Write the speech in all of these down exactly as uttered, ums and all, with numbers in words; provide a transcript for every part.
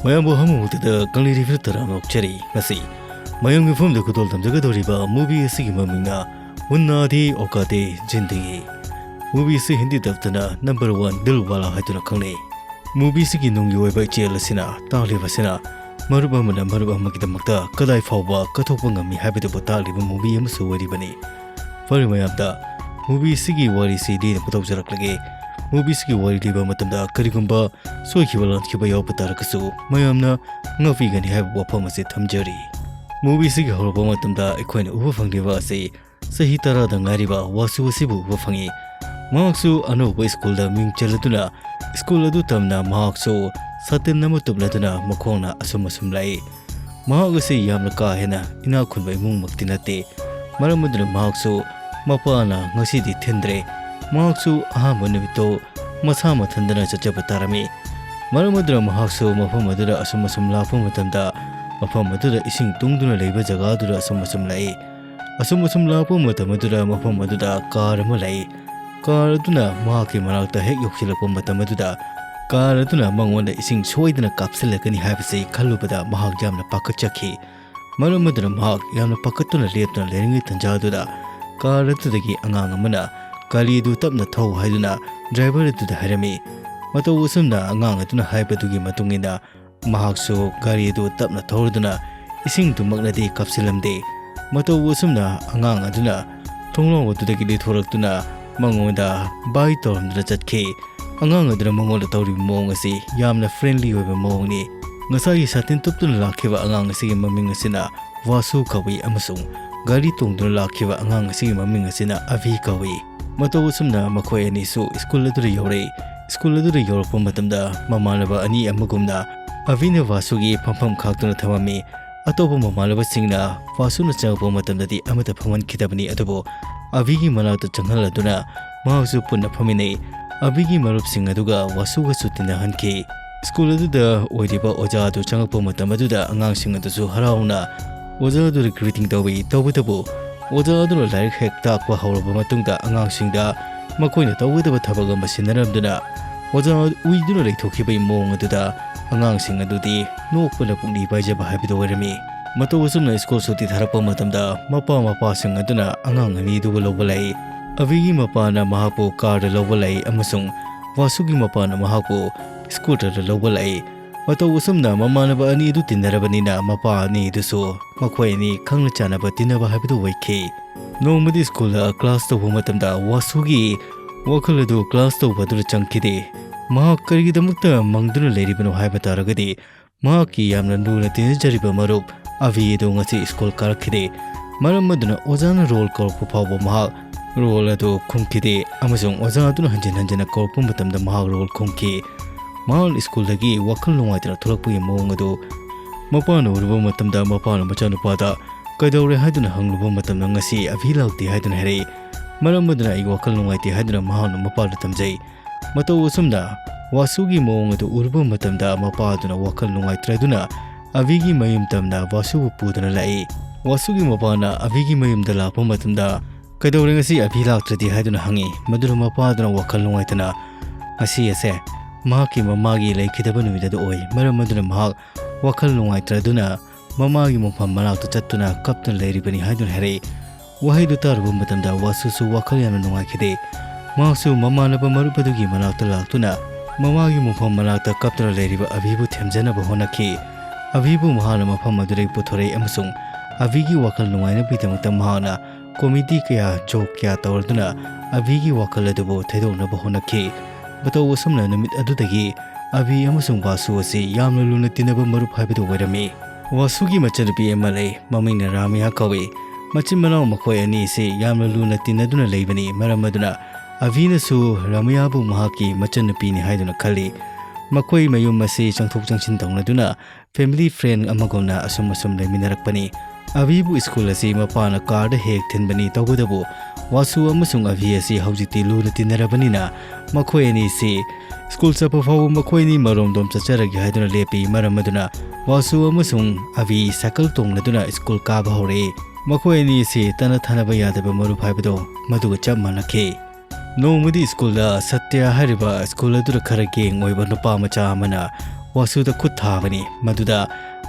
ꯃꯌꯥꯝꯕꯨ ꯍꯥꯃꯨꯃꯛꯇꯗ ꯀꯪꯂꯩ ꯔꯤꯚꯤꯌꯨ ꯇꯔꯥꯝꯅ ꯑꯣꯛꯆꯔꯤ꯫ ꯉꯁꯤ ꯃꯌꯥꯝꯒꯤ ꯃꯐꯝꯗ ꯈꯨꯗꯣꯜ ꯇꯝꯖꯒꯗꯧꯔꯤꯕ ꯃꯨꯚꯤ ꯑꯁꯤꯒꯤ ꯃꯃꯤꯡꯅ ꯎꯟꯅꯥ ꯗꯤ ꯑꯣꯀꯥꯗꯦ ꯖꯤꯟꯗꯒꯤ꯫ ꯃꯨꯚꯤ ꯑꯁꯤ ꯍꯤꯟꯗꯤ ꯗꯕꯇꯅ ꯅꯝꯕꯔ ꯋꯥꯟ ꯗꯤꯜ ꯋꯥꯂꯥ ꯍꯥꯏꯗꯨꯅ ꯈꯪꯅꯩ꯫ ꯃꯨꯚꯤ ꯑꯁꯤꯒꯤ ꯅꯨꯡꯒꯤ ꯑꯣꯏꯕ ꯏꯆꯦꯜ ꯑꯁꯤꯅ ꯇꯥꯛꯂꯤꯕꯁꯤꯅ ꯃꯔꯨꯞ ꯑꯃꯅ ꯃꯔꯨꯞ ꯑꯃꯒꯤꯗꯃꯛꯇ ꯀꯗꯥꯏ ꯐꯥꯎꯕ ꯀꯠꯊꯣꯛꯄ ꯉꯝꯃꯤ ꯍꯥꯏꯕꯗꯨꯕꯨ ꯇꯥꯛꯂꯤꯕ ꯃꯨꯚꯤ ꯑꯃꯁꯨ ꯑꯣꯏꯔꯤꯕꯅꯤ꯫ ꯐꯔꯦ ꯃꯌꯥꯝꯗ, ꯃꯨꯚꯤ ꯑꯁꯤꯒꯤ ꯋꯥꯔꯤꯁꯤ ꯂꯤꯅꯕ ꯇꯧꯖꯔꯛꯂꯒꯦ꯫ ꯃꯨꯚꯤ ꯑꯁꯤꯒꯤ ꯋꯥꯔꯤ ꯂꯤꯕ ꯃꯇꯝꯗ ꯀꯔꯤꯒꯨꯝꯕ ꯁꯣꯏꯈꯤꯕ ꯂꯥꯟꯈꯤꯕ ꯌꯥꯎꯕ ꯇꯥꯔꯒꯁꯨ ꯃꯌꯥꯝꯅ ꯉꯥꯛꯄꯤꯒꯅꯤ ꯍꯥꯏꯕ ꯋꯥꯐꯝ ꯑꯁꯤ ꯊꯝꯖꯔꯤ꯫ ꯃꯨꯚꯤ ꯑꯁꯤꯒꯤ ꯍꯧꯔꯛꯄ ꯃꯇꯝꯗ ꯑꯩꯈꯣꯏꯅ ꯎꯕ ꯐꯪꯂꯤꯕ ꯑꯁꯤ ꯆꯍꯤ ꯇꯔꯥꯗ ꯉꯥꯏꯔꯤꯕ ꯋꯥꯁꯨ ꯑꯁꯤꯕꯨ ꯎꯕ ꯐꯪꯉꯤ꯫ ꯃꯍꯥꯛꯁꯨ ꯑꯅꯧꯕ ꯁ꯭ꯀꯨꯜꯗ ꯃꯤꯡ ꯆꯜꯂꯗꯨꯅ ꯁ꯭ꯀꯨꯜ ꯑꯗꯨ ꯇꯝꯅ ꯃꯍꯥꯛꯁꯨ ꯁꯥꯇꯤꯟ ꯑꯃ ꯇꯨꯞꯂꯗꯨꯅ ꯃꯈꯣꯡꯅ ꯑꯁꯨꯝ ꯑꯁꯨꯝ ꯂꯥꯛꯏ꯫ ꯃꯍꯥꯛ ꯑꯁꯤ ꯌꯥꯝꯅ ꯀꯥ ꯍꯦꯟꯅ ꯏꯅꯥꯛ ꯈꯨꯟꯕ ꯏꯃꯨꯡꯃꯛꯇꯤ ꯅꯠꯇꯦ꯫ ꯃꯔꯝ ꯑꯗꯨꯅ ꯃꯍꯥꯛꯁꯨ ꯃꯄꯥꯅ ꯉꯁꯤꯗꯤ ꯊꯤꯟꯗ꯭ꯔꯦ꯫ ꯃꯍꯥꯛꯁꯨ ꯑꯍꯥꯟꯕ ꯅꯨꯃꯤꯠꯇꯣ ꯃꯁꯥ ꯃꯊꯟꯗꯅ ꯆꯠꯆꯕ ꯇꯥꯔꯝꯃꯤ꯫ ꯃꯔꯝ ꯑꯗꯨꯅ ꯃꯍꯥꯛꯁꯨ ꯃꯐꯝ ꯑꯗꯨꯗ ꯑꯁꯨꯝ ꯑꯁꯨꯝ ꯂꯥꯛꯄ ꯃꯇꯝꯗ, ꯃꯐꯝ ꯑꯗꯨꯗ ꯏꯁꯤꯡ ꯇꯨꯡꯗꯨꯅ ꯂꯩꯕ ꯖꯒꯥ ꯑꯗꯨꯗ ꯑꯁꯨꯝ ꯑꯁꯨꯝ ꯂꯥꯛꯏ꯫ ꯑꯁꯨꯝ ꯑꯁꯨꯝ ꯂꯥꯛꯄ ꯃꯇꯝ ꯑꯗꯨꯗ ꯃꯐꯝ ꯑꯗꯨꯗ ꯀꯥꯔ ꯑꯃ ꯂꯥꯛꯏ꯫ ꯀꯥꯔ ꯑꯗꯨꯅ ꯃꯍꯥꯛꯀꯤ ꯃꯅꯥꯛꯇ ꯍꯦꯛ ꯌꯧꯁꯤꯜꯂꯛꯄ ꯃꯇꯝ ꯑꯗꯨꯗ, ꯀꯥꯔ ꯑꯗꯨꯅ ꯃꯉꯣꯟꯗ ꯏꯁꯤꯡ ꯁꯣꯏꯗꯅ ꯀꯥꯞꯁꯤꯜꯂꯛꯀꯅꯤ ꯍꯥꯏꯕꯁꯤ ꯈꯜꯂꯨꯕꯗ ꯃꯍꯥꯛ ꯌꯥꯝꯅ ꯄꯥꯈꯠꯆꯈꯤ꯫ ꯃꯔꯝ ꯑꯗꯨꯅ ꯃꯍꯥꯛ ꯌꯥꯝꯅ ꯄꯥꯈꯠꯇꯨꯅ ꯂꯦꯞꯇꯨꯅ ꯂꯩꯔꯤꯉꯩ ꯇꯟꯖꯥ ꯑꯗꯨꯗ, ꯀꯥꯔ ꯑꯗꯨꯗꯒꯤ ꯑꯉꯥꯡ ꯑꯃꯅ ꯒꯥꯔꯤ ꯑꯗꯨ ꯇꯞꯅ ꯊꯧ ꯍꯥꯏꯗꯨꯅ ꯗ꯭ꯔꯥꯏꯚꯔ ꯑꯗꯨꯗ ꯍꯥꯏꯔꯝꯃꯤ꯫ ꯃꯇꯧ ꯑꯁꯨꯝꯅ ꯑꯉꯥꯡ ꯑꯗꯨꯅ ꯍꯥꯏꯕꯗꯨꯒꯤ ꯃꯇꯨꯡ ꯏꯟꯅ ꯃꯍꯥꯛꯁꯨ ꯒꯥꯔꯤ ꯑꯗꯨ ꯇꯞꯅ ꯊꯧꯔꯗꯨꯅ ꯏꯁꯤꯡꯗꯨꯃꯛꯅꯗꯤ ꯀꯥꯞꯁꯤꯜꯂꯝꯗꯦ꯫ ꯃꯇꯧ ꯑꯁꯨꯝꯅ ꯑꯉꯥꯡ ꯑꯗꯨꯅ ꯊꯣꯡꯅꯥꯎ ꯑꯗꯨꯗꯒꯤ ꯂꯩꯊꯣꯔꯛꯇꯨꯅ ꯃꯉꯣꯟꯗ ꯕꯥꯏ ꯇꯧꯔꯝꯗꯨꯅ ꯆꯠꯈꯤ꯫ ꯑꯉꯥꯡ ꯑꯗꯨꯅ ꯃꯉꯣꯟꯗ ꯇꯧꯔꯤꯕ ꯃꯑꯣꯡ ꯑꯁꯤ ꯌꯥꯝꯅ ꯐ꯭ꯔꯦꯟꯂꯤ ꯑꯣꯏꯕ ꯃꯑꯣꯡꯅꯤ꯫ ꯉꯁꯥꯏꯒꯤ ꯁꯥꯇꯤꯟ ꯇꯨꯞꯇꯨꯅ ꯂꯥꯛꯈꯤꯕ ꯑꯉꯥꯡ ꯑꯁꯤꯒꯤ ꯃꯃꯤꯡ ꯑꯁꯤꯅ ꯋꯥꯁꯨ ꯀꯧꯏ ꯑꯃꯁꯨꯡ ꯒꯥꯔꯤ ꯇꯣꯡꯗꯨꯅ ꯂꯥꯛꯈꯤꯕ ꯑꯉꯥꯡ ꯑꯁꯤꯒꯤ ꯃꯃꯤꯡ ꯑꯁꯤꯅ ꯑꯚꯤ ꯀꯧꯏ꯫ ꯃꯇꯧ ꯑꯁꯨꯝꯅ ꯃꯈꯣꯏ ꯑꯅꯤꯁꯨ ꯁ꯭ꯀꯨꯜ ꯑꯗꯨꯗ ꯌꯧꯔꯛꯏ꯫ ꯁ꯭ꯀꯨꯜ ꯑꯗꯨꯗ ꯌꯧꯔꯛꯄ ꯃꯇꯝꯗ ꯃꯃꯥꯟꯅꯕ ꯑꯅꯤ ꯑꯃꯒꯨꯝꯅ ꯑꯚꯤꯅ ꯋꯥꯁꯨꯒꯤ ꯐꯝꯐꯝ ꯈꯥꯛꯇꯨꯅ ꯊꯝꯃꯝꯃꯤ꯫ ꯑꯇꯣꯞꯄ ꯃꯃꯥꯟꯅꯕꯁꯤꯡꯅ ꯋꯥꯁꯨꯅ ꯆꯪꯉꯛꯄ ꯃꯇꯝꯗꯗꯤ ꯑꯃꯠꯇ ꯐꯝꯍꯟꯈꯤꯗꯕꯅꯤ, ꯑꯗꯨꯕꯨ ꯑꯚꯤꯒꯤ ꯃꯅꯥꯛꯇ ꯆꯪꯍꯜꯂꯗꯨꯅ ꯃꯍꯥꯛꯁꯨ ꯄꯨꯟꯅ ꯐꯝꯃꯤꯟꯅꯩ꯫ ꯑꯚꯤꯒꯤ ꯃꯔꯨꯞꯁꯤꯡ ꯑꯗꯨꯒ ꯋꯥꯁꯨꯒꯁꯨ ꯇꯤꯟꯅꯍꯟꯈꯤ꯫ ꯁ꯭ꯀꯨꯜ ꯑꯗꯨꯗ ꯑꯣꯏꯔꯤꯕ ꯑꯣꯖꯥ ꯑꯗꯨ ꯆꯪꯉꯛꯄ ꯃꯇꯝ ꯑꯗꯨꯗ ꯑꯉꯥꯡꯁꯤꯡ ꯑꯗꯨꯁꯨ ꯍꯔꯥꯎꯅ ꯑꯣꯖꯥ ꯑꯗꯨꯗ greeting ꯇꯧꯏ꯫ ꯇꯧꯕꯇꯕꯨ ꯑꯣꯖꯥ ꯑꯗꯨꯅ ꯂꯥꯏꯔꯤꯛ ꯍꯦꯛ ꯇꯥꯛꯄ ꯍꯧꯔꯕ ꯃꯇꯨꯡꯗ ꯑꯉꯥꯡꯁꯤꯡꯗ ꯃꯈꯣꯏꯅ ꯇꯧꯒꯗꯕ ꯊꯕꯛ ꯑꯃ ꯁꯤꯟꯅꯔꯝꯗꯨꯅ ꯑꯣꯖꯥ ꯎꯏꯗꯨꯅ ꯂꯩꯊꯣꯛꯈꯤꯕꯒꯤ ꯃꯑꯣꯡ ꯑꯗꯨꯗ ꯑꯉꯥꯡꯁꯤꯡ ꯑꯗꯨꯗꯤ ꯅꯣꯛꯄꯅ ꯄꯨꯛꯅꯤꯡ ꯄꯥꯏꯖꯕ ꯍꯥꯏꯕꯗꯨ ꯑꯣꯏꯔꯝꯃꯤ꯫ ꯃꯇꯧ ꯑꯁꯨꯝꯅ ꯁ꯭ꯀꯨꯜ ꯁꯨꯇꯤ ꯊꯥꯔꯛꯄ ꯃꯇꯝꯗ ꯃꯄꯥ ꯃꯄꯥꯁꯤꯡ ꯑꯗꯨꯅ ꯑꯉꯥꯡ ꯑꯅꯤꯗꯨꯕꯨ ꯂꯧꯕ ꯂꯥꯛꯏ꯫ ꯑꯕꯤꯒꯤ ꯃꯄꯥꯅ ꯃꯍꯥꯛꯄꯨ ꯀꯥꯔꯗ ꯂꯧꯕ ꯂꯥꯛꯏ ꯑꯃꯁꯨꯡ ꯋꯥꯁꯨꯒꯤ ꯃꯄꯥꯅ ꯃꯍꯥꯛꯄꯨ ꯁ꯭ꯀꯨꯇꯔꯗ ꯂꯧꯕ ꯂꯥꯛꯏ꯫ ꯃꯇꯧ ꯑꯁꯨꯝꯅ ꯃꯃꯥꯟꯅꯕ ꯑꯅꯤ ꯑꯗꯨ ꯇꯤꯟꯅꯔꯕꯅꯤꯅ ꯃꯄꯥ ꯑꯅꯤꯗꯨꯁꯨ ꯃꯈꯣꯏ ꯑꯅꯤ ꯈꯪꯅ ꯆꯥꯟꯅꯕ ꯇꯤꯟꯅꯕ ꯍꯥꯏꯕꯗꯨ ꯑꯣꯏꯈꯤ꯫ ꯅꯣꯡꯃꯗꯤ ꯁ꯭ꯀꯨꯜꯗ ꯀ꯭ꯂꯥꯁ ꯇꯧꯕ ꯃꯇꯝꯗ ꯋꯥꯁꯨꯒꯤ ꯋꯥꯈꯜ ꯑꯗꯨ ꯀ꯭ꯂꯥꯁ ꯇꯧꯕ ꯑꯗꯨꯗ ꯆꯪꯈꯤꯗꯦ꯫ ꯃꯍꯥꯛ ꯀꯔꯤꯒꯤꯗꯃꯛꯇ ꯃꯪꯗꯨꯅ ꯂꯩꯔꯤꯕꯅꯣ ꯍꯥꯏꯕ ꯇꯥꯔꯒꯗꯤ, ꯃꯍꯥꯛꯀꯤ ꯌꯥꯝꯅ ꯂꯨꯅ ꯇꯤꯟꯅꯖꯔꯤꯕ ꯃꯔꯨꯞ ꯑꯕꯤ ꯑꯗꯨ ꯉꯁꯤ ꯁ꯭ꯀꯨꯜ ꯀꯥꯔꯛꯈꯤꯗꯦ꯫ ꯃꯔꯝ ꯑꯗꯨꯅ ꯑꯣꯖꯥꯅ ꯔꯣꯜ ꯀꯧꯔꯛꯄ ꯐꯥꯎꯕ ꯃꯍꯥꯛ ꯔꯣꯜ ꯑꯗꯨ ꯈꯨꯝꯈꯤꯗꯦ ꯑꯃꯁꯨꯡ ꯑꯣꯖꯥ ꯑꯗꯨꯅ ꯍꯟꯖꯤꯟ ꯍꯟꯖꯤꯟꯅ ꯀꯧꯔꯛꯄ ꯃꯇꯝꯗ ꯃꯍꯥꯛ ꯔꯣꯜ ꯈꯨꯝꯈꯤ꯫ ꯃꯍꯥꯛ ꯁ꯭ꯀꯨꯜꯗꯒꯤ ꯋꯥꯈꯜ ꯅꯨꯡꯉꯥꯏꯇꯅ ꯊꯣꯛꯂꯛꯄꯒꯤ ꯃꯑꯣꯡ ꯑꯗꯨ ꯃꯄꯥꯅ ꯎꯔꯨꯕ ꯃꯇꯝꯗ ꯃꯄꯥꯅ ꯃꯆꯥꯅꯨꯄꯥꯗ "ꯀꯩꯗꯧꯔꯦ?" ꯍꯥꯏꯗꯨꯅ ꯍꯪꯂꯨꯕ ꯃꯇꯝꯗ "ꯉꯁꯤ ꯑꯕꯤ ꯂꯥꯛꯇꯦ" ꯍꯥꯏꯗꯨꯅ ꯍꯥꯏꯔꯛꯏ꯫ ꯃꯔꯝ ꯑꯗꯨꯅ "ꯑꯩ ꯋꯥꯈꯜ ꯅꯨꯡꯉꯥꯏꯇꯦ" ꯍꯥꯏꯗꯨꯅ ꯃꯍꯥꯛꯅ ꯃꯄꯥꯗ ꯇꯝꯖꯩ꯫ ꯃꯇꯧ ꯑꯁꯨꯝꯅ ꯋꯥꯁꯨꯒꯤ ꯃꯑꯣꯡ ꯑꯗꯨ ꯎꯔꯨꯕ ꯃꯇꯝꯗ ꯃꯄꯥ ꯑꯗꯨꯅ ꯋꯥꯈꯜ ꯅꯨꯡꯉꯥꯏꯇ꯭ꯔꯗꯨꯅ ꯑꯕꯤꯒꯤ ꯃꯌꯨꯝ ꯇꯝꯅ ꯋꯥꯁꯨꯕꯨ ꯄꯨꯗꯨꯅ ꯂꯥꯛꯏ꯫ ꯋꯥꯁꯨꯒꯤ ꯃꯄꯥꯅ ꯑꯕꯤꯒꯤ ꯃꯌꯨꯝꯗ ꯂꯥꯛꯄ ꯃꯇꯝꯗ "ꯀꯩꯗꯧꯔꯦ ꯉꯁꯤ ꯑꯕꯤ ꯂꯥꯛꯇ꯭ꯔꯗꯤ?" ꯍꯥꯏꯗꯨꯅ ꯍꯪꯉꯤ꯫ ꯃꯗꯨꯅ ꯃꯄꯥ ꯑꯗꯨꯅ ꯋꯥꯈꯜ ꯅꯨꯡꯉꯥꯏꯇꯅ "ꯉꯁꯤ ꯑꯁꯦ ꯃꯍꯥꯛꯀꯤ ꯃꯃꯥꯒꯤ ꯂꯩꯈꯤꯗꯕ ꯅꯨꯃꯤꯠ ꯑꯗꯨ ꯑꯣꯏ꯫ ꯃꯔꯝ ꯑꯗꯨꯅ ꯃꯍꯥꯛ ꯋꯥꯈꯜ ꯅꯨꯡꯉꯥꯏꯇ꯭ꯔꯗꯨꯅ ꯃꯃꯥꯒꯤ ꯃꯐꯝ ꯃꯅꯥꯛꯇ ꯆꯠꯇꯨꯅ ꯀꯞꯇꯨꯅ ꯂꯩꯔꯤꯕꯅꯤ" ꯍꯥꯏꯗꯨꯅ ꯍꯥꯏꯔꯛꯏ꯫ ꯋꯥꯍꯩꯗꯨ ꯇꯥꯔꯨꯕ ꯃꯇꯝꯗ ꯋꯥꯁꯨꯁꯨ ꯋꯥꯈꯜ ꯌꯥꯝꯅ ꯅꯨꯡꯉꯥꯏꯈꯤꯗꯦ꯫ ꯃꯍꯥꯛꯁꯨ ꯃꯃꯥꯟꯅꯕ ꯃꯔꯨꯞ ꯑꯗꯨꯒꯤ ꯃꯅꯥꯛꯇ ꯂꯥꯛꯇꯨꯅ ꯃꯃꯥꯒꯤ ꯃꯐꯝ ꯃꯅꯥꯛꯇ ꯀꯞꯇꯨꯅ ꯂꯩꯔꯤꯕ ꯑꯕꯤꯕꯨ ꯊꯦꯝꯖꯅꯕ ꯍꯣꯠꯅꯈꯤ꯫ ꯑꯕꯤꯕꯨ ꯃꯍꯥꯛꯅ ꯃꯐꯝ ꯑꯗꯨꯗꯒꯤ ꯄꯨꯊꯣꯔꯛꯏ ꯑꯃꯁꯨꯡ ꯑꯕꯤꯒꯤ ꯋꯥꯈꯜ ꯅꯨꯡꯉꯥꯏꯅꯕꯒꯤꯗꯃꯛꯇ ꯃꯍꯥꯛꯅ ꯀꯣꯃꯦꯗꯤ ꯀꯌꯥ, ꯖꯣꯛ ꯀꯌꯥ ꯇꯧꯔꯗꯨꯅ ꯑꯕꯤꯒꯤ ꯋꯥꯈꯜ ꯑꯗꯨꯕꯨ ꯊꯩꯗꯣꯛꯅꯕ ꯍꯣꯠꯅꯈꯤ꯫ ꯃꯇꯧ ꯑꯁꯨꯝꯅ ꯅꯨꯃꯤꯠ ꯑꯗꯨꯗꯒꯤ ꯑꯕꯤ ꯑꯃꯁꯨꯡ ꯋꯥꯁꯨ ꯑꯁꯤ ꯌꯥꯝꯅ ꯂꯨꯅ ꯇꯤꯟꯅꯕ ꯃꯔꯨꯞ ꯍꯥꯏꯕꯗꯨ ꯑꯣꯏꯔꯝꯃꯤ꯫ ꯋꯥꯁꯨꯒꯤ ꯃꯆꯟꯅꯨꯄꯤ ꯑꯃ ꯂꯩ, ꯃꯃꯤꯡꯅ ꯔꯥꯃꯤꯌꯥ ꯀꯧꯏ꯫ ꯃꯆꯤꯟ ꯃꯅꯥꯎ ꯃꯈꯣꯏ ꯑꯅꯤ ꯑꯁꯤ ꯌꯥꯝꯅ ꯂꯨꯅ ꯇꯤꯟꯅꯗꯨꯅ ꯂꯩꯕꯅꯤ꯫ ꯃꯔꯝ ꯑꯗꯨꯅ ꯑꯕꯤꯅꯁꯨ ꯔꯥꯃꯤꯌꯥꯕꯨ ꯃꯍꯥꯛꯀꯤ ꯃꯆꯟꯅꯨꯄꯤꯅꯤ ꯍꯥꯏꯗꯨꯅ ꯈꯜꯂꯤ꯫ ꯃꯈꯣꯏ ꯃꯌꯨꯝ ꯑꯁꯤ ꯆꯪꯊꯣꯛ ꯆꯪꯁꯤꯟ ꯇꯧꯅꯗꯨꯅ ꯐꯦꯃꯤꯂꯤ ꯐ꯭ꯔꯦꯟ ꯑꯃꯒꯨꯝꯅ ꯑꯁꯨꯝ ꯑꯁꯨꯝ ꯂꯩꯃꯤꯟꯅꯔꯛꯄꯅꯤ꯫ ꯑꯕꯤꯕꯨ ꯁ꯭ꯀꯨꯜ ꯑꯁꯤ ꯃꯄꯥꯅ ꯀꯥꯔꯗ ꯍꯦꯛ ꯊꯤꯟꯕꯅꯤ꯫ ꯇꯧꯕꯇꯕꯨ ꯋꯥꯁꯨ ꯑꯃꯁꯨꯡ ꯑꯕꯤ ꯑꯁꯤ ꯍꯧꯖꯤꯛꯇꯤ ꯂꯨꯅ ꯇꯤꯟꯅꯔꯕꯅꯤꯅ ꯃꯈꯣꯏ ꯑꯅꯤꯁꯤ ꯁ꯭ꯀꯨꯜ ꯆꯠꯄ ꯐꯥꯎꯕ ꯃꯈꯣꯏ ꯑꯅꯤ ꯃꯔꯣꯝꯗꯣꯝ ꯆꯠꯆꯔꯒꯦ ꯍꯥꯏꯗꯨꯅ ꯂꯦꯞꯄꯤ꯫ ꯃꯔꯝ ꯑꯗꯨꯅ ꯋꯥꯁꯨ ꯑꯃꯁꯨꯡ ꯑꯕꯤ ꯁꯥꯏꯀꯜ ꯇꯣꯡꯂꯗꯨꯅ ꯁ꯭ꯀꯨꯜ ꯀꯥꯕ ꯍꯧꯔꯛꯏ꯫ ꯃꯈꯣꯏ ꯑꯅꯤ ꯑꯁꯤ ꯇꯠꯅ ꯊꯥꯅꯕ ꯌꯥꯗꯕ ꯃꯔꯨꯞ ꯍꯥꯏꯕꯗꯣ ꯃꯗꯨꯒ ꯆꯞ ꯃꯥꯟꯅꯈꯤ꯫ ꯅꯣꯡꯃꯗꯤ ꯁ꯭ꯀꯨꯜꯗ ꯁꯇ꯭ꯌ ꯍꯥꯏꯔꯤꯕ ꯁ꯭ꯀꯨꯜ ꯑꯗꯨꯗ ꯈꯔ ꯒꯦꯡ ꯑꯣꯏꯕ ꯅꯨꯄꯥ ꯃꯆꯥ ꯑꯃꯅ ꯋꯥꯁꯨꯗ ꯈꯨꯠ ꯊꯥꯕꯅꯤ꯫ ꯃꯗꯨꯗ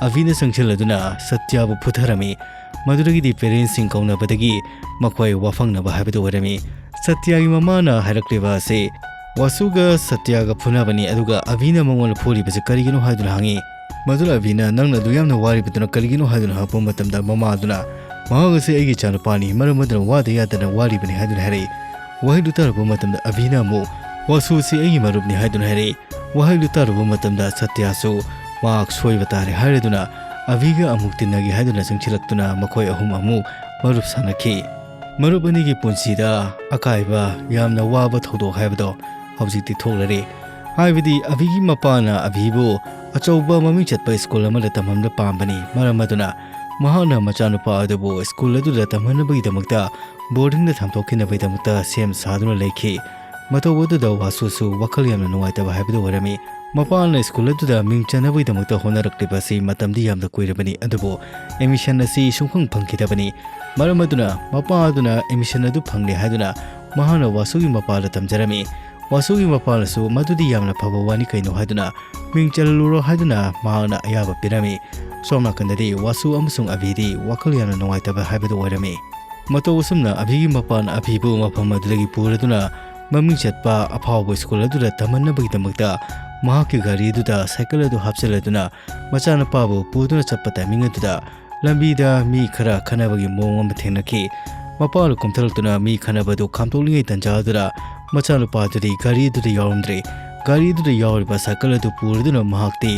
ꯑꯚꯤꯅ ꯆꯪꯁꯤꯜꯂꯗꯨꯅ ꯁꯇ꯭ꯌꯕꯨ ꯐꯨꯊꯔꯝꯃꯤ꯫ ꯃꯗꯨꯗꯒꯤꯗꯤ ꯄꯦꯔꯦꯟꯁꯁꯤꯡ ꯀꯧꯅꯕꯗꯒꯤ ꯃꯈꯣꯏ ꯋꯥꯐꯪꯅꯕ ꯍꯥꯏꯕꯗꯨ ꯑꯣꯏꯔꯝꯃꯤ꯫ ꯁꯇ꯭ꯌꯒꯤ ꯃꯃꯥꯅ ꯍꯥꯏꯔꯛꯂꯤꯕ ꯑꯁꯤ ꯋꯥꯁꯨꯒ ꯁꯇ꯭ꯌꯒ ꯐꯨꯅꯕꯅꯤ, ꯑꯗꯨꯒ ꯑꯚꯤꯅ ꯃꯉꯣꯟꯗ ꯐꯨꯔꯤꯕꯁꯤ ꯀꯔꯤꯒꯤꯅꯣ ꯍꯥꯏꯗꯨꯅ ꯍꯪꯉꯤ꯫ ꯃꯗꯨꯅ ꯑꯚꯤꯅ, "ꯅꯪꯅ ꯑꯗꯨ ꯌꯥꯝꯅ ꯋꯥꯔꯤꯕꯗꯨꯅ ꯀꯔꯤꯒꯤꯅꯣ?" ꯍꯥꯏꯗꯨꯅ ꯍꯪꯉꯛꯄ ꯃꯇꯝꯗ, ꯃꯃꯥ ꯑꯗꯨꯅ, "ꯃꯍꯥꯛ ꯑꯁꯤ ꯑꯩꯒꯤ ꯏꯆꯥꯅꯨꯄꯥꯅꯤ, ꯃꯔꯝ ꯑꯗꯨꯅ ꯋꯥꯗ ꯌꯥꯗꯅ ꯋꯥꯔꯤꯕꯅꯤ" ꯍꯥꯏꯗꯨꯅ ꯍꯥꯏꯔꯛꯏ꯫ ꯋꯥꯍꯩꯗꯨ ꯇꯥꯔꯨꯕ ꯃꯇꯝꯗ ꯑꯚꯤꯅ ꯑꯃꯨꯛ, "ꯋꯥꯁꯨ ꯑꯁꯤ ꯑꯩꯒꯤ ꯃꯔꯨꯞꯅꯤ" ꯍꯥꯏꯗꯨꯅ ꯍꯥꯏꯔꯛꯏ꯫ ꯋꯥꯍꯩꯗꯨ ꯇꯥꯔꯨꯕ ꯃꯇꯝꯗ ꯁꯇ꯭ꯌꯁꯨ ꯃꯍꯥꯛ ꯁꯣꯏꯕ ꯇꯥꯔꯦ ꯍꯥꯏꯔꯗꯨꯅ ꯑꯚꯤꯒ ꯑꯃꯨꯛ ꯇꯤꯟꯅꯒꯦ ꯍꯥꯏꯗꯨꯅ ꯆꯪꯁꯤꯜꯂꯛꯇꯨꯅ ꯃꯈꯣꯏ ꯑꯍꯨꯝ ꯑꯃꯨꯛ ꯃꯔꯨꯞ ꯁꯥꯟꯅꯈꯤ꯫ ꯃꯔꯨꯞ ꯑꯅꯤꯒꯤ ꯄꯨꯟꯁꯤꯗ ꯑꯀꯥꯏꯕ ꯌꯥꯝꯅ ꯋꯥꯕ ꯊꯧꯗꯣꯛ ꯍꯥꯏꯕꯗꯣ ꯍꯧꯖꯤꯛꯇꯤ ꯊꯣꯛꯂꯔꯦ꯫ ꯍꯥꯏꯕꯗꯤ ꯑꯚꯤꯒꯤ ꯃꯄꯥꯅ ꯑꯚꯤꯕꯨ ꯑꯆꯧꯕ ꯃꯃꯤꯡ ꯆꯠꯄ ꯁ꯭ꯀꯨꯜ ꯑꯃꯗ ꯇꯝꯍꯟꯕ ꯄꯥꯝꯕꯅꯤ꯫ ꯃꯔꯝ ꯑꯗꯨꯅ ꯃꯍꯥꯛꯅ ꯃꯆꯥꯅꯨꯄꯥ ꯑꯗꯨꯕꯨ ꯁ꯭ꯀꯨꯜ ꯑꯗꯨꯗ ꯇꯝꯍꯟꯅꯕꯒꯤꯗꯃꯛꯇ ꯕꯣꯔꯗꯤꯡꯗ ꯊꯝꯗꯣꯛꯈꯤꯅꯕꯒꯤꯗꯃꯛꯇ ꯁꯦꯝ ꯁꯥꯗꯨꯅ ꯂꯩꯈꯤ꯫ ꯃꯇꯧ ꯑꯗꯨꯗ ꯋꯥꯁꯨꯁꯨ ꯋꯥꯈꯜ ꯌꯥꯝꯅ ꯅꯨꯡꯉꯥꯏꯇꯕ ꯍꯥꯏꯕꯗꯨ ꯑꯣꯏꯔꯝꯃꯤ꯫ ꯃꯄꯥꯅ ꯁ꯭ꯀꯨꯜ ꯑꯗꯨꯗ ꯃꯤꯡ ꯆꯟꯅꯕꯒꯤꯗꯃꯛꯇ ꯍꯣꯠꯅꯔꯛꯂꯤꯕ ꯑꯁꯤ ꯃꯇꯝꯗꯤ ꯌꯥꯝꯅ ꯀꯨꯏꯔꯕꯅꯤ, ꯑꯗꯨꯕꯨ ꯑꯦꯗꯃꯤꯁꯟ ꯑꯁꯤ ꯁꯨꯡꯐꯪ ꯐꯪꯈꯤꯗꯕꯅꯤ꯫ ꯃꯔꯝ ꯑꯗꯨꯅ ꯃꯄꯥ ꯑꯗꯨꯅ ꯑꯦꯗꯃꯤꯁꯟ ꯑꯗꯨ ꯐꯪꯂꯦ ꯍꯥꯏꯗꯨꯅ ꯃꯍꯥꯛꯅ ꯋꯥꯁꯨꯒꯤ ꯃꯄꯥꯗ ꯇꯝꯖꯔꯝꯃꯤ꯫ ꯋꯥꯁꯨꯒꯤ ꯃꯄꯥꯅꯁꯨ ꯃꯗꯨꯗꯤ ꯌꯥꯝꯅ ꯐꯕ ꯋꯥꯅꯤ ꯀꯩꯅꯣ ꯍꯥꯏꯗꯨꯅ ꯃꯤꯡ ꯆꯜꯍꯜꯂꯨꯔꯣ ꯍꯥꯏꯗꯨꯅ ꯃꯍꯥꯛꯅ ꯑꯌꯥꯕ ꯄꯤꯔꯝꯃꯤ꯫ ꯁꯣꯝ ꯅꯥꯀꯟꯗꯗꯤ ꯋꯥꯁꯨ ꯑꯃꯁꯨꯡ ꯑꯚꯤꯗꯤ ꯋꯥꯈꯜ ꯌꯥꯝꯅ ꯅꯨꯡꯉꯥꯏꯇꯕ ꯍꯥꯏꯕꯗꯨ ꯑꯣꯏꯔꯝꯃꯤ꯫ ꯃꯇꯧ ꯑꯁꯨꯝꯅ ꯑꯚꯤꯒꯤ ꯃꯄꯥꯅ ꯑꯚꯤꯕꯨ ꯃꯐꯝ ꯑꯗꯨꯗꯒꯤ ꯄꯨꯔꯗꯨꯅ ꯃꯃꯤꯡ ꯆꯠꯄ ꯑꯐꯥꯎꯕ ꯁ꯭ꯀꯨꯜ ꯑꯗꯨꯗ ꯇꯝꯍꯟꯅꯕꯒꯤꯗꯃꯛꯇ ꯃꯍꯥꯛꯀꯤ ꯒꯥꯔꯤ ꯑꯗꯨꯗ ꯁꯥꯏꯀꯜ ꯑꯗꯨ ꯍꯥꯞꯆꯤꯜꯂꯗꯨꯅ ꯃꯆꯥꯅꯨꯄꯥꯕꯨ ꯄꯨꯗꯨꯅ ꯆꯠꯄ ꯇꯥꯏꯃꯤꯡ ꯑꯗꯨꯗ ꯂꯝꯕꯤꯗ ꯃꯤ ꯈꯔ ꯈꯠꯅꯕꯒꯤ ꯃꯑꯣꯡ ꯑꯃ ꯊꯦꯡꯅꯈꯤ꯫ ꯃꯄꯥꯅ ꯀꯨꯝꯊꯔꯛꯇꯨꯅ ꯃꯤ ꯈꯠꯅꯕꯗꯨ ꯈꯥꯝꯗꯣꯛꯂꯤꯉꯩ ꯇꯟꯖꯥ ꯑꯗꯨꯗ ꯃꯆꯥꯅꯨꯄꯥ ꯑꯗꯨꯗꯤ ꯒꯥꯔꯤ ꯑꯗꯨꯗ ꯌꯥꯎꯔꯝꯗ꯭ꯔꯦ꯫ ꯒꯥꯔꯤ ꯑꯗꯨꯗ ꯌꯥꯎꯔꯤꯕ ꯁꯥꯏꯀꯜ ꯑꯗꯨ ꯄꯨꯔꯗꯨꯅ ꯃꯍꯥꯛꯇꯤ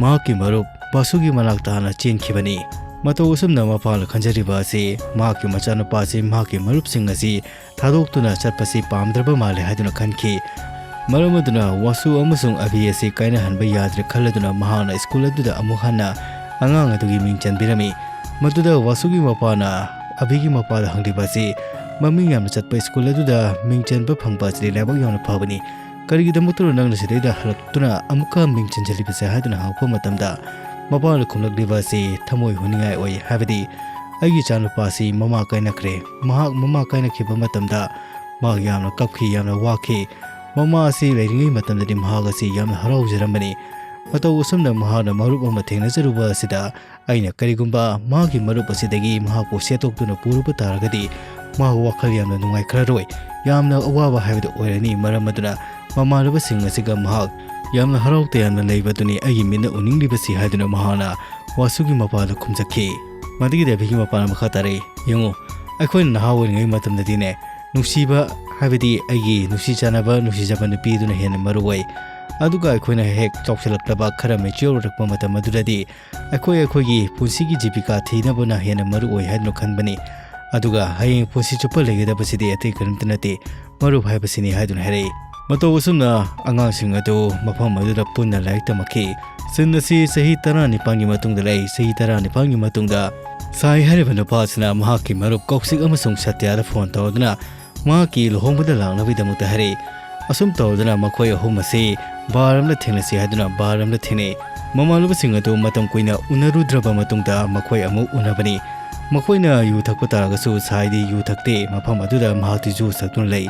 ꯃꯍꯥꯛꯀꯤ ꯃꯔꯨꯞ ꯕꯥꯁꯨꯒꯤ ꯃꯅꯥꯛꯇ ꯍꯥꯟꯅ ꯆꯦꯟꯈꯤꯕꯅꯤ꯫ ꯃꯇꯧ ꯑꯁꯨꯝꯅ ꯃꯄꯥꯅ ꯈꯟꯖꯔꯤꯕ ꯑꯁꯤ ꯃꯍꯥꯛꯀꯤ ꯃꯆꯥꯅꯨꯄꯥ ꯑꯁꯤ ꯃꯍꯥꯛꯀꯤ ꯃꯔꯨꯞꯁꯤꯡ ꯑꯁꯤ ꯊꯥꯗꯣꯛꯇꯨꯅ ꯆꯠꯄꯁꯤ ꯄꯥꯝꯗ꯭ꯔꯕ ꯃꯥꯜꯂꯦ ꯍꯥꯏꯗꯨꯅ ꯈꯟꯈꯤ꯫ ꯃꯔꯝ ꯑꯗꯨꯅ ꯋꯥꯁꯨ ꯑꯃꯁꯨꯡ ꯑꯚꯤ ꯑꯁꯤ ꯀꯥꯏꯅꯍꯟꯕ ꯌꯥꯗ꯭ꯔꯦ ꯈꯜꯂꯗꯨꯅ ꯃꯍꯥꯛꯅ ꯁ꯭ꯀꯨꯜ ꯑꯗꯨꯗ ꯑꯃꯨꯛ ꯍꯟꯅ ꯑꯉꯥꯡ ꯑꯗꯨꯒꯤ ꯃꯤꯡ ꯆꯟꯕꯤꯔꯝꯃꯤ꯫ ꯃꯗꯨꯗ ꯋꯥꯁꯨꯒꯤ ꯃꯄꯥꯅ ꯑꯚꯤꯒꯤ ꯃꯄꯥꯗ ꯍꯪꯂꯤꯕ ꯑꯁꯤ, "ꯃꯃꯤꯡ ꯌꯥꯝꯅ ꯆꯠꯄ ꯁ꯭ꯀꯨꯜ ꯑꯗꯨꯗ ꯃꯤꯡ ꯆꯟꯕ ꯐꯪꯕ ꯑꯁꯤꯗꯤ ꯂꯥꯏꯕꯛ ꯌꯥꯝꯅ ꯐꯕꯅꯤ꯫ ꯀꯔꯤꯒꯤꯗꯃꯛꯇꯅꯣ ꯅꯪꯅ ꯁꯤꯗꯩꯗ ꯍꯜꯂꯛꯇꯨꯅ ꯑꯃꯨꯛꯀ ꯃꯤꯡ ꯆꯟꯁꯤꯜꯂꯤꯕꯁꯦ?" ꯍꯥꯏꯗꯨꯅ ꯍꯪꯉꯛꯄ ꯃꯇꯝꯗ ꯃꯄꯥꯅ ꯈꯨꯝꯂꯛꯂꯤꯕ ꯑꯁꯤ ꯊꯃꯣꯏ ꯍꯨꯅꯤꯡꯉꯥꯏ ꯑꯣꯏ꯫ ꯍꯥꯏꯕꯗꯤ ꯑꯩꯒꯤ ꯏꯆꯥꯅꯨꯄꯥ ꯑꯁꯤ ꯃꯃꯥ ꯀꯥꯏꯅꯈ꯭ꯔꯦ꯫ ꯃꯍꯥꯛ ꯃꯃꯥ ꯀꯥꯏꯅꯈꯤꯕ ꯃꯇꯝꯗ ꯃꯍꯥꯛ ꯌꯥꯝꯅ ꯀꯞꯈꯤ, ꯌꯥꯝꯅ ꯋꯥꯈꯤ꯫ ꯃꯃꯥ ꯑꯁꯤ ꯂꯩꯔꯤꯉꯩ ꯃꯇꯝꯗꯗꯤ ꯃꯍꯥꯛ ꯑꯁꯤ ꯌꯥꯝꯅ ꯍꯔꯥꯎꯖꯔꯝꯕꯅꯤ꯫ ꯃꯇꯧ ꯑꯁꯨꯝꯅ ꯃꯍꯥꯛꯅ ꯃꯔꯨꯞ ꯑꯃ ꯊꯦꯡꯅꯖꯔꯨꯕ ꯑꯁꯤꯗ ꯑꯩꯅ ꯀꯔꯤꯒꯨꯝꯕ ꯃꯍꯥꯛꯀꯤ ꯃꯔꯨꯞ ꯑꯁꯤꯗꯒꯤ ꯃꯍꯥꯛꯄꯨ ꯁꯦꯠꯇꯣꯛꯇꯨꯅ ꯄꯨꯔꯨꯕ ꯇꯥꯔꯒꯗꯤ ꯃꯍꯥꯛ ꯋꯥꯈꯜ ꯌꯥꯝꯅ ꯅꯨꯡꯉꯥꯏꯈ꯭ꯔꯔꯣꯏ, ꯌꯥꯝꯅ ꯑꯋꯥꯕ ꯍꯥꯏꯕꯗꯨ ꯑꯣꯏꯔꯅꯤ꯫ ꯃꯔꯝ ꯑꯗꯨꯅ ꯃꯃꯥꯟꯅꯕꯁꯤꯡ ꯑꯁꯤꯒ ꯃꯍꯥꯛ ꯌꯥꯝꯅ ꯍꯔꯥꯎ ꯇꯌꯥꯝꯅ ꯂꯩꯕꯗꯨꯅꯤ ꯑꯩꯒꯤ ꯃꯤꯠꯅ ꯎꯅꯤꯡꯂꯤꯕꯁꯤ ꯍꯥꯏꯗꯨꯅ ꯃꯍꯥꯛꯅ ꯋꯥꯁꯨꯒꯤ ꯃꯄꯥꯗ ꯈꯨꯝꯖꯈꯤ꯫ ꯃꯗꯨꯒꯤꯗꯤ ꯑꯕꯤꯒꯤ ꯃꯄꯥꯅ ꯃꯈꯥ ꯇꯥꯔꯛꯏ, "ꯌꯦꯡꯉꯨ, ꯑꯩꯈꯣꯏꯅ ꯅꯍꯥ ꯑꯣꯏꯔꯤꯉꯩ ꯃꯇꯝꯗꯗꯤꯅꯦ, ꯅꯨꯡꯁꯤꯕ ꯍꯥꯏꯕꯗꯤ ꯑꯩꯒꯤ ꯅꯨꯡꯁꯤ ꯆꯥꯟꯅꯕ, ꯅꯨꯡꯁꯤꯖꯕ ꯅꯨꯄꯤꯗꯨꯅ ꯍꯦꯟꯅ ꯃꯔꯨ ꯑꯣꯏ꯫ ꯑꯗꯨꯒ ꯑꯩꯈꯣꯏꯅ ꯍꯦꯛ ꯆꯥꯎꯁꯤꯜꯂꯛꯂꯕ, ꯈꯔ mature ꯑꯣꯏꯔꯛꯄ ꯃꯇꯝ ꯑꯗꯨꯗꯗꯤ ꯑꯩꯈꯣꯏ ꯑꯩꯈꯣꯏꯒꯤ ꯄꯨꯟꯁꯤꯒꯤ ꯖꯤꯕꯤꯀꯥ ꯊꯤꯅꯕꯅ ꯍꯦꯟꯅ ꯃꯔꯨ ꯑꯣꯏ ꯍꯥꯏꯗꯨꯅ ꯈꯟꯕꯅꯤ꯫ ꯑꯗꯨꯒ ꯍꯌꯦꯡ ꯄꯨꯟꯁꯤ ꯆꯨꯞꯄ ꯂꯩꯒꯗꯕꯁꯤꯗꯤ ꯑꯇꯩ ꯀꯔꯤꯝꯇ ꯅꯠꯇꯦ, ꯃꯔꯨꯞ ꯍꯥꯏꯕꯁꯤꯅꯤ" ꯍꯥꯏꯗꯨꯅ ꯍꯥꯏꯔꯛꯏ꯫ ꯃꯇꯧ ꯑꯁꯨꯝꯅ ꯑꯉꯥꯡꯁꯤꯡ ꯑꯗꯨ ꯃꯐꯝ ꯑꯗꯨꯗ ꯄꯨꯟꯅ ꯂꯥꯏꯔꯤꯛ ꯇꯝꯃꯛꯈꯤ꯫ Scene ꯑꯁꯤ ꯆꯍꯤ ꯇꯔꯥꯅꯤꯄꯥꯟꯒꯤ ꯃꯇꯨꯡꯗ ꯂꯩ꯫ ꯆꯍꯤ ꯇꯔꯥꯅꯤꯄꯥꯟꯒꯤ ꯃꯇꯨꯡꯗ ꯁꯥꯏ ꯍꯥꯏꯔꯤꯕ ꯅꯨꯄꯥ ꯑꯁꯤꯅ ꯃꯍꯥꯛꯀꯤ ꯃꯔꯨꯞ ꯀꯧꯁꯤꯛ ꯑꯃꯁꯨꯡ ꯁꯇ꯭ꯌꯗ phone ꯇꯧꯗꯨꯅ ꯃꯍꯥꯛꯀꯤ ꯂꯨꯍꯣꯡꯕꯗ ꯂꯥꯛꯅꯕꯒꯤꯗꯃꯛꯇ ꯍꯥꯏꯔꯛꯏ꯫ ꯑꯁꯨꯝ ꯇꯧꯗꯨꯅ ꯃꯈꯣꯏ ꯑꯍꯨꯝ ꯑꯁꯤ bar ꯑꯃꯗ ꯊꯦꯡꯅꯁꯤ ꯍꯥꯏꯗꯨꯅ bar ꯑꯃꯗ ꯊꯦꯡꯅꯩ꯫ ꯃꯃꯥꯟꯅꯕꯁꯤꯡ ꯑꯗꯨ ꯃꯇꯝ ꯀꯨꯏꯅ ꯎꯅꯔꯨꯗ꯭ꯔꯕ ꯃꯇꯨꯡꯗ ꯃꯈꯣꯏ ꯑꯃꯨꯛ ꯎꯅꯕꯅꯤ꯫ ꯃꯈꯣꯏꯅ ꯌꯨ ꯊꯛꯄ ꯇꯥꯔꯒꯁꯨ ꯁꯥꯏꯗꯤ ꯌꯨ ꯊꯛꯇꯦ꯫ ꯃꯐꯝ ꯑꯗꯨꯗ ꯃꯍꯥꯛꯇꯤ juice ꯊꯛꯇꯨꯅ ꯂꯩ꯫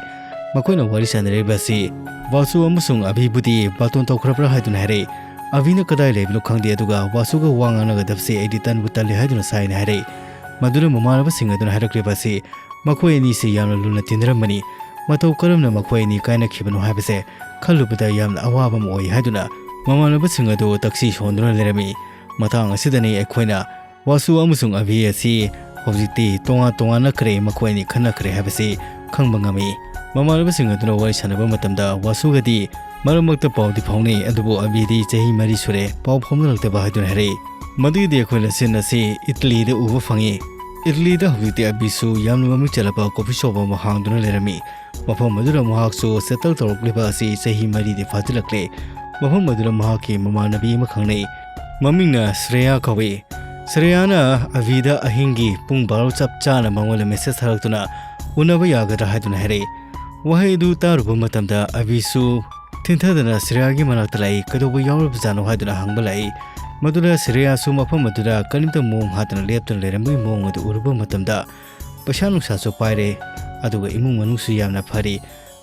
ꯃꯈꯣꯏꯅ ꯋꯥꯔꯤ ꯁꯥꯟꯅꯔꯤꯕ ꯑꯁꯤ ꯋꯥꯁꯨ ꯑꯃꯁꯨꯡ ꯑꯚꯤꯕꯨꯗꯤ ꯕꯥꯇꯣꯟ ꯇꯧꯈ꯭ꯔꯕ꯭ꯔꯥ ꯍꯥꯏꯗꯨꯅ ꯍꯥꯏꯔꯛꯏ꯫ ꯑꯚꯤꯅ ꯀꯗꯥꯏ ꯂꯩꯕꯅꯣ ꯈꯪꯗꯦ, ꯑꯗꯨꯒ ꯋꯥꯁꯨꯒ ꯋꯥ ꯉꯥꯡꯅꯒꯗꯕꯁꯦ ꯑꯩꯗꯤ ꯇꯟꯕꯨ ꯇꯜꯂꯦ ꯍꯥꯏꯗꯨꯅ ꯁꯥꯏꯅ ꯍꯥꯏꯔꯛꯏ꯫ ꯃꯗꯨꯅ ꯃꯃꯥꯟꯅꯕꯁꯤꯡ ꯑꯗꯨꯅ ꯍꯥꯏꯔꯛꯂꯤꯕ ꯑꯁꯤ ꯃꯈꯣꯏ ꯑꯅꯤꯁꯤ ꯌꯥꯝꯅ ꯂꯨꯅ ꯇꯤꯟꯅꯔꯝꯕꯅꯤ꯫ ꯃꯇꯧ ꯀꯔꯝꯅ ꯃꯈꯣꯏ ꯑꯅꯤ ꯀꯥꯏꯅꯈꯤꯕꯅꯣ ꯍꯥꯏꯕꯁꯦ ꯈꯜꯂꯨꯕꯗ ꯌꯥꯝꯅ ꯑꯋꯥꯕ ꯑꯃ ꯑꯣꯏ ꯍꯥꯏꯗꯨꯅ ꯃꯃꯥꯟꯅꯕꯁꯤꯡ ꯑꯗꯨ ꯇꯛꯁꯤ ꯁꯣꯟꯗꯨꯅ ꯂꯩꯔꯝꯃꯤ꯫ ꯃꯇꯥꯡ ꯑꯁꯤꯗꯅꯤ ꯑꯩꯈꯣꯏꯅ ꯋꯥꯁꯨ ꯑꯃꯁꯨꯡ ꯑꯚꯤ ꯑꯁꯤ ꯍꯧꯖꯤꯛꯇꯤ ꯇꯣꯉꯥꯟ ꯇꯣꯉꯥꯟꯅꯈ꯭ꯔꯦ, ꯃꯈꯣꯏ ꯑꯅꯤ ꯈꯟꯅꯈ꯭ꯔꯦ ꯍꯥꯏꯕꯁꯤ ꯈꯪꯕ ꯉꯝꯃꯤ꯫ ꯃꯃꯥꯟꯅꯕꯁꯤꯡ ꯑꯗꯨꯅ ꯋꯥꯔꯤ ꯁꯥꯟꯅꯕ ꯃꯇꯝꯗ ꯋꯥꯁꯨꯒꯗꯤ ꯃꯔꯛ ꯃꯔꯛꯇ ꯄꯥꯎꯗꯤ ꯐꯥꯎꯅꯩ, ꯑꯗꯨꯕꯨ ꯑꯚꯤꯗꯤ ꯆꯍꯤ ꯃꯔꯤ ꯁꯨꯔꯦ ꯄꯥꯎ ꯐꯥꯎꯅꯔꯛꯇꯕ ꯍꯥꯏꯗꯨꯅ ꯍꯥꯏꯔꯛꯏ꯫ ꯃꯗꯨꯒꯤꯗꯤ ꯑꯩꯈꯣꯏꯅ scene ꯑꯁꯤ ꯏꯇꯂꯤꯗ ꯎꯕ ꯐꯪꯉꯤ꯫ ꯏꯇꯂꯤꯗ ꯍꯧꯖꯤꯛꯇꯤ ꯑꯚꯤꯁꯨ ꯌꯥꯝꯅ ꯃꯃꯤꯡ ꯆꯠꯂꯕ coffee shop ꯑꯃ ꯍꯥꯡꯗꯨꯅ ꯂꯩꯔꯝꯃꯤ꯫ ꯃꯐꯝ ꯑꯗꯨꯗ ꯃꯍꯥꯛꯁꯨ settle ꯇꯧꯔꯛꯂꯤꯕ ꯑꯁꯤ ꯆꯍꯤ ꯃꯔꯤꯗꯤ ꯐꯥꯖꯤꯜꯂꯛꯂꯦ꯫ ꯃꯐꯝ ꯑꯗꯨꯗ ꯃꯍꯥꯛꯀꯤ ꯃꯃꯥꯟꯅꯕꯤ ꯑꯃ ꯈꯪꯅꯩ꯫ ꯃꯃꯤꯡꯅ ꯁ꯭ꯔꯦꯌꯥ ꯀꯧꯏ꯫ ꯁ꯭ꯔꯦꯌꯥꯅ ꯑꯚꯤꯗ ꯑꯍꯤꯡꯒꯤ ꯄꯨꯡ ꯕꯥꯔꯣ ꯆꯞ ꯆꯥꯅ ꯃꯉꯣꯟꯗ message ꯊꯥꯔꯛꯇꯨꯅ ꯎꯅꯕ ꯌꯥꯒꯗ꯭ꯔꯥ ꯍꯥꯏꯗꯨꯅ ꯍꯥꯏꯔꯛꯏ꯫ ꯋꯥꯍꯩ ꯑꯗꯨ ꯇꯥꯔꯨꯕ ꯃꯇꯝꯗ ꯑꯚꯤꯁꯨ ꯊꯤꯟꯊꯗꯅ ꯁ꯭ꯔꯦꯌꯥꯒꯤ ꯃꯅꯥꯛꯇ ꯂꯥꯛꯏ꯫ "ꯀꯩꯗꯧꯕ ꯌꯥꯎꯔꯕꯖꯥꯠꯅꯣ?" ꯍꯥꯏꯗꯨꯅ ꯍꯪꯕ ꯂꯥꯛꯏ꯫ ꯃꯗꯨꯗ ꯁ꯭ꯔꯦꯌꯥꯁꯨ ꯃꯐꯝ ꯑꯗꯨꯗ ꯀꯔꯤꯝꯇ ꯃꯑꯣꯡ ꯍꯥꯠꯇꯅ ꯂꯦꯞꯇꯨꯅ ꯂꯩꯔꯝꯕꯒꯤ ꯃꯑꯣꯡ ꯑꯗꯨ ꯎꯔꯨꯕ ꯃꯇꯝꯗ, "ꯄꯩꯁꯥ ꯅꯨꯡꯁꯥꯁꯨ ꯄꯥꯏꯔꯦ, ꯑꯗꯨꯒ ꯏꯃꯨꯡ ꯃꯅꯨꯡꯁꯨ ꯌꯥꯝꯅ ꯐꯔꯤ,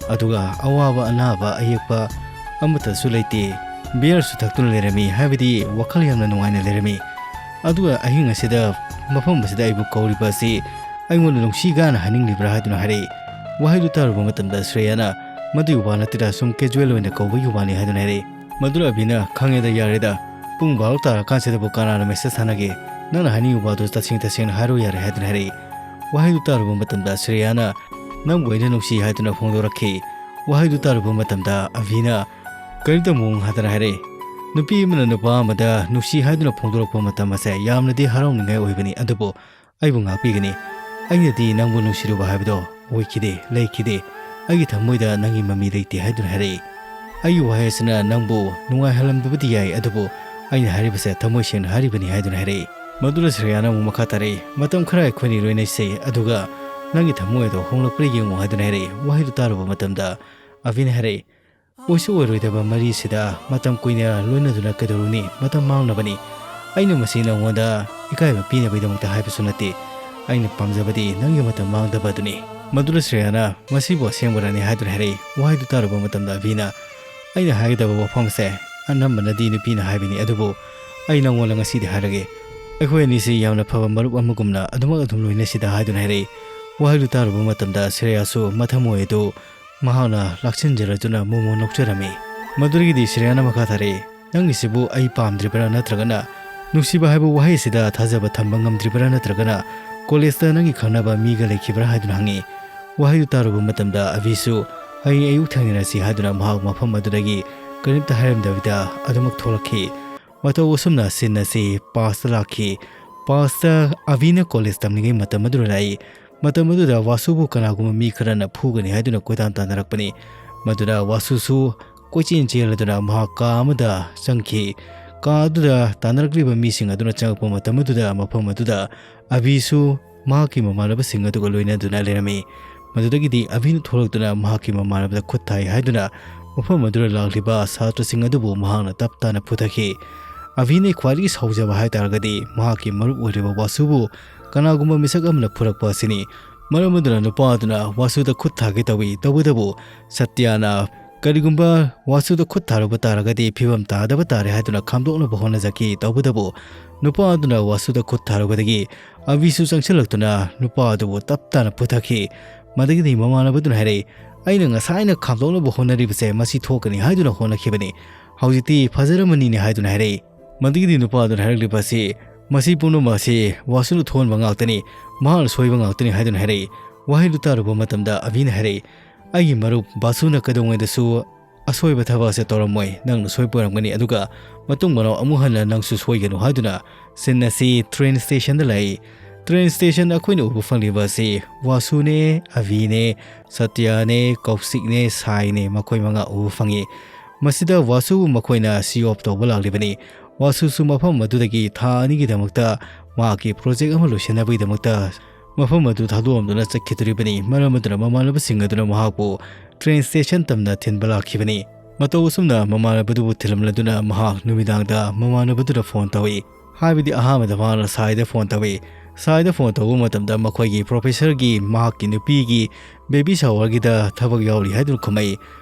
ꯑꯗꯨꯒ ꯑꯋꯥꯕ ꯑꯅꯥꯕ ꯑꯌꯦꯛꯄ ꯑꯃꯠꯇꯁꯨ ꯂꯩꯇꯦ꯫ ꯕꯤꯌꯔꯁꯨ ꯊꯛꯇꯨꯅ ꯂꯩꯔꯝꯃꯤ, ꯍꯥꯏꯕꯗꯤ ꯋꯥꯈꯜ ꯌꯥꯝꯅ ꯅꯨꯡꯉꯥꯏꯅ ꯂꯩꯔꯝꯃꯤ꯫ ꯑꯗꯨꯒ ꯑꯍꯤꯡ ꯑꯁꯤꯗ ꯃꯐꯝ ꯑꯁꯤꯗ ꯑꯩꯕꯨ ꯀꯧꯔꯤꯕ ꯑꯁꯤ ꯑꯩꯉꯣꯟꯗ ꯅꯨꯡꯁꯤꯒꯅ ꯍꯥꯏꯅꯤꯡꯂꯤꯕ꯭ꯔꯥ ꯍꯥꯏꯗꯨꯅ ꯍꯥꯏꯔꯛꯏ꯫ ꯋꯥꯍꯩꯗꯨ ꯇꯥꯔꯨꯕ ꯃꯇꯝꯗ ꯁ꯭ꯔꯦꯌꯥꯅ, "ꯃꯗꯨꯒꯤ ꯋꯥ ꯅꯠꯇꯦꯗ, ꯁꯨꯝ casual ꯑꯣꯏꯅ ꯀꯧꯕꯒꯤ ꯋꯥꯅꯤ" ꯍꯥꯏꯗꯨꯅ ꯍꯥꯏꯔꯛꯏ꯫ ꯃꯗꯨꯅ ꯑꯕꯤꯅ, "ꯈꯪꯉꯦꯗ, ꯌꯥꯔꯦꯗ, ꯄꯨꯡ ꯕꯥꯔꯣ ꯇꯥꯔꯀꯥꯟꯁꯤꯗꯕꯨ ꯀꯅꯥꯅ message ꯊꯥꯅꯒꯦ? ꯅꯪꯅ ꯍꯥꯏꯅꯤꯡꯉꯤꯕ ꯋꯥꯗꯨ ꯇꯁꯦꯡ ꯇꯁꯦꯡꯅ ꯍꯥꯏꯔꯣ ꯌꯥꯔꯦ" ꯍꯥꯏꯗꯨꯅ ꯍꯥꯏꯔꯛꯏ꯫ ꯋꯥꯍꯩꯗꯨ ꯇꯥꯔꯨꯕ ꯃꯇꯝꯗ ꯁ꯭ꯔꯦꯌꯥꯅ, "ꯅꯪꯕꯨ ꯑꯩꯅ ꯅꯨꯡꯁꯤ" ꯍꯥꯏꯗꯨꯅ ꯐꯣꯡꯗꯣꯔꯛꯈꯤ꯫ ꯋꯥꯍꯩꯗꯨ ꯇꯥꯔꯨꯕ ꯃꯇꯝꯗ ꯑꯕꯤꯅ, "ꯀꯔꯤꯝꯇ ꯃꯑꯣꯡ ꯍꯥꯏꯗꯅ" ꯍꯥꯏꯔꯛꯏ꯫ ꯅꯨꯄꯤ ꯑꯃꯅ ꯅꯨꯄꯥ ꯑꯃꯗ ꯅꯨꯡꯁꯤ ꯍꯥꯏꯗꯨꯅ ꯐꯣꯡꯗꯣꯔꯛꯄ ꯃꯇꯝ ꯑꯁꯦ ꯌꯥꯝꯅꯗꯤ ꯍꯔꯥꯎꯅꯤꯡꯉꯥꯏ ꯑꯣꯏꯕꯅꯤ, ꯑꯗꯨꯕꯨ ꯑꯩꯕꯨ ꯉꯥꯛꯄꯤꯒꯅꯤ꯫ ꯑꯩꯅꯗꯤ ꯅꯪꯕꯨ ꯅꯨꯡꯁꯤꯔꯨꯕ ꯍꯥꯏꯕꯗꯣ ꯑꯣꯏꯈꯤꯗꯦ, ꯂꯩꯈꯤꯗꯦ꯫ ꯑꯩꯒꯤ ꯊꯃꯣꯏꯗ ꯅꯪꯒꯤ ꯃꯃꯤ ꯂꯩꯇꯦ" ꯍꯥꯏꯗꯨꯅ ꯍꯥꯏꯔꯛꯏ꯫ "ꯑꯩꯒꯤ ꯋꯥꯍꯩ ꯑꯁꯤꯅ ꯅꯪꯕꯨ ꯅꯨꯡꯉꯥꯏꯍꯜꯂꯝꯗꯕꯗꯤ ꯌꯥꯏ, ꯑꯗꯨꯕꯨ ꯑꯩꯅ ꯍꯥꯏꯔꯤꯕꯁꯦ ꯊꯃꯣꯏ ꯁꯦꯡꯅ ꯍꯥꯏꯔꯤꯕꯅꯤ" ꯍꯥꯏꯗꯨꯅ ꯍꯥꯏꯔꯛꯏ꯫ ꯃꯗꯨꯅ ꯁ꯭ꯔꯦꯌꯥꯅ ꯑꯃꯨꯛ ꯃꯈꯥ ꯇꯥꯔꯛꯏ, "ꯃꯇꯝ ꯈꯔ ꯑꯩꯈꯣꯏꯅꯤ ꯂꯣꯏꯅꯁꯤ, ꯑꯗꯨꯒ ꯅꯪꯒꯤ ꯊꯃꯣꯏ ꯑꯗꯣ ꯍꯣꯡꯂꯛꯄ꯭ꯔꯥ ꯌꯦꯡꯉꯨ" ꯍꯥꯏꯗꯨꯅ ꯍꯥꯏꯔꯛꯏ꯫ ꯋꯥꯍꯩꯗꯨ ꯇꯥꯔꯨꯕ ꯃꯇꯝꯗ ꯑꯕꯤꯅ ꯍꯥꯏꯔꯛꯏ, "ꯑꯣꯏꯁꯨ ꯑꯣꯏꯔꯣꯏꯗꯕ ꯃꯔꯤꯁꯤꯗ ꯃꯇꯝ ꯀꯨꯏꯅ ꯂꯣꯏꯅꯗꯨꯅ ꯀꯩꯗꯧꯔꯨꯅꯤ? ꯃꯇꯝ ꯃꯥꯡꯅꯕꯅꯤ꯫ ꯑꯩꯅ ꯃꯁꯤ ꯅꯉꯣꯟꯗ ꯏꯀꯥꯏꯕ ꯄꯤꯅꯕꯒꯤꯗꯃꯛꯇ ꯍꯥꯏꯕꯁꯨ ꯅꯠꯇꯦ꯫ ꯑꯩꯅ ꯄꯥꯝꯖꯕꯗꯤ ꯅꯪꯒꯤ ꯃꯇꯝ ꯃꯥꯡꯗꯕ ꯑꯗꯨꯅꯤ"꯫ ꯃꯗꯨꯅ ꯁ꯭ꯔꯦꯌꯥꯅ, "ꯃꯁꯤꯕꯨ ꯑꯁꯦꯡꯕꯔꯅꯤ?" ꯍꯥꯏꯗꯨꯅ ꯍꯥꯏꯔꯛꯏ꯫ ꯋꯥꯍꯩꯗꯨ ꯇꯥꯔꯨꯕ ꯃꯇꯝꯗ ꯑꯕꯤꯅ, "ꯑꯩꯅ ꯍꯥꯏꯒꯗꯕ ꯋꯥꯐꯝꯁꯦ ꯑꯅꯝꯕꯅꯗꯤ ꯅꯨꯄꯤꯅ ꯍꯥꯏꯕꯅꯤ, ꯑꯗꯨꯕꯨ ꯑꯩ ꯅꯪꯉꯣꯟꯗ ꯉꯁꯤꯗꯤ ꯍꯥꯏꯔꯒꯦ꯫ ꯑꯩꯈꯣꯏ ꯑꯅꯤꯁꯤ ꯌꯥꯝꯅ ꯐꯕ ꯃꯔꯨꯞ ꯑꯃꯒꯨꯝꯅ ꯑꯗꯨꯃꯛ ꯑꯗꯨꯝ ꯂꯣꯏꯅꯁꯤꯗ" ꯍꯥꯏꯗꯨꯅ ꯍꯥꯏꯔꯛꯏ꯫ ꯋꯥꯍꯩꯗꯨ ꯇꯥꯔꯨꯕ ꯃꯇꯝꯗ ꯁ꯭ꯔꯦꯌꯥꯁꯨ ꯃꯊꯃꯣꯏ ꯑꯗꯨ ꯃꯍꯥꯛꯅ ꯂꯥꯛꯁꯤꯟꯖꯔꯗꯨꯅ ꯃꯣꯃꯣ ꯅꯣꯛꯆꯔꯝꯃꯤ꯫ ꯃꯗꯨꯗꯒꯤꯗꯤ ꯁ꯭ꯔꯦꯌꯥꯅ ꯃꯈꯥ ꯇꯥꯔꯛꯏ, "ꯅꯪꯒꯤꯁꯤꯕꯨ ꯑꯩ ꯄꯥꯝꯗ꯭ꯔꯤꯕ꯭ꯔꯥ, ꯅꯠꯇ꯭ꯔꯒꯅ ꯅꯨꯡꯁꯤꯕ ꯍꯥꯏꯕ ꯋꯥꯍꯩ ꯑꯁꯤꯗ ꯊꯥꯖꯕ ꯊꯝꯕ ꯉꯝꯗ꯭ꯔꯤꯕ꯭ꯔꯥ, ꯅꯠꯇ꯭ꯔꯒꯅ ꯀꯣꯂꯦꯖꯇ ꯅꯪꯒꯤ ꯈꯪꯅꯕ ꯃꯤꯒ ꯂꯩꯈꯤꯕ꯭ꯔꯥ?" ꯍꯥꯏꯗꯨꯅ ꯍꯪꯉꯤ꯫ ꯋꯥꯍꯩꯗꯨ ꯇꯥꯔꯨꯕ ꯃꯇꯝꯗ ꯑꯕꯤꯁꯨ "ꯍꯌꯦꯡ ꯑꯌꯨꯛ ꯊꯦꯡꯅꯔꯁꯤ" ꯍꯥꯏꯗꯨꯅ ꯃꯍꯥꯛ ꯃꯐꯝ ꯑꯗꯨꯗꯒꯤ ꯀꯔꯤꯝꯇ ꯍꯥꯏꯔꯝꯗꯕꯤꯗ ꯑꯗꯨꯃꯛ ꯊꯣꯛꯂꯛꯈꯤ꯫ ꯃꯇꯧ ꯑꯁꯨꯝꯅ ꯁꯤꯟ ꯑꯁꯤ ꯄꯥꯁꯇ ꯂꯥꯛꯈꯤ꯫ ꯄꯥꯁꯇ ꯑꯕꯤꯅ ꯀꯣꯂꯦꯖ ꯇꯝꯂꯤꯉꯩ ꯃꯇꯝ ꯑꯗꯨꯗ ꯂꯥꯛꯏ꯫ ꯃꯇꯝ ꯑꯗꯨꯗ ꯋꯥꯁꯨꯕꯨ ꯀꯅꯥꯒꯨꯝꯕ ꯃꯤ ꯈꯔꯅ ꯐꯨꯒꯅꯤ ꯍꯥꯏꯗꯨꯅ ꯀꯣꯏꯇꯥꯟ ꯇꯥꯟꯅꯔꯛꯄꯅꯤ꯫ ꯃꯗꯨꯅ ꯋꯥꯁꯨꯁꯨ ꯀꯣꯏꯆꯦꯟ ꯆꯦꯜꯂꯗꯨꯅ ꯃꯍꯥꯛ ꯀꯥ ꯑꯃꯗ ꯆꯪꯈꯤ꯫ ꯀꯥ ꯑꯗꯨꯗ ꯇꯥꯟꯅꯔꯛꯂꯤꯕ ꯃꯤꯁꯤꯡ ꯑꯗꯨꯅ ꯆꯪꯉꯛꯄ ꯃꯇꯝ ꯑꯗꯨꯗ ꯃꯐꯝ ꯑꯗꯨꯗ ꯑꯕꯤꯁꯨ ꯃꯍꯥꯛꯀꯤ ꯃꯃꯥꯟꯅꯕꯁꯤꯡ ꯑꯗꯨꯒ ꯂꯣꯏꯅꯗꯨꯅ ꯂꯩꯔꯝꯃꯤ꯫ ꯃꯗꯨꯗꯒꯤꯗꯤ ꯑꯕꯤꯅ ꯊꯣꯛꯂꯛꯇꯨꯅ ꯃꯍꯥꯛꯀꯤ ꯃꯃꯥꯟꯅꯕꯗ ꯈꯨꯠ ꯊꯥꯏ ꯍꯥꯏꯗꯨꯅ ꯃꯐꯝ ꯑꯗꯨꯗ ꯂꯥꯛꯂꯤꯕ ꯁꯥꯇ꯭ꯔꯁꯤꯡ ꯑꯗꯨꯕꯨ ꯃꯍꯥꯛꯅ ꯇꯞ ꯇꯥꯅ ꯐꯨꯊꯈꯤ꯫ ꯑꯕꯤꯅ ꯈ꯭ꯋꯥꯏꯗꯒꯤ ꯁꯥꯎꯖꯕ ꯍꯥꯏ ꯇꯥꯔꯒꯗꯤ ꯃꯍꯥꯛꯀꯤ ꯃꯔꯨꯞ ꯑꯣꯏꯔꯤꯕ ꯋꯥꯁꯨꯕꯨ ꯀꯅꯥꯒꯨꯝꯕ ꯃꯤꯁꯛ ꯑꯃꯅ ꯐꯨꯔꯛꯄ ꯑꯁꯤꯅꯤ꯫ ꯃꯔꯝ ꯑꯗꯨꯅ ꯅꯨꯄꯥ ꯑꯗꯨꯅ ꯋꯥꯁꯨꯗ ꯈꯨꯠ ꯊꯥꯒꯦ ꯇꯧꯏ, ꯇꯧꯕꯇꯕꯨ ꯁꯇ꯭ꯌꯥꯅ ꯀꯔꯤꯒꯨꯝꯕ ꯋꯥꯁꯨꯗ ꯈꯨꯠ ꯊꯥꯔꯨꯕ ꯇꯥꯔꯒꯗꯤ ꯐꯤꯕꯝ ꯇꯥꯗꯕ ꯇꯥꯔꯦ ꯍꯥꯏꯗꯨꯅ ꯈꯥꯝꯗꯣꯛꯅꯕ ꯍꯣꯠꯅꯖꯈꯤ꯫ ꯇꯧꯕꯇꯕꯨ ꯅꯨꯄꯥ ꯑꯗꯨꯅ ꯋꯥꯁꯨꯗ ꯈꯨꯠ ꯊꯥꯔꯨꯕꯗꯒꯤ ꯑꯕꯤꯁꯨ ꯆꯪꯁꯤꯜꯂꯛꯇꯨꯅ ꯅꯨꯄꯥ ꯑꯗꯨꯕꯨ ꯇꯞ ꯇꯥꯅ ꯄꯨꯊꯈꯤ꯫ ꯃꯗꯒꯤꯗꯤ ꯃꯃꯥꯟꯅꯕꯗꯨꯅ ꯍꯥꯏꯔꯛꯏ, "ꯑꯩꯅ ꯉꯁꯥꯏꯅ ꯈꯥꯝꯗꯣꯛꯅꯕ ꯍꯣꯠꯅꯔꯤꯕꯁꯦ ꯃꯁꯤ ꯊꯣꯛꯀꯅꯤ ꯍꯥꯏꯗꯨꯅ ꯍꯣꯠꯅꯈꯤꯕꯅꯤ꯫ ꯍꯧꯖꯤꯛꯇꯤ ꯐꯖꯔꯝꯃꯅꯤꯅꯦ" ꯍꯥꯏꯗꯨꯅ ꯍꯥꯏꯔꯛꯏ꯫ ꯃꯗꯨꯒꯤꯗꯤ ꯅꯨꯄꯥꯗꯨꯅ ꯍꯥꯏꯔꯛꯂꯤꯕ ꯑꯁꯤ, "ꯃꯁꯤ ꯄꯨꯝꯅꯃꯛ ꯑꯁꯤ ꯋꯥꯁꯨꯅ ꯊꯣꯛꯍꯟꯕ ꯉꯥꯛꯇꯅꯤ, ꯃꯍꯥꯛꯅ ꯁꯣꯏꯕ ꯉꯥꯛꯇꯅꯤ" ꯍꯥꯏꯗꯨꯅ ꯍꯥꯏꯔꯛꯏ꯫ ꯋꯥꯍꯩꯗꯨ ꯇꯥꯔꯨꯕ ꯃꯇꯝꯗ ꯑꯕꯤꯅ ꯍꯥꯏꯔꯛꯏ, "ꯑꯩꯒꯤ ꯃꯔꯨꯞ ꯕꯥꯁꯨꯅ ꯀꯩꯗꯧꯉꯩꯗꯁꯨ ꯑꯁꯣꯏꯕ ꯊꯕꯛ ꯑꯁꯦ ꯇꯧꯔꯝꯃꯣꯏ, ꯅꯪꯅ ꯁꯣꯏꯕ ꯑꯣꯏꯔꯝꯒꯅꯤ, ꯑꯗꯨꯒ ꯃꯇꯨꯡ ꯃꯅꯥꯎ ꯑꯃꯨꯛ ꯍꯟꯅ ꯅꯪꯁꯨ ꯁꯣꯏꯒꯅꯨ" ꯍꯥꯏꯗꯨꯅ ꯁꯤꯟ ꯑꯁꯤ ꯇ꯭ꯔꯦꯟ ꯁ꯭ꯇꯦꯁꯟꯗ ꯂꯥꯛꯏ꯫ ꯇ꯭ꯔꯦꯟ ꯁ꯭ꯇꯦꯁꯟ ꯑꯩꯈꯣꯏꯅ ꯎꯕ ꯐꯪꯂꯤꯕ ꯑꯁꯤ ꯋꯥꯁꯨꯅꯦ, ꯑꯕꯤꯅꯦ, ꯁꯇ꯭ꯌꯥꯅꯦ, ꯀꯧꯁꯤꯛꯅꯦ, ꯁꯥꯏꯅꯦ, ꯃꯈꯣꯏ ꯃꯉꯥ ꯎꯕ ꯐꯪꯉꯤ꯫ ꯃꯁꯤꯗ ꯋꯥꯁꯨꯕꯨ ꯃꯈꯣꯏꯅ ꯁꯤ ꯑꯣꯐ ꯇꯧꯕ ꯂꯥꯛꯂꯤꯕꯅꯤ꯫ ꯋꯥꯁꯨꯁꯨ ꯃꯐꯝ ꯑꯗꯨꯗꯒꯤ ꯊꯥ ꯑꯅꯤꯒꯤꯗꯃꯛꯇ ꯃꯍꯥꯛꯀꯤ ꯄ꯭ꯔꯣꯖꯦꯛ ꯑꯃ ꯂꯣꯏꯁꯤꯟꯅꯕꯒꯤꯗꯃꯛꯇ ꯃꯐꯝ ꯑꯗꯨ ꯊꯥꯗꯣꯛꯂꯝꯗꯨꯅ ꯆꯠꯈꯤꯗꯣꯔꯤꯕꯅꯤ꯫ ꯃꯔꯝ ꯑꯗꯨꯅ ꯃꯃꯥꯟꯅꯕꯁꯤꯡ ꯑꯗꯨꯅ ꯃꯍꯥꯛꯄꯨ ꯇ꯭ꯔꯦꯟ ꯁ꯭ꯇꯦꯁꯟ ꯇꯝꯅ ꯊꯤꯟꯕ ꯂꯥꯛꯈꯤꯕꯅꯤ꯫ ꯃꯇꯧ ꯑꯁꯨꯝꯅ ꯃꯃꯥꯟꯅꯕꯗꯨꯕꯨ ꯊꯤꯜꯂꯝꯂꯗꯨꯅ ꯃꯍꯥꯛ ꯅꯨꯃꯤꯗꯥꯡꯗ ꯃꯃꯥꯟꯅꯕꯗꯨꯗ ꯐꯣꯟ ꯇꯧꯏ꯫ ꯍꯥꯏꯕꯗꯤ ꯑꯍꯥꯟꯕꯗ ꯃꯍꯥꯛꯅ ꯁꯥꯏꯗ ꯐꯣꯟ ꯇꯧꯏ꯫ ꯁꯥꯏꯗ ꯐꯣꯟ ꯇꯧꯕ ꯃꯇꯝꯗ ꯃꯈꯣꯏꯒꯤ ꯄ꯭ꯔꯣꯐꯦꯁꯔꯒꯤ ꯃꯍꯥꯛꯀꯤ ꯅꯨꯄꯤꯒꯤ ꯕꯦꯕꯤ ꯁꯥꯋꯔꯒꯤꯗ ꯊꯕꯛ ꯌꯥꯎꯔꯤ ꯍꯥꯏꯗꯨꯅ ꯈꯨꯝꯃꯛꯏ꯫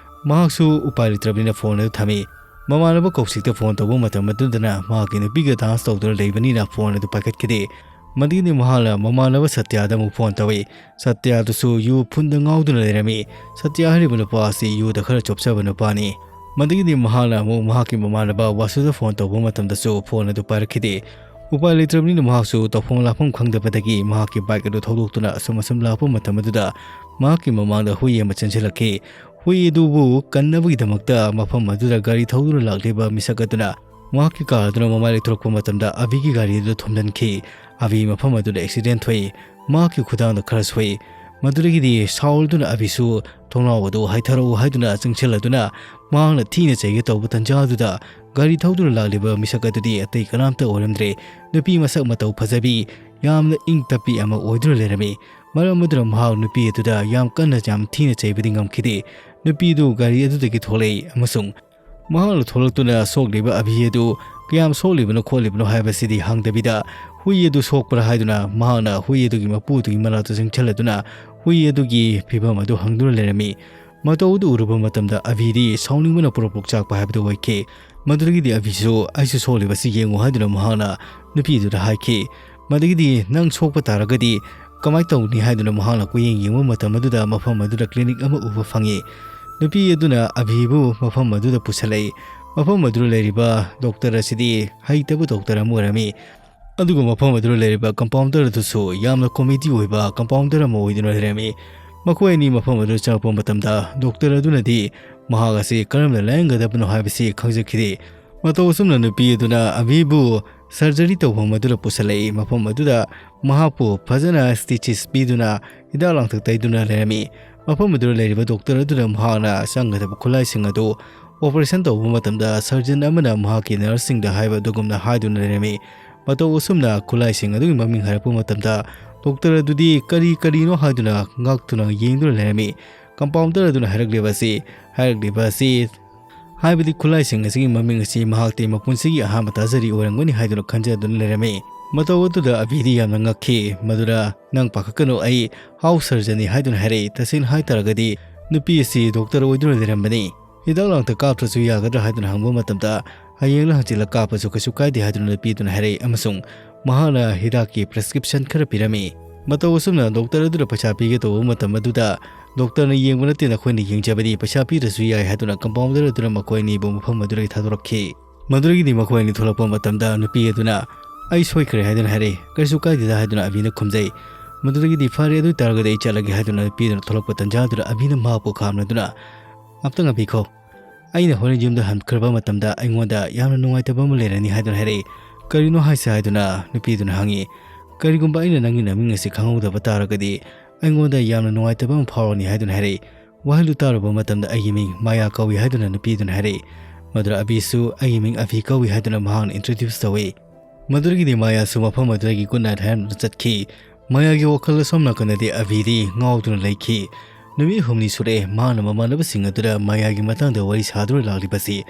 ꯃꯍꯥꯛꯁꯨ ꯎꯄꯥꯏ ꯂꯩꯇ꯭ꯔꯕꯅꯤꯅ ꯐꯣꯟ ꯑꯗꯨ ꯊꯝꯃꯤ꯫ ꯃꯃꯥꯟꯅꯕ ꯀꯧꯁꯤꯛꯇ ꯐꯣꯟ ꯇꯧꯕ ꯃꯇꯝ ꯑꯗꯨꯗꯅ ꯃꯍꯥꯛꯀꯤ ꯅꯨꯄꯤꯒ ꯗꯥꯟꯁ ꯇꯧꯗꯨꯅ ꯂꯩꯕꯅꯤꯅ ꯐꯣꯟ ꯑꯗꯨ ꯄꯥꯏꯈꯠꯈꯤꯗꯦ꯫ ꯃꯗꯨꯒꯤꯗꯤ ꯃꯍꯥꯛꯅ ꯃꯃꯥꯟꯅꯕ ꯁꯇ꯭ꯌꯥꯗ ꯑꯃꯨꯛ ꯐꯣꯟ ꯇꯧꯏ꯫ ꯁꯇ꯭ꯌꯥꯗꯨꯁꯨ ꯌꯨ ꯐꯨꯟꯗ ꯉꯥꯎꯗꯨꯅ ꯂꯩꯔꯝꯃꯤ꯫ ꯁꯇ꯭ꯌꯥ ꯍꯥꯏꯔꯤꯕ ꯅꯨꯄꯥ ꯑꯁꯤ ꯌꯨꯗ ꯈꯔ ꯆꯣꯞꯆꯕ ꯅꯨꯄꯥꯅꯤ꯫ ꯃꯗꯨꯒꯤꯗꯤ ꯃꯍꯥꯛꯅ ꯑꯃꯨꯛ ꯃꯍꯥꯛꯀꯤ ꯃꯃꯥꯟꯅꯕ ꯋꯥꯁꯨꯗ ꯐꯣꯟ ꯇꯧꯕ ꯃꯇꯝꯗꯁꯨ ꯐꯣꯟ ꯑꯗꯨ ꯄꯥꯏꯔꯛꯈꯤꯗꯦ꯫ ꯎꯄꯥꯏ ꯂꯩꯇ꯭ꯔꯕꯅꯤꯅ ꯃꯍꯥꯛꯁꯨ ꯇꯧꯐꯝ ꯂꯥꯛꯐꯝ ꯈꯪꯗꯕꯗꯒꯤ ꯃꯍꯥꯛꯀꯤ ꯕꯥꯏꯛ ꯑꯗꯨ ꯊꯧꯗꯣꯛꯇꯨꯅ ꯑꯁꯨꯝ ꯑꯁꯨꯝ ꯂꯥꯛꯄ ꯃꯇꯝ ꯑꯗꯨꯗ ꯃꯍꯥꯛꯀꯤ ꯃꯃꯥꯡꯗ ꯍꯨꯏ ꯑꯃ ꯆꯦꯟꯁꯤꯜꯂꯛꯈꯤ꯫ ꯍꯨꯏ ꯑꯗꯨꯕꯨ ꯀꯟꯅꯕꯒꯤꯗꯃꯛꯇ ꯃꯐꯝ ꯑꯗꯨꯗ ꯒꯥꯔꯤ ꯊꯧꯗꯨꯅ ꯂꯥꯛꯂꯤꯕ ꯃꯤꯁꯛ ꯑꯗꯨꯅ ꯃꯍꯥꯛꯀꯤ ꯀꯥꯔ ꯑꯗꯨꯅ ꯃꯃꯥꯏ ꯂꯩꯊꯣꯔꯛꯄ ꯃꯇꯝꯗ ꯑꯕꯤꯒꯤ ꯒꯥꯔꯤ ꯑꯗꯨ ꯊꯣꯝꯖꯤꯟꯈꯤ꯫ ꯑꯕꯤ ꯃꯐꯝ ꯑꯗꯨꯗ ꯑꯦꯛꯁꯤꯗꯦꯟ ꯊꯣꯛꯏ꯫ ꯃꯍꯥꯛꯀꯤ ꯈꯨꯗꯥꯡꯗ ꯈꯔ ꯁꯣꯛꯏ꯫ ꯃꯗꯨꯗꯒꯤꯗꯤ ꯁꯥꯎꯔꯗꯨꯅ ꯑꯕꯤꯁꯨ "ꯊꯣꯡꯅꯥꯎ ꯑꯗꯨ ꯍꯥꯏꯊꯔꯛꯎ" ꯍꯥꯏꯗꯨꯅ ꯆꯪꯁꯤꯜꯂꯗꯨꯅ ꯃꯍꯥꯛꯅ ꯊꯤꯅ ꯆꯩꯒꯦ ꯇꯧꯕ ꯇꯟꯖꯥ ꯑꯗꯨꯗ ꯒꯥꯔꯤ ꯊꯧꯗꯨꯅ ꯂꯥꯛꯂꯤꯕ ꯃꯤꯁꯛ ꯑꯗꯨꯗꯤ ꯑꯇꯩ ꯀꯅꯥꯝꯇ ꯑꯣꯏꯔꯝꯗ꯭ꯔꯦ꯫ ꯅꯨꯄꯤ ꯃꯁꯛ ꯃꯇꯧ ꯐꯖꯕꯤ, ꯌꯥꯝꯅ ꯏꯪ ꯇꯞꯄꯤ ꯑꯃ ꯑꯣꯏꯗꯨꯅ ꯂꯩꯔꯝꯃꯤ꯫ ꯃꯔꯝ ꯑꯗꯨꯅ ꯃꯍꯥꯛ ꯅꯨꯄꯤ ꯑꯗꯨꯗ ꯌꯥꯝ ꯀꯟꯅ ꯌꯥꯝ ꯊꯤꯅ ꯆꯩꯕꯗꯤ ꯉꯝꯈꯤꯗꯦ꯫ ꯅꯨꯄꯤꯗꯨ ꯒꯥꯔꯤ ꯑꯗꯨꯗꯒꯤ ꯊꯣꯛꯂꯛꯏ ꯑꯃꯁꯨꯡ ꯃꯍꯥꯛꯅ ꯊꯣꯛꯂꯛꯇꯨꯅ ꯁꯣꯛꯂꯤꯕ ꯑꯕꯤ ꯑꯗꯨ ꯀꯌꯥꯝ ꯁꯣꯛꯂꯤꯕꯅꯣ ꯈꯣꯠꯂꯤꯕꯅꯣ ꯍꯥꯏꯕꯁꯤꯗꯤ ꯍꯪꯗꯕꯤꯗ ꯍꯨꯏ ꯑꯗꯨ ꯁꯣꯛꯄ꯭ꯔꯥ ꯍꯥꯏꯗꯨꯅ ꯃꯍꯥꯛꯅ ꯍꯨꯏ ꯑꯗꯨꯒꯤ ꯃꯄꯨꯗꯨꯒꯤ ꯃꯅꯥꯛꯇ ꯆꯪꯁꯤꯜꯂꯗꯨꯅ ꯍꯨꯏ ꯑꯗꯨꯒꯤ ꯐꯤꯕꯝ ꯑꯗꯨ ꯍꯪꯗꯨꯅ ꯂꯩꯔꯝꯃꯤ꯫ ꯃꯇꯧ ꯑꯗꯨ ꯎꯔꯨꯕ ꯃꯇꯝꯗ ꯑꯚꯤꯗꯤ ꯁꯥꯎꯅꯤꯡꯕꯅ ꯄ꯭ꯔꯣꯛ ꯄ꯭ꯔꯣꯛ ꯆꯥꯛꯄ ꯍꯥꯏꯕꯗꯨ ꯑꯣꯏꯈꯤ꯫ ꯃꯗꯨꯗꯒꯤꯗꯤ ꯑꯚꯤꯁꯨ "ꯑꯩꯁꯨ ꯁꯣꯛꯂꯤꯕꯁꯤ ꯌꯦꯡꯉꯨ" ꯍꯥꯏꯗꯨꯅ ꯃꯍꯥꯛꯅ ꯅꯨꯄꯤꯗꯨꯗ ꯍꯥꯏꯈꯤ꯫ ꯃꯗꯒꯤꯗꯤ "ꯅꯪ ꯁꯣꯛꯄ ꯇꯥꯔꯒꯗꯤ ꯀꯃꯥꯏꯅ ꯇꯧꯅꯤ?" ꯍꯥꯏꯗꯨꯅ ꯃꯍꯥꯛꯅ ꯀꯣꯏꯌꯦꯡ ꯌꯦꯡꯕ ꯃꯇꯝ ꯑꯗꯨꯗ ꯃꯐꯝ ꯑꯗꯨꯗ ꯀ꯭ꯂꯤꯅꯤꯛ ꯑꯃ ꯎꯕ ꯐꯪꯉꯤ꯫ ꯅꯨꯄꯤ ꯑꯗꯨꯅ ꯑꯚꯤꯕꯨ ꯃꯐꯝ ꯑꯗꯨꯗ ꯄꯨꯁꯜꯂꯛꯏ꯫ ꯃꯐꯝ ꯑꯗꯨꯗ ꯂꯩꯔꯤꯕ ꯗꯣꯛꯇꯔ ꯑꯁꯤꯗꯤ ꯍꯩꯇꯕ ꯗꯣꯛꯇꯔ ꯑꯃ ꯑꯣꯏꯔꯝꯃꯤ꯫ ꯑꯗꯨꯒ ꯃꯐꯝ ꯑꯗꯨꯗ ꯂꯩꯔꯤꯕ ꯀꯝꯄꯥꯎꯟꯗꯔ ꯑꯗꯨꯁꯨ ꯌꯥꯝꯅ ꯀꯣꯃꯦꯗꯤ ꯑꯣꯏꯕ ꯀꯝꯄꯥꯎꯟꯗꯔ ꯑꯃ ꯑꯣꯏꯗꯨꯅ ꯂꯩꯔꯝꯃꯤ꯫ ꯃꯈꯣꯏ ꯑꯅꯤ ꯃꯐꯝ ꯑꯗꯨꯗ ꯆꯪꯂꯛꯄ ꯃꯇꯝꯗ ꯗꯣꯛꯇꯔ ꯑꯗꯨꯅꯗꯤ ꯃꯍꯥꯛ ꯑꯁꯤ ꯀꯔꯝꯅ ꯂꯥꯌꯦꯡꯒꯗꯕꯅꯣ ꯍꯥꯏꯕꯁꯤ ꯈꯪꯖꯈꯤꯗꯦ꯫ ꯃꯇꯧ ꯑꯁꯨꯝꯅ ꯅꯨꯄꯤ ꯑꯗꯨꯅ ꯑꯚꯤꯕꯨ ꯁꯔꯖꯔꯤ ꯇꯧꯐꯝ ꯑꯗꯨꯗ ꯄꯨꯁꯜꯂꯛꯏ꯫ ꯃꯐꯝ ꯑꯗꯨꯗ ꯃꯍꯥꯛꯄꯨ ꯐꯖꯅ ꯁ꯭ꯇꯤꯆꯦꯁ ꯄꯤꯗꯨꯅ ꯍꯤꯗꯥꯛ ꯂꯥꯡꯊꯛ ꯇꯩꯗꯨꯅ ꯂꯩꯔꯝꯃꯤ꯫ ꯃꯐꯝ ꯑꯗꯨꯗ ꯂꯩꯔꯤꯕ ꯗꯣꯛꯇꯔ ꯑꯗꯨꯅ ꯃꯍꯥꯛꯅ ꯆꯪꯒꯗꯕ ꯈꯨꯠꯂꯥꯏꯁꯤꯡ ꯑꯗꯨ ꯑꯣꯄꯔꯦꯁꯟ ꯇꯧꯕ ꯃꯇꯝꯗ ꯁꯔꯖꯟ ꯑꯃꯅ ꯃꯍꯥꯛꯀꯤ ꯅꯔꯁꯁꯤꯡꯗ ꯍꯥꯏꯕ ꯑꯗꯨꯒꯨꯝꯅ ꯍꯥꯏꯗꯨꯅ ꯂꯩꯔꯝꯃꯤ꯫ ꯃꯇꯧ ꯑꯁꯨꯝꯅ ꯈꯨꯠꯂꯥꯏꯁꯤꯡ ꯑꯗꯨꯒꯤ ꯃꯃꯤꯡ ꯍꯥꯏꯔꯛꯄ ꯃꯇꯝꯗ ꯗꯣꯛꯇꯔ ꯑꯗꯨꯗꯤ ꯀꯔꯤ ꯀꯔꯤꯅꯣ ꯍꯥꯏꯗꯨꯅ ꯉꯥꯛꯇꯨꯅ ꯌꯦꯡꯗꯨꯅ ꯂꯩꯔꯝꯃꯤ꯫ ꯀꯝꯄꯥꯎꯟꯗꯔ ꯑꯗꯨꯅ ꯍꯥꯏꯔꯛꯂꯤꯕ ꯑꯁꯤ, ꯍꯥꯏꯔꯛꯂꯤꯕ ꯑꯁꯤ, ꯍꯥꯏꯕꯗꯤ ꯈꯨꯠꯂꯥꯏꯁꯤꯡ ꯑꯁꯤꯒꯤ ꯃꯃꯤꯡ ꯑꯁꯤ ꯃꯍꯥꯛꯇꯤ ꯃꯄꯨꯟꯁꯤꯒꯤ ꯑꯍꯥꯟꯕ ꯇꯥꯖꯔꯤ ꯑꯣꯏꯔꯝꯒꯅꯤ ꯍꯥꯏꯗꯨꯅ ꯈꯟꯖꯗꯨꯅ ꯂꯩꯔꯝꯃꯤ꯫ ꯃꯇꯧ ꯑꯗꯨꯗ ꯑꯕꯤꯗꯤ ꯌꯥꯝꯅ ꯉꯛꯈꯤ꯫ ꯃꯗꯨꯗ "ꯅꯪ ꯄꯥꯈꯠꯀꯅꯨ, ꯑꯩ ꯍꯥꯎꯁ ꯁꯔꯖꯟꯅꯤ" ꯍꯥꯏꯗꯨꯅ ꯍꯥꯏꯔꯛꯏ꯫ ꯇꯁꯦꯡꯅ ꯍꯥꯏꯇꯥꯔꯒꯗꯤ ꯅꯨꯄꯤ ꯑꯁꯤ ꯗꯣꯛꯇꯔ ꯑꯣꯏꯗꯨꯅ ꯂꯩꯔꯝꯕꯅꯤ꯫ "ꯍꯤꯗꯥꯛ ꯂꯥꯡꯊꯛ ꯀꯥꯞꯇ꯭ꯔꯁꯨ ꯌꯥꯒꯗ꯭ꯔꯥ?" ꯍꯥꯏꯗꯨꯅ ꯍꯪꯕ ꯃꯇꯝꯗ, "ꯍꯌꯦꯡꯂ ꯍꯪꯆꯤꯠꯂ ꯀꯥꯞꯄꯁꯨ ꯀꯩꯁꯨ ꯀꯥꯏꯗꯦ" ꯍꯥꯏꯗꯨꯅ ꯅꯨꯄꯤ ꯑꯗꯨꯅ ꯍꯥꯏꯔꯛꯏ ꯑꯃꯁꯨꯡ ꯃꯍꯥꯛꯅ ꯍꯤꯗꯥꯛꯀꯤ ꯄ꯭ꯔꯦꯁꯀ꯭ꯔꯤꯞꯁꯟ ꯈꯔ ꯄꯤꯔꯝꯃꯤ꯫ ꯃꯇꯧ ꯑꯁꯨꯝꯅ ꯗꯣꯛꯇꯔ ꯑꯗꯨꯗ ꯄꯩꯁꯥ ꯄꯤꯒꯦ ꯇꯧꯕ ꯃꯇꯝ ꯑꯗꯨꯗ, "ꯗꯣꯛꯇꯔꯅ ꯌꯦꯡꯕ ꯅꯠꯇꯦ, ꯅꯈꯣꯏꯅ ꯌꯦꯡꯖꯕꯅꯤ, ꯄꯩꯁꯥ ꯄꯤꯗ꯭ꯔꯁꯨ ꯌꯥꯏ" ꯍꯥꯏꯗꯨꯅ ꯀꯝꯄꯥꯎꯟꯗꯔ ꯑꯗꯨꯅ ꯃꯈꯣꯏ ꯑꯅꯤꯕꯨ ꯃꯐꯝ ꯑꯗꯨꯗꯒꯤ ꯊꯥꯗꯣꯔꯛꯈꯤ꯫ ꯃꯗꯨꯗꯒꯤꯗꯤ ꯃꯈꯣꯏ ꯑꯅꯤ ꯊꯣꯛꯂꯛꯄ ꯃꯇꯝꯗ ꯅꯨꯄꯤ ꯑꯗꯨꯅ, "ꯑꯩ ꯁꯣꯏꯈ꯭ꯔꯦ" ꯍꯥꯏꯗꯨꯅ ꯍꯥꯏꯔꯛꯏ꯫ "ꯀꯔꯤꯁꯨ ꯀꯥꯏꯗꯦꯗ" ꯍꯥꯏꯗꯨꯅ ꯑꯕꯤꯅ ꯈꯨꯝꯖꯩ꯫ ꯃꯗꯨꯗꯒꯤꯗꯤ, "ꯐꯔꯦ, ꯑꯗꯨ ꯑꯣꯏꯇꯥꯔꯒꯗꯤ ꯑꯩ ꯆꯠꯂꯒꯦ" ꯍꯥꯏꯗꯨꯅ ꯅꯨꯄꯤ ꯑꯗꯨꯅ ꯊꯣꯛꯂꯛꯄ ꯇꯟꯖꯥ ꯑꯗꯨꯗ ꯑꯕꯤꯅ ꯃꯍꯥꯛꯄꯨ ꯈꯥꯝꯂꯗꯨꯅ, "ꯑꯝꯇ ꯉꯥꯏꯕꯤꯈꯣ, ꯑꯩꯅ ꯍꯣꯔꯦꯟ ꯌꯨꯝꯗ ꯍꯟꯈ꯭ꯔꯕ ꯃꯇꯝꯗ ꯑꯩꯉꯣꯟꯗ ꯌꯥꯝꯅ ꯅꯨꯡꯉꯥꯏꯇꯕ ꯑꯃ ꯂꯩꯔꯅꯤ" ꯍꯥꯏꯗꯨꯅ ꯍꯥꯏꯔꯛꯏ꯫ "ꯀꯔꯤꯅꯣ ꯍꯥꯏꯁꯦ?" ꯍꯥꯏꯗꯨꯅ ꯅꯨꯄꯤ ꯑꯗꯨꯅ ꯍꯪꯉꯤ꯫ "ꯀꯔꯤꯒꯨꯝꯕ ꯑꯩꯅ ꯅꯪꯒꯤ ꯅꯃꯤꯡ ꯑꯁꯤ ꯈꯪꯍꯧꯗꯕ ꯇꯥꯔꯒꯗꯤ ꯑꯩꯉꯣꯟꯗ ꯌꯥꯝꯅ ꯅꯨꯡꯉꯥꯏꯇꯕ ꯑꯃ ꯐꯥꯎꯔꯅꯤ" ꯍꯥꯏꯗꯨꯅ ꯍꯥꯏꯔꯛꯏ꯫ ꯋꯥꯍꯩꯗꯨ ꯇꯥꯔꯨꯕ ꯃꯇꯝꯗ "ꯑꯩꯒꯤ ꯃꯤꯡ ꯃꯥꯌꯥ ꯀꯧꯏ" ꯍꯥꯏꯗꯨꯅ ꯅꯨꯄꯤ ꯑꯗꯨꯅ ꯍꯥꯏꯔꯛꯏ꯫ ꯃꯗꯨꯗ ꯑꯕꯤꯁꯨ "ꯑꯩꯒꯤ ꯃꯤꯡ ꯑꯕꯤ ꯀꯧꯏ" ꯍꯥꯏꯗꯨꯅ ꯃꯍꯥꯛꯅ ꯏꯟꯇ꯭ꯔꯣꯗ꯭ꯌꯨꯁ ꯇꯧꯏ꯫ ꯃꯗꯨꯗꯒꯤꯗꯤ ꯃꯥꯌꯥꯁꯨ ꯃꯐꯝ ꯑꯗꯨꯗꯒꯤ ꯒꯨꯗ ꯅꯥꯏꯠ ꯍꯥꯏꯔꯝꯗꯨꯅ ꯆꯠꯈꯤ꯫ ꯃꯥꯌꯥꯒꯤ ꯋꯥꯈꯜ ꯑꯁꯣꯝ ꯅꯥꯀꯟꯗꯗꯤ ꯑꯕꯤꯗꯤ ꯉꯥꯎꯗꯨꯅ ꯂꯩꯈꯤ꯫ ꯅꯨꯃꯤꯠ ꯍꯨꯝꯅꯤ ꯁꯨꯔꯛꯑꯦ ꯃꯍꯥꯛꯅ ꯃꯃꯥꯟꯅꯕꯁꯤꯡ ꯑꯗꯨꯗ ꯃꯥꯌꯥꯒꯤ ꯃꯇꯥꯡꯗ ꯋꯥꯔꯤ ꯁꯥꯗꯨꯅ ꯂꯥꯛꯂꯤꯕꯁꯤ꯫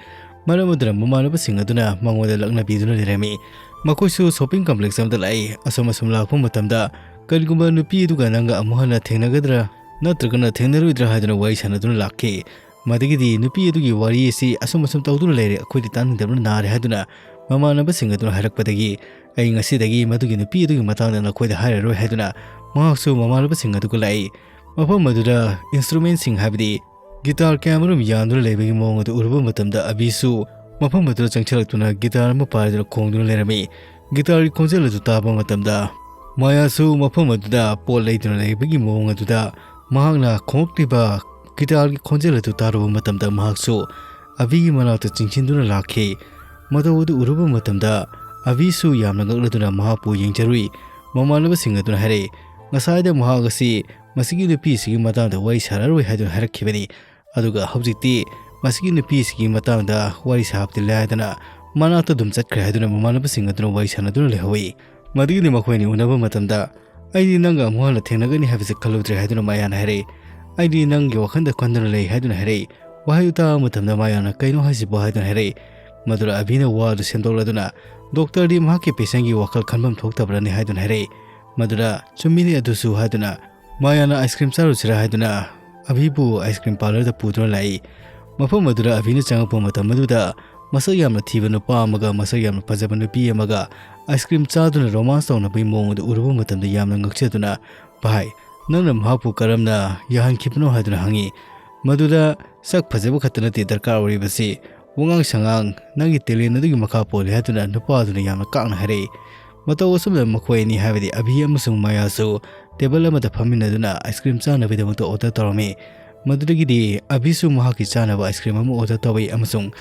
ꯃꯔꯝ ꯑꯗꯨꯅ ꯃꯃꯥꯟꯅꯕꯁꯤꯡ ꯑꯗꯨꯅ ꯃꯉꯣꯟꯗ ꯂꯛꯅꯕꯤꯗꯨꯅ ꯂꯩꯔꯝꯃꯤ꯫ ꯃꯈꯣꯏꯁꯨ ꯁꯣꯄꯤꯡ ꯀꯝꯄ꯭ꯂꯦꯛꯁ ꯑꯃꯗ ꯂꯥꯛꯏ꯫ ꯑꯁꯨꯝ ꯑꯁꯨꯝ ꯂꯥꯛꯄ ꯃꯇꯝꯗ ꯀꯔꯤꯒꯨꯝꯕ ꯅꯨꯄꯤ ꯑꯗꯨꯒ ꯅꯪꯒ ꯑꯃꯨꯛ ꯍꯟꯅ ꯊꯦꯡꯅꯒꯗ꯭ꯔꯥ? ꯅꯠꯇ꯭ꯔꯒꯅ ꯊꯦꯡꯅꯔꯣꯏꯗ꯭ꯔꯥ ꯍꯥꯏꯗꯨꯅ ꯋꯥꯔꯤ ꯁꯥꯟꯅꯗꯨꯅ ꯂꯥꯛꯈꯤ꯫ ꯃꯗꯒꯤꯗꯤ ꯅꯨꯄꯤ ꯑꯗꯨꯒꯤ ꯋꯥꯔꯤ ꯑꯁꯤ ꯑꯁꯨꯝ ꯑꯁꯨꯝ ꯇꯧꯗꯨꯅ ꯂꯩꯔꯦ, ꯑꯩꯈꯣꯏꯗꯤ ꯇꯥꯅꯤꯡꯗꯕꯅ ꯅꯥꯔꯦ ꯍꯥꯏꯗꯨꯅ ꯃꯃꯥꯟꯅꯕꯁꯤꯡ ꯑꯗꯨꯅ ꯍꯥꯏꯔꯛꯄꯗꯒꯤ, ꯑꯩ ꯉꯁꯤꯗꯒꯤ ꯃꯗꯨꯒꯤ ꯅꯨꯄꯤ ꯑꯗꯨꯒꯤ ꯃꯇꯥꯡꯗ ꯅꯈꯣꯏꯗ ꯍꯥꯏꯔꯔꯣꯏ ꯍꯥꯏꯗꯨꯅ ꯃꯍꯥꯛꯁꯨ ꯃꯃꯥꯟꯅꯕꯁꯤꯡ ꯑꯗꯨꯒ ꯂꯥꯛꯏ꯫ ꯃꯐꯝ ꯑꯗꯨꯗ instrumentꯁꯤꯡ, ꯍꯥꯏꯕꯗꯤ ꯒꯤꯇꯥꯔ ꯀꯌꯥꯃꯔꯨꯝ ꯌꯥꯟꯗꯨꯅ ꯂꯩꯕꯒꯤ ꯃꯑꯣꯡ ꯑꯗꯨ ꯎꯔꯨꯕ ꯃꯇꯝꯗ, ꯑꯕꯤꯁꯨ ꯃꯐꯝ ꯑꯗꯨꯗ ꯆꯪꯁꯤꯜꯂꯛꯇꯨꯅ ꯒꯤꯇꯥꯔ ꯑꯃ ꯄꯥꯏꯗꯨꯅ ꯈꯣꯡꯗꯨꯅ ꯂꯩꯔꯝꯃꯤ꯫ ꯒꯤꯇꯥꯔꯒꯤ ꯈꯣꯟꯖꯦꯜ ꯑꯗꯨ ꯇꯥꯕ ꯃꯇꯝꯗ, ꯃꯥꯌꯥꯁꯨ ꯃꯐꯝ ꯑꯗꯨꯗ ꯄꯣꯠ ꯂꯩꯗꯨꯅ ꯂꯩꯕꯒꯤ ꯃꯑꯣꯡ ꯑꯗꯨꯗ ꯃꯍꯥꯛꯅ ꯈꯣꯡꯂꯛꯂꯤꯕ ꯒꯤꯇꯥꯔꯒꯤ ꯈꯣꯟꯖꯦꯜ ꯑꯗꯨ ꯇꯥꯔꯨꯕ ꯃꯇꯝꯗ, ꯃꯍꯥꯛꯁꯨ ꯑꯕꯤꯒꯤ ꯃꯅꯥꯛꯇ ꯆꯤꯡꯁꯤꯟꯗꯨꯅ ꯂꯥꯛꯈꯤ꯫ ꯃꯇꯧ ꯑꯗꯨ ꯎꯔꯨꯕ ꯃꯇꯝꯗ, ꯑꯕꯤꯁꯨ ꯌꯥꯝꯅ ꯉꯛꯂꯗꯨꯅ ꯃꯍꯥꯛꯄꯨ ꯌꯦꯡꯖꯔꯨꯏ꯫ ꯃꯃꯥꯟꯅꯕꯁꯤꯡ ꯑꯗꯨꯅ ꯍꯥꯏꯔꯛꯏ, ꯉꯁꯥꯏꯗ ꯃꯍꯥꯛ ꯑꯁꯤ ꯃꯁꯤꯒꯤ ꯅꯨꯄꯤꯁꯤꯒꯤ ꯃꯇꯥꯡꯗ ꯋꯥꯔꯤ ꯁꯥꯔꯔꯣꯏ ꯍꯥꯏꯗꯨꯅ ꯍꯥꯏꯔꯛꯈꯤꯕꯅꯤ, ꯑꯗꯨꯒ ꯍꯧꯖꯤꯛꯇꯤ ꯃꯁꯤꯒꯤ ꯅꯨꯄꯤꯁꯤꯒꯤ ꯃꯇꯥꯡꯗ ꯋꯥꯔꯤ ꯁꯥꯕꯗꯤ ꯂꯥꯏꯗꯅ ꯃꯅꯥꯛꯇ ꯑꯗꯨꯝ ꯆꯠꯈ꯭ꯔꯦ ꯍꯥꯏꯗꯨꯅ ꯃꯃꯥꯟꯅꯕꯁꯤꯡ ꯑꯗꯨꯅ ꯋꯥꯔꯤ ꯁꯥꯟꯅꯗꯨꯅ ꯂꯩꯍꯧꯏ꯫ ꯃꯗꯨꯒꯤꯗꯤ ꯃꯈꯣꯏ ꯑꯅꯤ ꯎꯅꯕ ꯃꯇꯝꯗ, "ꯑꯩꯗꯤ ꯅꯪꯒ ꯑꯃꯨꯛ ꯍꯟꯅ ꯊꯦꯡꯅꯒꯅꯤ ꯍꯥꯏꯕꯁꯤ ꯈꯜꯂꯨꯗ꯭ꯔꯦ" ꯍꯥꯏꯗꯨꯅ ꯃꯥꯌꯥꯅ ꯍꯥꯏꯔꯛꯏ꯫ "ꯑꯩꯗꯤ ꯅꯪꯒꯤ ꯋꯥꯈꯜꯗ ꯈꯟꯗꯨꯅ ꯂꯩ" ꯍꯥꯏꯗꯨꯅ ꯍꯥꯏꯔꯛꯏ꯫ ꯋꯥꯍꯩ ꯇꯥꯕ ꯃꯇꯝꯗ ꯃꯥꯌꯥꯅ "ꯀꯩꯅꯣ ꯍꯥꯏꯁꯤꯕꯣ?" ꯍꯥꯏꯗꯨꯅ ꯍꯥꯏꯔꯛꯏ꯫ ꯃꯗꯨꯗ ꯑꯕꯤꯅ ꯋꯥꯗꯨ ꯁꯦꯝꯗꯣꯛꯂꯗꯨꯅ, "ꯗꯣꯛꯇꯔꯗꯤ ꯃꯍꯥꯛꯀꯤ patientꯒꯤ ꯋꯥꯈꯜ ꯈꯟꯐꯝ ꯊꯣꯛꯇꯕ꯭ꯔꯅꯤ?" ꯍꯥꯏꯗꯨꯅ ꯍꯥꯏꯔꯛꯏ꯫ ꯃꯗꯨꯗ "ꯆꯨꯝꯃꯤꯅꯦ ꯑꯗꯨꯁꯨ" ꯍꯥꯏꯗꯨꯅ ꯃꯥꯌꯥꯅ ice cream ꯆꯥꯔꯨꯁꯤꯔꯥ ꯍꯥꯏꯗꯨꯅ ꯑꯕꯤꯕꯨ ice cream parlourꯗ ꯄꯨꯗꯨꯅ ꯂꯥꯛꯏ꯫ ꯃꯐꯝ ꯑꯗꯨꯗ ꯑꯕꯤꯅ ꯆꯪꯉꯛꯄ ꯃꯇꯝ ꯑꯗꯨꯗ ꯃꯁꯛ ꯌꯥꯝꯅ ꯊꯤꯕ ꯅꯨꯄꯥ ꯑꯃꯒ ꯃꯁꯛ ꯌꯥꯝꯅ ꯐꯖꯕ ꯅꯨꯄꯤ ꯑꯃꯒ ice cream ꯆꯥꯗꯨꯅ romance ꯇꯧꯅꯕꯒꯤ ꯃꯑꯣꯡ ꯑꯗꯨ ꯎꯔꯨꯕ ꯃꯇꯝꯗ ꯌꯥꯝꯅ ꯉꯛꯆꯗꯨꯅ, "ꯚꯥꯏ, ꯅꯪꯅ ꯃꯍꯥꯛꯄꯨ ꯀꯔꯝꯅ ꯌꯥꯍꯟꯈꯤꯕꯅꯣ?" ꯍꯥꯏꯗꯨꯅ ꯍꯪꯉꯤ꯫ ꯃꯗꯨꯗ "ꯁꯛ ꯐꯖꯕ ꯈꯛꯇ ꯅꯠꯇꯦ ꯗꯔꯀꯥꯔ ꯑꯣꯏꯔꯤꯕꯁꯤ, ꯋꯥꯉꯥꯡ ꯁꯉꯥꯡ, ꯅꯪꯒꯤ talent ꯑꯗꯨꯒꯤ ꯃꯈꯥ ꯄꯣꯜꯂꯤ" ꯍꯥꯏꯗꯨꯅ ꯅꯨꯄꯥ ꯑꯗꯨꯅ ꯌꯥꯝꯅ ꯀꯥꯛꯅ ꯍꯥꯏꯔꯛꯏ꯫ ꯃꯇꯧ ꯑꯁꯨꯝꯅ ꯃꯈꯣꯏ ꯑꯅꯤ, ꯍꯥꯏꯕꯗꯤ ꯑꯕꯤ ꯑꯃꯁꯨꯡ ꯃꯥꯌꯥꯁꯨ table ꯑꯃꯗ ꯐꯝꯃꯤꯟꯅꯗꯨꯅ ice cream ꯆꯥꯅꯕꯒꯤꯗꯃꯛꯇ order ꯇꯧꯔꯝꯃꯤ꯫ ꯃꯗꯨꯗꯒꯤꯗꯤ ꯑꯕꯤꯁꯨ ꯃꯍꯥꯛꯀꯤ ꯆꯥꯅꯕ ice cream ꯑꯃ order ꯇꯧꯏ ꯑꯃꯁꯨꯡ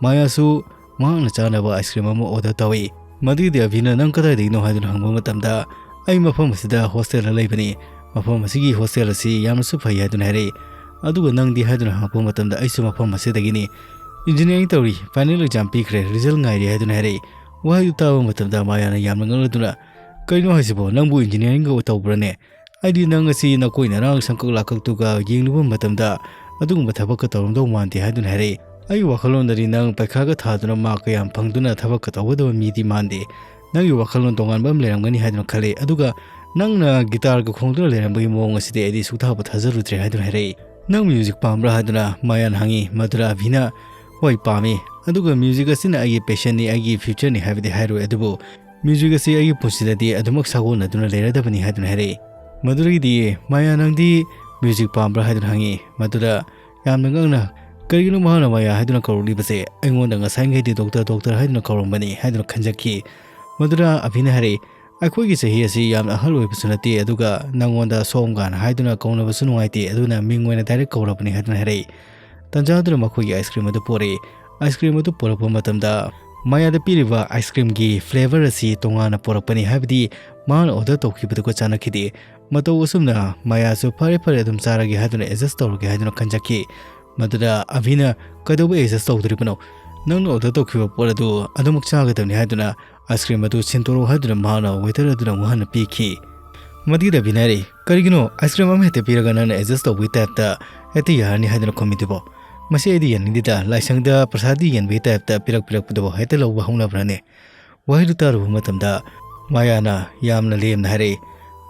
ꯃꯥꯌꯥꯁꯨ ꯃꯍꯥꯛꯅ ꯆꯥꯅꯕ ice cream ꯑꯃ order ꯇꯧꯏ꯫ ꯃꯗꯨꯒꯤꯗꯤ ꯑꯕꯤꯅ "ꯅꯪ ꯀꯗꯥꯏꯗꯒꯤꯅꯣ?" ꯍꯥꯏꯗꯨꯅ ꯍꯪꯕ ꯃꯇꯝꯗ, "ꯑꯩ ꯃꯐꯝ ꯑꯁꯤꯗ hostelꯗ ꯂꯩꯕꯅꯤ꯫ ꯃꯐꯝ ꯑꯁꯤꯒꯤ hostel ꯑꯁꯤ ꯌꯥꯝꯅꯁꯨ ꯐꯩ" ꯍꯥꯏꯗꯨꯅ ꯍꯥꯏꯔꯛꯏ꯫ "ꯑꯗꯨꯒ ꯅꯪꯗꯤ?" ꯍꯥꯏꯗꯨꯅ ꯍꯪꯉꯛꯄ ꯃꯇꯝꯗ, "ꯑꯩꯁꯨ ꯃꯐꯝ ꯑꯁꯤꯗꯒꯤꯅꯤ꯫ Engineering ꯇꯧꯔꯤ, final exam ꯄꯤꯈ꯭ꯔꯦ, result ꯉꯥꯏꯔꯤ" ꯍꯥꯏꯗꯨꯅ ꯍꯥꯏꯔꯛꯏ꯫ ꯋꯥꯍꯩꯗꯨ ꯇꯥꯕ ꯃꯇꯝꯗ ꯃꯥꯌꯥꯅ ꯌꯥꯝꯅ ꯉꯛꯂꯗꯨꯅ, "ꯀꯩꯅꯣ ꯍꯥꯏꯁꯤꯕꯣ? ꯅꯪꯕꯨ engineeringꯒ ꯇꯧꯕ꯭ꯔꯅꯦ? ꯑꯩꯗꯤ ꯅꯪ ꯑꯁꯤ ꯅꯀꯣꯏ ꯅꯔꯥꯡ ꯁꯪꯀꯛ ꯂꯥꯀꯛꯇꯨꯒ ꯌꯦꯡꯂꯨꯕ ꯃꯇꯝꯗ ꯑꯗꯨꯒꯨꯝꯕ ꯊꯕꯛꯀ ꯇꯧꯔꯝꯗꯧ ꯃꯥꯟꯗꯦ" ꯍꯥꯏꯗꯨꯅ ꯍꯥꯏꯔꯛꯏ꯫ "ꯑꯩꯒꯤ ꯋꯥꯈꯜꯂꯣꯟꯗꯗꯤ ꯅꯪ ꯄꯩꯈꯥꯒ ꯊꯥꯗꯨꯅ mark ꯀꯌꯥꯝ ꯐꯪꯗꯨꯅ ꯊꯕꯛꯀ ꯇꯧꯒꯗꯕ ꯃꯤꯗꯤ ꯃꯥꯟꯗꯦ꯫ ꯅꯪꯒꯤ ꯋꯥꯈꯜꯂꯣꯟ ꯇꯣꯉꯥꯟꯕ ꯑꯃ ꯂꯩꯔꯝꯒꯅꯤ ꯍꯥꯏꯗꯨꯅ ꯈꯜꯂꯤ꯫ ꯑꯗꯨꯒ "ꯅꯪꯅ ꯒꯤꯇꯥꯔꯒ ꯈꯣꯡꯗꯨꯅ ꯂꯩꯔꯝꯕꯒꯤ ꯃꯑꯣꯡ ꯑꯁꯤꯗꯤ ꯑꯩꯗꯤ ꯁꯨꯛꯊꯥꯕꯨ ꯊꯥꯖꯔꯨꯗ꯭ꯔꯦ" ꯍꯥꯏꯗꯨꯅ ꯍꯥꯏꯔꯛꯏ꯫ "ꯅꯪ ꯃ꯭ꯌꯨꯖꯤꯛ ꯄꯥꯝꯕ꯭ꯔꯥ?" ꯍꯥꯏꯗꯨꯅ ꯃꯥꯌꯥꯅ ꯍꯪꯉꯤ꯫ ꯃꯗꯨꯗ ꯑꯚꯤꯅ, "ꯍꯣꯏ, ꯄꯥꯝꯃꯤ, ꯑꯗꯨꯒ ꯃ꯭ꯌꯨꯖꯤꯛ ꯑꯁꯤꯅ ꯑꯩꯒꯤ ꯄꯦꯁꯟꯅꯤ, ꯑꯩꯒꯤ ꯐ꯭ꯌꯨꯆꯔꯅꯤ ꯍꯥꯏꯕꯗꯤ ꯍꯥꯏꯔꯣꯏ, ꯑꯗꯨꯕꯨ ꯃ꯭ꯌꯨꯖꯤꯛ ꯑꯁꯤ ꯑꯩꯒꯤ ꯄꯨꯟꯁꯤꯗꯗꯤ ꯑꯗꯨꯃꯛ ꯁꯥꯒꯣꯟꯅꯗꯨꯅ ꯂꯩꯔꯗꯕꯅꯤ" ꯍꯥꯏꯗꯨꯅ ꯍꯥꯏꯔꯛꯏ꯫ ꯃꯗꯨꯗꯒꯤꯗꯤ, "ꯃꯥꯌꯥ, ꯅꯪꯗꯤ ꯃ꯭ꯌꯨꯖꯤꯛ ꯄꯥꯝꯕ꯭ꯔꯥ?" ꯍꯥꯏꯗꯨꯅ ꯍꯪꯉꯤ꯫ ꯃꯗꯨꯗ ꯌꯥꯝꯅ ꯉꯛꯅ, "ꯀꯔꯤꯒꯤꯅꯣ ꯃꯍꯥꯛꯅ ꯃꯥꯌꯥ ꯍꯥꯏꯗꯨꯅ ꯀꯧꯔꯛꯂꯤꯕꯁꯦ? ꯑꯩꯉꯣꯟꯗ ꯉꯁꯥꯏꯈꯩꯗꯤ ꯗꯣꯛꯇꯔ, ꯗꯣꯛꯇꯔ ꯍꯥꯏꯗꯨꯅ ꯀꯧꯔꯝꯕꯅꯤ" ꯍꯥꯏꯗꯨꯅ ꯈꯟꯖꯈꯤ꯫ ꯃꯗꯨꯗ ꯑꯚꯤꯅ ꯍꯥꯏꯔꯛꯏ, "ꯑꯩꯈꯣꯏꯒꯤ ꯆꯍꯤ ꯑꯁꯤ ꯌꯥꯝꯅ ꯑꯍꯜ ꯑꯣꯏꯕꯁꯨ ꯅꯠꯇꯦ, ꯑꯗꯨꯒ ꯅꯪꯉꯣꯟꯗ ꯁꯣꯝꯒꯥꯟ ꯍꯥꯏꯗꯨꯅ ꯀꯧꯅꯕꯁꯨ ꯅꯨꯡꯉꯥꯏꯇꯦ, ꯑꯗꯨꯅ ꯃꯤꯡ ꯑꯣꯏꯅ ꯗꯥꯏꯔꯦꯛ ꯀꯧꯔꯕꯅꯤ" ꯍꯥꯏꯗꯨꯅ ꯍꯥꯏꯔꯛꯏ꯫ ꯇꯟꯖꯥ ꯑꯗꯨꯅ ꯃꯈꯣꯏꯒꯤ ꯑꯥꯏꯁ ꯀ꯭ꯔꯤꯝ ꯑꯗꯨ ꯄꯣꯔꯛꯏ꯫ ꯑꯥꯏꯁ ꯀ꯭ꯔꯤꯝ ꯑꯗꯨ ꯄꯣꯔꯛꯄ ꯃꯇꯝꯗ ꯃꯥꯌꯥꯗ ꯄꯤꯔꯤꯕ ꯑꯥꯏꯁ ꯀ꯭ꯔꯤꯝꯒꯤ ꯐ꯭ꯂꯦꯚꯔ ꯑꯁꯤ ꯇꯣꯉꯥꯟꯅ ꯄꯣꯔꯛꯄꯅꯤ, ꯍꯥꯏꯕꯗꯤ ꯃꯥꯅ ꯑꯣꯔꯗꯔ ꯇꯧꯈꯤꯕꯗꯨꯒ ꯆꯥꯟꯅꯈꯤꯗꯦ꯫ ꯃꯇꯧ ꯑꯁꯨꯝꯅ ꯃꯥꯌꯥꯁꯨ "ꯐꯔꯦ, ꯐꯔꯦ, ꯑꯗꯨꯝ ꯆꯥꯔꯒꯦ" ꯍꯥꯏꯗꯨꯅ ꯑꯦꯗꯖꯁ ꯇꯧꯔꯒꯦ ꯍꯥꯏꯗꯨꯅ ꯈꯟꯖꯈꯤ꯫ ꯃꯗꯨꯗ ꯑꯚꯤꯅ, "ꯀꯩꯗꯧꯕ ꯑꯦꯗꯖꯁ ꯇꯧꯗꯣꯔꯤꯕꯅꯣ? ꯅꯪꯅ ꯑꯣꯔꯗꯔ ꯇꯧꯈꯤꯕ ꯄꯣꯠ ꯑꯗꯨ ꯑꯗꯨꯃꯛ ꯆꯥꯒꯗꯕꯅꯤ" ꯍꯥꯏꯗꯨꯅ ꯑꯥꯏꯁ ꯀ꯭ꯔꯤꯝ ꯑꯗꯨ ꯁꯤꯟꯗꯣꯔꯛꯎ ꯍꯥꯏꯗꯨꯅ ꯃꯍꯥꯛꯅ ꯋꯦꯇꯔ ꯑꯗꯨꯅ ꯑꯃꯨꯛ ꯍꯟꯅ ꯄꯤꯈꯤ꯫ ꯃꯗꯨꯗ ꯑꯚꯤꯅ ꯍꯥꯏꯔꯛꯏ, "ꯀꯔꯤꯒꯤꯅꯣ ꯑꯥꯏꯁ ꯀ꯭ꯔꯤꯝ ꯑꯃ ꯍꯦꯛꯇ ꯄꯤꯔꯒ ꯅꯪꯅ ꯑꯦꯗꯖꯁ ꯇꯧꯕꯒꯤ ꯇꯥꯏꯞꯇ ꯍꯦꯛꯇ ꯌꯥꯔꯅꯤ ꯍꯥꯏꯗꯨꯅ ꯈꯨꯝꯃꯤꯗꯨꯕꯣ? ꯃꯁꯤ ꯑꯩꯗꯤ ꯌꯥꯅꯤꯡꯗꯦꯗ, ꯂꯥꯏꯁꯪꯗ ꯄ꯭ꯔꯁꯥꯗꯤ ꯌꯦꯟꯕꯒꯤ ꯇꯥꯏꯞꯇ ꯄꯤꯔꯛ ꯄꯤꯔꯛꯄꯗꯨꯕꯨ ꯍꯦꯛꯇ ꯂꯧꯕ ꯍꯧꯅꯕ꯭ꯔꯅꯦ?" ꯋꯥꯍꯩꯗꯨ ꯇꯥꯔꯨꯕ ꯃꯇꯝꯗ ꯃꯥꯌꯥꯅ ꯌꯥꯝꯅ ꯂꯦꯝꯅ ꯍꯥꯏꯔꯛꯏ,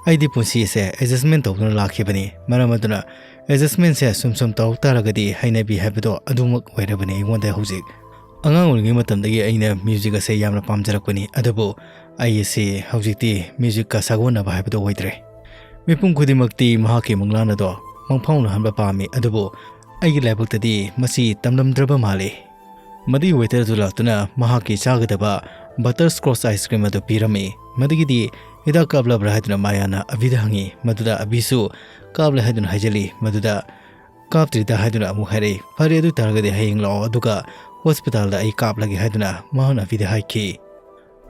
"ꯑꯩꯗꯤ ꯄꯨꯟꯁꯤ ꯑꯁꯦ ꯑꯦꯗꯖꯁꯃꯦꯟ ꯇꯧꯗꯨꯅ ꯂꯥꯛꯈꯤꯕꯅꯤ꯫ ꯃꯔꯝ ꯑꯗꯨꯅ ꯑꯦꯗꯖꯁꯃꯦꯟꯁꯦ ꯁꯨꯝ ꯁꯨꯝ ꯇꯧꯔꯛ ꯇꯥꯔꯒꯗꯤ ꯍꯩꯅꯕꯤ ꯍꯥꯏꯕꯗꯣ ꯑꯗꯨꯃꯛ ꯑꯣꯏꯔꯕꯅꯤ ꯑꯩꯉꯣꯟꯗ ꯍꯧꯖꯤꯛ꯫ ꯑꯉꯥꯡ ꯑꯣꯏꯔꯤꯉꯩ ꯃꯇꯝꯗꯒꯤ ꯑꯩꯅ ꯃ꯭ꯌꯨꯖꯤꯛ ꯑꯁꯦ ꯌꯥꯝꯅ ꯄꯥꯝꯖꯔꯛꯄꯅꯤ, ꯑꯗꯨꯕꯨ ꯑꯩ ꯑꯁꯤ ꯍꯧꯖꯤꯛꯇꯤ ꯃ꯭ꯌꯨꯖꯤꯛꯀ ꯁꯥꯒꯣꯟꯅꯕ ꯍꯥꯏꯕꯗꯣ ꯑꯣꯏꯗ꯭ꯔꯦ꯫ ꯃꯤꯄꯨꯝ ꯈꯨꯗꯤꯡꯃꯛꯇꯤ ꯃꯍꯥꯛꯀꯤ ꯃꯪꯂꯥꯟ ꯑꯗꯣ ꯃꯪꯐꯥꯎꯅꯍꯟꯕ ꯄꯥꯝꯃꯤ, ꯑꯗꯨꯕꯨ ꯑꯩꯒꯤ ꯂꯥꯏꯕꯛꯇꯗꯤ ꯃꯁꯤ ꯇꯝꯂꯝꯗ꯭ꯔꯕ ꯃꯥꯜꯂꯤ"꯫ ꯃꯗꯨꯒꯤ ꯋꯦꯇꯔ ꯑꯗꯨ ꯂꯥꯛꯇꯨꯅ ꯃꯍꯥꯛꯀꯤ ꯆꯥꯒꯗꯕ ꯕꯇꯔ ꯁ꯭ꯀꯣꯆ ꯑꯥꯏꯁ ꯀ꯭ꯔꯤꯝ ꯑꯗꯨ ꯄꯤꯔꯝꯃꯤ꯫ ꯃꯗꯨꯒꯤꯗꯤ ꯍꯤꯗꯥꯛ ꯀꯥꯞꯂꯕ꯭ꯔꯥ ꯍꯥꯏꯗꯨꯅ ꯃꯥꯌꯥꯅ ꯑꯚꯤꯗ ꯍꯪꯉꯤ꯫ ꯃꯗꯨꯗ ꯑꯚꯤꯁꯨ "ꯀꯥꯞꯂꯦ" ꯍꯥꯏꯗꯨꯅ ꯍꯥꯏꯖꯤꯜꯂꯤ꯫ ꯃꯗꯨꯗ "ꯀꯥꯞꯇ꯭ꯔꯤꯗ" ꯍꯥꯏꯗꯨꯅ ꯑꯃꯨꯛ ꯍꯥꯏꯔꯛꯏ꯫ "ꯐꯔꯦ, ꯑꯗꯨ ꯇꯥꯔꯒꯗꯤ ꯍꯌꯦꯡ ꯂꯥꯛꯑꯣ, ꯑꯗꯨꯒ ꯍꯣꯁꯄꯤꯇꯥꯜꯗ ꯑꯩ ꯀꯥꯞꯂꯒꯦ" ꯍꯥꯏꯗꯨꯅ ꯃꯍꯥꯛꯅ ꯑꯚꯤꯗ ꯍꯥꯏꯈꯤ꯫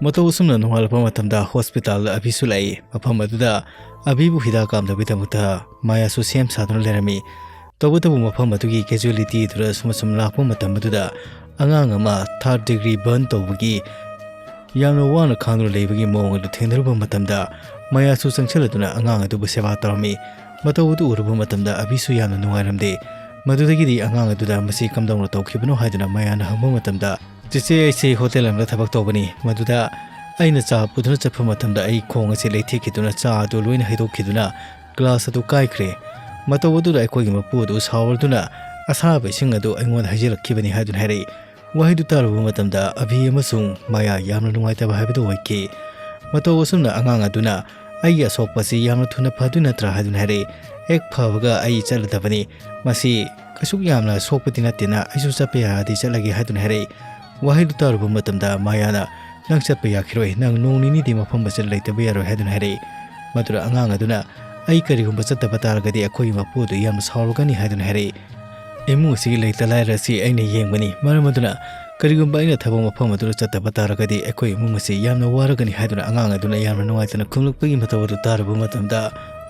ꯃꯇꯧ ꯑꯁꯨꯝꯅ ꯅꯣꯡꯉꯥꯜꯂꯛꯄ ꯃꯇꯝꯗ ꯍꯣꯁꯄꯤꯇꯥꯜꯗ ꯑꯚꯤꯁꯨ ꯂꯥꯛꯏ꯫ ꯃꯐꯝ ꯑꯗꯨꯗ ꯑꯚꯤꯕꯨ ꯍꯤꯗꯥꯛ ꯀꯥꯞꯅꯕꯒꯤꯗꯃꯛꯇ ꯃꯥꯌꯥꯁꯨ ꯁꯦꯝ ꯁꯥꯗꯨꯅ ꯂꯩꯔꯝꯃꯤ꯫ ꯇꯧꯕꯇꯕꯨ ꯃꯐꯝ ꯑꯗꯨꯒꯤ ꯀꯦꯖꯨꯋꯦꯂꯤꯇꯤꯗꯨꯗ ꯑꯁꯨꯝ ꯑꯁꯨꯝ ꯂꯥꯛꯄ ꯃꯇꯝ ꯑꯗꯨꯗ ꯑꯉꯥꯡ ꯑꯃ ꯊꯥꯔꯠ ꯗꯤꯒ꯭ꯔꯤ ꯕꯔꯟ ꯇꯧꯕꯒꯤ ꯌꯥꯝꯅ ꯋꯥꯅ ꯈꯥꯡꯗꯨꯅ ꯂꯩꯕꯒꯤ ꯃꯑꯣꯡ ꯑꯗꯨ ꯊꯦꯡꯅꯔꯨꯕ ꯃꯇꯝꯗ ꯃꯥꯌꯥꯁꯨ ꯆꯪꯁꯤꯜꯂꯗꯨꯅ ꯑꯉꯥꯡ ꯑꯗꯨꯕꯨ ꯁꯦꯕꯥ ꯇꯧꯔꯝꯃꯤ꯫ ꯃꯇꯧ ꯑꯗꯨ ꯎꯔꯨꯕ ꯃꯇꯝꯗ ꯑꯚꯤꯁꯨ ꯌꯥꯝꯅ ꯅꯨꯡꯉꯥꯏꯔꯝꯗꯦ꯫ ꯃꯗꯨꯗꯒꯤꯗꯤ ꯑꯉꯥꯡ ꯑꯗꯨꯗ "ꯃꯁꯤ ꯀꯝꯗꯧꯅ ꯇꯧꯈꯤꯕꯅꯣ?" ꯍꯥꯏꯗꯨꯅ ꯃꯥꯌꯥꯅ ꯍꯪꯕ ꯃꯇꯝꯗ, "ꯆꯦꯆꯦ, ꯑꯩꯁꯦ ꯍꯣꯇꯦꯜ ꯑꯃꯗ ꯊꯕꯛ ꯇꯧꯕꯅꯤ, ꯃꯗꯨꯗ ꯑꯩꯅ ꯆꯥ ꯄꯨꯗꯨꯅ ꯆꯠꯄ ꯃꯇꯝꯗ ꯑꯩ ꯈꯣꯡ ꯑꯁꯤ ꯂꯩꯊꯦꯛꯈꯤꯗꯨꯅ ꯆꯥ ꯑꯗꯨ ꯂꯣꯏꯅ ꯍꯩꯗꯣꯛꯈꯤꯗꯨꯅ ꯀ꯭ꯂꯥꯁ ꯑꯗꯨ ꯀꯥꯏꯈ꯭ꯔꯦ꯫ ꯃꯇꯧ ꯑꯗꯨꯗ ꯑꯩꯈꯣꯏꯒꯤ ꯃꯄꯨ ꯑꯗꯨ ꯁꯥꯎꯔꯗꯨꯅ ꯑꯁꯥꯕ ꯏꯁꯤꯡ ꯑꯗꯨ ꯑꯩꯉꯣꯟꯗ ꯍꯩꯖꯤꯜꯂꯛꯈꯤꯕꯅꯤ ꯍꯥꯏꯗꯨꯅ ꯍꯥꯏꯔꯛꯏ꯫ ꯋꯥꯍꯩꯗꯨ ꯇꯥꯔꯨꯕ ꯃꯇꯝꯗ ꯑꯚꯤ ꯑꯃꯁꯨꯡ ꯃꯥꯌꯥ ꯌꯥꯝꯅ ꯅꯨꯡꯉꯥꯏꯇꯕ ꯍꯥꯏꯕꯗꯨ ꯑꯣꯏꯈꯤ꯫ ꯃꯇꯧ ꯑꯁꯨꯝꯅ ꯑꯉꯥꯡ ꯑꯗꯨꯅ "ꯑꯩꯒꯤ ꯑꯁꯣꯛꯄꯁꯤ ꯌꯥꯝꯅ ꯊꯨꯅ ꯐꯗꯣꯏ ꯅꯠꯇ꯭ꯔꯥ?" ꯍꯥꯏꯗꯨꯅ ꯍꯥꯏꯔꯛꯏ꯫ "ꯍꯦꯛ ꯐꯕꯒ ꯑꯩ ꯆꯠꯂꯗꯕꯅꯤ꯫ ꯃꯁꯤ ꯀꯩꯁꯨ ꯌꯥꯝꯅ ꯁꯣꯛꯄꯗꯤ ꯅꯠꯇꯦꯅ, ꯑꯩꯁꯨ ꯆꯠꯄ ꯌꯥꯔꯗꯤ ꯆꯠꯂꯒꯦ" ꯍꯥꯏꯗꯨꯅ ꯍꯥꯏꯔꯛꯏ꯫ ꯋꯥꯍꯩꯗꯨ ꯇꯥꯔꯨꯕ ꯃꯇꯝꯗ ꯃꯥꯌꯥꯅ "ꯅꯪ ꯆꯠꯄ ꯌꯥꯈꯤꯔꯣꯏ, ꯅꯪ ꯅꯣꯡ ꯅꯤꯅꯤꯗꯤ ꯃꯐꯝ ꯑꯁꯤꯗ ꯂꯩꯇꯕ ꯌꯥꯔꯣꯏ" ꯍꯥꯏꯗꯨꯅ ꯍꯥꯏꯔꯛꯏ꯫ ꯃꯗꯨꯗ ꯑꯉꯥꯡ ꯑꯗꯨꯅ "ꯑꯩ ꯀꯔꯤꯒꯨꯝꯕ ꯆꯠꯇꯕ ꯇꯥꯔꯒꯗꯤ ꯑꯩꯈꯣꯏꯒꯤ ꯃꯄꯨ ꯑꯗꯨ ꯌꯥꯝꯅ ꯁꯥꯎꯔꯒꯅꯤ" ꯍꯥꯏꯗꯨꯅ ꯍꯥꯏꯔꯛꯏ꯫ "ꯏꯃꯨꯡ ꯑꯁꯤꯒꯤ ꯂꯩꯇ ꯂꯥꯏꯔ ꯑꯁꯤ ꯑꯩꯅ ꯌꯦꯡꯕꯅꯤ, ꯃꯔꯝ ꯑꯗꯨꯅ ꯀꯔꯤꯒꯨꯝꯕ ꯑꯩꯅ ꯊꯕꯛ ꯃꯐꯝ ꯑꯗꯨꯗ ꯆꯠꯇꯕ ꯇꯥꯔꯒꯗꯤ ꯑꯩꯈꯣꯏ ꯏꯃꯨꯡ ꯑꯁꯤ ꯌꯥꯝꯅ ꯋꯥꯔꯒꯅꯤ" ꯍꯥꯏꯗꯨꯅ ꯑꯉꯥꯡ ꯑꯗꯨꯅ ꯌꯥꯝꯅ ꯅꯨꯡꯉꯥꯏꯇꯅ ꯈꯨꯝꯂꯛꯄꯒꯤ ꯃꯇꯧ ꯑꯗꯨ ꯇꯥꯔꯨꯕ ꯃꯇꯝꯗ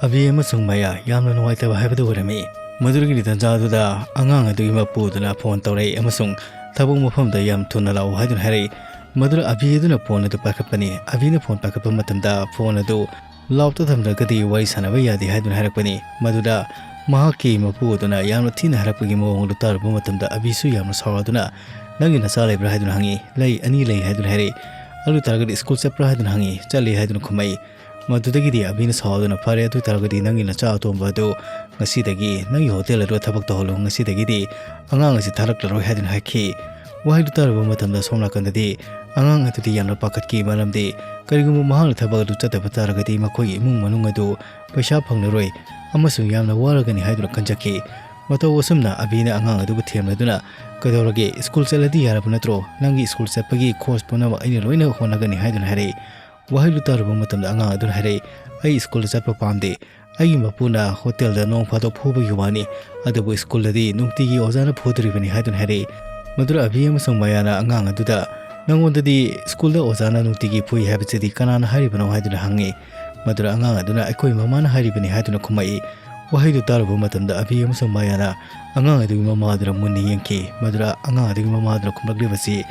ꯑꯚꯤ ꯑꯃꯁꯨꯡ ꯃꯥꯌꯥ ꯌꯥꯝꯅ ꯅꯨꯡꯉꯥꯏꯇꯕ ꯍꯥꯏꯕꯗꯨ ꯑꯣꯏꯔꯝꯃꯤ꯫ ꯃꯗꯨꯒꯤ ꯇꯥꯟꯖꯥꯗꯨꯗ ꯑꯉꯥꯡ ꯑꯗꯨꯒꯤ ꯃꯄꯨ ꯑꯗꯨꯅ ꯐꯣꯟ ꯇꯧꯔꯛꯏ ꯑꯃꯁꯨꯡ "ꯊꯕꯛ ꯃꯐꯝꯗ ꯌꯥꯝ ꯊꯨꯅ ꯂꯥꯛꯎ" ꯍꯥꯏꯗꯨꯅ ꯍꯥꯏꯔꯛꯏ꯫ ꯃꯗꯨꯗ ꯑꯚꯤ ꯑꯗꯨꯅ ꯐꯣꯟ ꯑꯗꯨ ꯄꯥꯏꯈꯠꯄꯅꯤ꯫ ꯑꯚꯤꯅ ꯐꯣꯟ ꯄꯥꯏꯈꯠꯄ ꯃꯇꯝꯗ ꯐꯣꯟ ꯑꯗꯨ ꯂꯥꯎꯗ ꯊꯝꯗ꯭ꯔꯒꯗꯤ ꯋꯥꯔꯤ ꯁꯥꯟꯅꯕ ꯌꯥꯗꯦ ꯍꯥꯏꯗꯨꯅ ꯍꯥꯏꯔꯛꯄꯅꯤ꯫ ꯃꯗꯨꯗ ꯃꯍꯥꯛꯀꯤ ꯃꯄꯨ ꯑꯗꯨꯅ ꯌꯥꯝꯅ ꯊꯤꯅ ꯍꯥꯏꯔꯛꯄꯒꯤ ꯃꯑꯣꯡ ꯑꯗꯨ ꯇꯥꯔꯨꯕ ꯃꯇꯝꯗ ꯑꯚꯤꯁꯨ ꯌꯥꯝꯅ ꯁꯥꯎꯔꯗꯨꯅ "ꯅꯪꯒꯤ ꯅꯆꯥ ꯂꯩꯕ꯭ꯔꯥ?" ꯍꯥꯏꯗꯨꯅ ꯍꯪꯉꯤ꯫ "ꯂꯩ, ꯑꯅꯤ ꯂꯩ" ꯍꯥꯏꯗꯨꯅ ꯍꯥꯏꯔꯛꯏ꯫ "ꯑꯗꯨ ꯇꯥꯔꯒꯗꯤ ꯁ꯭ꯀꯨꯜ ꯆꯠꯄ꯭ꯔꯥ?" ꯍꯥꯏꯗꯨꯅ ꯍꯪꯉꯤ꯫ "ꯆꯠꯂꯤ" ꯍꯥꯏꯗꯨꯅ ꯈꯨꯝꯃꯛꯏ꯫ ꯃꯗꯨꯗꯒꯤꯗꯤ ꯑꯚꯤꯅ ꯁꯥꯎꯗꯨꯅ "ꯐꯔꯦ, ꯑꯗꯨ ꯑꯣꯏꯇꯥꯔꯒꯗꯤ ꯅꯪꯒꯤ ꯅꯆꯥ ꯑꯇꯣꯝꯕ ꯑꯗꯨ ꯉꯁꯤꯗꯒꯤ ꯅꯪꯒꯤ ꯍꯣꯇꯦꯜ ꯑꯗꯨꯗ ꯊꯕꯛ ꯇꯧꯍꯜꯂꯨ, ꯉꯁꯤꯗꯒꯤꯗꯤ ꯑꯉꯥꯡ ꯑꯁꯤ ꯊꯥꯔꯛꯂꯔꯣꯏ" ꯍꯥꯏꯗꯨꯅ ꯍꯥꯏꯈꯤ꯫ ꯋꯥꯍꯩꯗꯨ ꯇꯥꯔꯨꯕ ꯃꯇꯝꯗ ꯁꯣꯝ ꯅꯥꯀꯟꯗꯗꯤ ꯑꯉꯥꯡ ꯑꯗꯨꯗꯤ ꯌꯥꯝꯅ ꯄꯥꯈꯠꯈꯤ, ꯃꯔꯝꯗꯤ ꯀꯔꯤꯒꯨꯝꯕ ꯃꯍꯥꯛꯅ ꯊꯕꯛ ꯑꯗꯨ ꯆꯠꯇꯕ ꯇꯥꯔꯒꯗꯤ ꯃꯈꯣꯏꯒꯤ ꯏꯃꯨꯡ ꯃꯅꯨꯡ ꯑꯗꯨ ꯄꯩꯁꯥ ꯐꯪꯂꯔꯣꯏ ꯑꯃꯁꯨꯡ ꯌꯥꯝꯅ ꯋꯥꯔꯒꯅꯤ ꯍꯥꯏꯗꯨꯅ ꯈꯟꯖꯈꯤ꯫ ꯃꯇꯧ ꯑꯁꯨꯝꯅ ꯑꯚꯤꯅ ꯑꯉꯥꯡ ꯑꯗꯨꯕꯨ ꯊꯦꯝꯂꯗꯨꯅ "ꯀꯩꯗꯧꯔꯒꯦ? ꯁ꯭ꯀꯨꯜ ꯆꯠꯂꯗꯤ ꯌꯥꯔꯕ ꯅꯠꯇ꯭ꯔꯣ? ꯅꯪꯒꯤ ꯁ꯭ꯀꯨꯜ ꯆꯠꯄꯒꯤ ꯈꯣꯔꯁ ꯄꯨꯝꯅꯃꯛ ꯑꯩꯅ ꯂꯣꯏꯅ ꯍꯣꯠꯅꯒꯅꯤ" ꯍꯥꯏꯗꯨꯅ ꯍꯥꯏꯔꯛꯏ꯫ ꯋꯥꯍꯩꯗꯨ ꯇꯥꯔꯨꯕ ꯃꯇꯝꯗ ꯑꯉꯥꯡ ꯑꯗꯨꯅ ꯍꯥꯏꯔꯛꯏ, "ꯑꯩ ꯁ꯭ꯀꯨꯜꯗ ꯆꯠꯄ ꯄꯥꯝꯗꯦ꯫ ꯑꯩꯒꯤ ꯃꯄꯨꯅ ꯍꯣꯇꯦꯜꯗ ꯅꯣꯡ ꯐꯥꯗꯣꯛ ꯐꯨꯕꯒꯤ ꯋꯥꯅꯤ, ꯑꯗꯨꯕꯨ ꯁ꯭ꯀꯨꯜꯗꯗꯤ ꯅꯨꯡꯇꯤꯒꯤ ꯑꯣꯖꯥꯅ ꯐꯨꯗꯣꯔꯤꯕꯅꯤ" ꯍꯥꯏꯗꯨꯅ ꯍꯥꯏꯔꯛꯏ꯫ ꯃꯗꯨꯗ ꯑꯚꯤ ꯑꯃꯁꯨꯡ ꯃꯌꯥꯅ ꯑꯉꯥꯡ ꯑꯗꯨꯗ, "ꯅꯉꯣꯟꯗꯗꯤ ꯁ꯭ꯀꯨꯜꯗ ꯑꯣꯖꯥꯅ ꯅꯨꯡꯇꯤꯒꯤ ꯐꯨꯏ ꯍꯥꯏꯕꯁꯤꯗꯤ ꯀꯅꯥꯅ ꯍꯥꯏꯔꯤꯕꯅꯣ?" ꯍꯥꯏꯗꯨꯅ ꯍꯪꯉꯤ꯫ ꯃꯗꯨꯗ ꯑꯉꯥꯡ ꯑꯗꯨꯅ, "ꯑꯩꯈꯣꯏ ꯃꯃꯥꯅ ꯍꯥꯏꯔꯤꯕꯅꯤ" ꯍꯥꯏꯗꯨꯅ ꯈꯨꯝꯃꯛꯏ꯫ ꯋꯥꯍꯩꯗꯨ ꯇꯥꯔꯨꯕ ꯃꯇꯝꯗ ꯑꯚꯤ ꯑꯃꯁꯨꯡ ꯃꯌꯥꯅ ꯑꯉꯥꯡ ꯑꯗꯨꯒꯤ ꯃꯃꯥ ꯑꯗꯨꯗ ꯃꯨꯟꯅ ꯌꯦꯡꯈꯤ꯫ ꯃꯗꯨꯗ ꯑꯉꯥꯡ ꯑꯗꯨꯒꯤ ꯃꯃꯥ ꯑꯗꯨꯅ ꯈꯨꯝꯂꯛꯂꯤꯕꯁꯤ,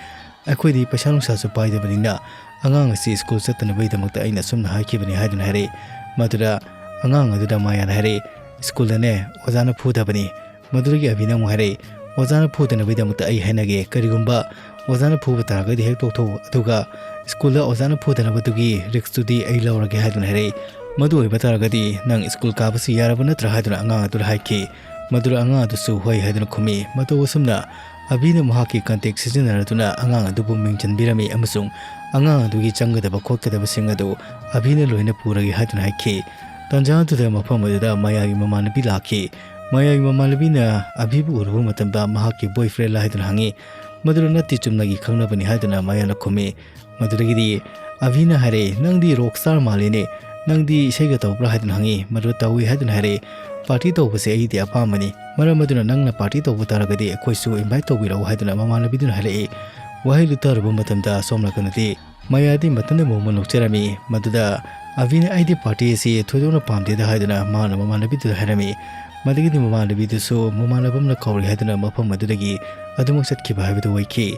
"ꯑꯩꯈꯣꯏꯗꯤ ꯄꯩꯁꯥ ꯅꯨꯡꯁꯥꯁꯨ ꯄꯥꯏꯗꯕꯅꯤꯅ ꯑꯉꯥꯡ ꯑꯁꯤ ꯁ꯭ꯀꯨꯜ ꯆꯠꯇꯅꯕꯒꯤꯗꯃꯛꯇ ꯑꯩꯅ ꯑꯁꯨꯝꯅ ꯍꯥꯏꯈꯤꯕꯅꯤ" ꯍꯥꯏꯗꯨꯅ ꯍꯥꯏꯔꯛꯏ꯫ ꯃꯗꯨꯗ ꯑꯉꯥꯡ ꯑꯗꯨꯗ ꯃꯌꯥꯅ ꯍꯥꯏꯔꯛꯏ, "ꯁ꯭ꯀꯨꯜꯗꯅꯦ ꯑꯣꯖꯥꯅ ꯐꯨꯗꯕꯅꯤ"꯫ ꯃꯗꯨꯗꯒꯤ ꯑꯚꯤꯅ ꯑꯃꯨꯛ ꯍꯥꯏꯔꯛꯏ, "ꯑꯣꯖꯥꯅ ꯐꯨꯗꯅꯕꯒꯤꯗꯃꯛꯇ ꯑꯩ ꯍꯥꯏꯅꯒꯦ꯫ ꯀꯔꯤꯒꯨꯝꯕ ꯑꯣꯖꯥꯅ ꯐꯨꯕ ꯇꯥꯔꯒꯗꯤ ꯍꯦꯛ ꯇꯣꯛꯊꯣꯛꯎ, ꯑꯗꯨꯒ ꯁ꯭ꯀꯨꯜꯗ ꯑꯣꯖꯥꯅ ꯐꯨꯗꯅꯕꯗꯨꯒꯤ ꯔꯤꯛꯁꯇꯨꯗꯤ ꯑꯩ ꯂꯧꯔꯒꯦ" ꯍꯥꯏꯗꯨꯅ ꯍꯥꯏꯔꯛꯏ꯫ "ꯃꯗꯨ ꯑꯣꯏꯕ ꯇꯥꯔꯒꯗꯤ ꯅꯪ ꯁ꯭ꯀꯨꯜ ꯀꯥꯕꯁꯤ ꯌꯥꯔꯕ ꯅꯠꯇ꯭ꯔꯥ?" ꯍꯥꯏꯗꯨꯅ ꯑꯉꯥꯡ ꯑꯗꯨꯗ ꯍꯥꯏꯈꯤ꯫ ꯃꯗꯨꯗ ꯑꯉꯥꯡ ꯑꯗꯨꯁꯨ "ꯍꯣꯏ" ꯍꯥꯏꯗꯨꯅ ꯈꯨꯝꯃꯤ꯫ ꯃꯇꯧ ꯑꯁꯨꯝꯅ ꯑꯕꯤꯅ ꯃꯍꯥꯛꯀꯤ ꯀꯟꯇꯦꯛ ꯁꯤꯖꯤꯟꯅꯔꯗꯨꯅ ꯑꯉꯥꯡ ꯑꯗꯨꯕꯨ ꯃꯤꯡ ꯆꯟꯕꯤꯔꯝꯃꯤ ꯑꯃꯁꯨꯡ ꯑꯉꯥꯡ ꯑꯗꯨꯒꯤ ꯆꯪꯒꯗꯕ ꯈꯣꯠꯀꯗꯕꯁꯤꯡ ꯑꯗꯨ ꯑꯕꯤꯅ ꯂꯣꯏꯅ ꯄꯨꯔꯒꯦ ꯍꯥꯏꯗꯨꯅ ꯍꯥꯏꯈꯤ꯫ ꯇꯥꯟꯖꯥ ꯑꯗꯨꯗ ꯃꯐꯝ ꯑꯗꯨꯗ ꯃꯌꯥꯒꯤ ꯃꯃꯥꯟꯅꯕꯤ ꯂꯥꯛꯈꯤ꯫ ꯃꯌꯥꯒꯤ ꯃꯃꯥꯟꯅꯕꯤꯅ ꯑꯕꯤꯕꯨ ꯎꯔꯨꯕ ꯃꯇꯝꯗ ꯃꯍꯥꯛꯀꯤ ꯕꯣꯏꯐ꯭ꯔꯦꯟꯂ ꯍꯥꯏꯗꯨꯅ ꯍꯪꯉꯤ꯫ ꯃꯗꯨꯗ "ꯅꯠꯇꯦ, ꯆꯨꯝꯅꯒꯤ ꯈꯪꯅꯕꯅꯤ" ꯍꯥꯏꯗꯨꯅ ꯃꯌꯥꯅ ꯈꯨꯝꯃꯤ꯫ ꯃꯗꯨꯗꯒꯤꯗꯤ ꯑꯕꯤꯅ ꯍꯥꯏꯔꯛꯏ, "ꯅꯪꯗꯤ ꯔꯣꯛ ꯁ꯭ꯇꯥꯔ ꯃꯥꯜꯂꯤꯅꯦ, ꯅꯪꯗꯤ ꯏꯁꯩꯒ ꯇꯧꯕ꯭ꯔꯥ?" ꯍꯥꯏꯗꯨꯅ ꯍꯪꯉꯤ꯫ ꯃꯗꯨꯗ "ꯇꯧꯏ" ꯍꯥꯏꯗꯨꯅ ꯍꯥꯏꯔꯛꯏ꯫ "ꯄꯥꯔꯇꯤ ꯇꯧꯕꯁꯦ ꯑꯩꯗꯤ ꯑꯄꯥꯝꯕꯅꯤ, ꯃꯔꯝ ꯑꯗꯨꯅ ꯅꯪꯅ ꯄꯥꯔꯇꯤ ꯇꯧꯕ ꯇꯥꯔꯒꯗꯤ ꯑꯩꯈꯣꯏꯁꯨ ꯏꯟꯚꯥꯏꯠ ꯇꯧꯕꯤꯔꯛꯎ" ꯍꯥꯏꯗꯨꯅ ꯃꯃꯥꯟꯅꯕꯤꯗꯨꯅ ꯍꯥꯏꯔꯛꯏ꯫ ꯋꯥꯍꯩꯗꯨ ꯇꯥꯔꯨꯕ ꯃꯇꯝꯗ ꯑꯁꯣꯝ ꯅꯥꯀꯟꯗꯗꯤ ꯃꯌꯥꯗꯤ ꯃꯊꯟꯇ ꯃꯣꯃꯣꯟ ꯅꯣꯛꯆꯔꯝꯃꯤ꯫ ꯃꯗꯨꯗ ꯑꯕꯤꯅ "ꯑꯩꯗꯤ ꯄꯥꯔꯇꯤ ꯑꯁꯤ ꯊꯣꯏꯗꯣꯛꯅ ꯄꯥꯝꯗꯦꯗ" ꯍꯥꯏꯗꯨꯅ ꯃꯥꯅ ꯃꯃꯥꯟꯅꯕꯤꯗꯨꯗ ꯍꯥꯏꯔꯝꯃꯤ꯫ ꯃꯗꯨꯒꯤꯗꯤ ꯃꯃꯥꯟꯅꯕꯤꯗꯨꯁꯨ ꯃꯃꯥꯟꯅꯕ ꯑꯃꯅ ꯀꯧꯔꯦ ꯍꯥꯏꯗꯨꯅ ꯃꯐꯝ ꯑꯗꯨꯗꯒꯤ ꯑꯗꯨꯃꯛ ꯆꯠꯈꯤꯕ ꯍꯥꯏꯕꯗꯨ ꯑꯣꯏꯈꯤ꯫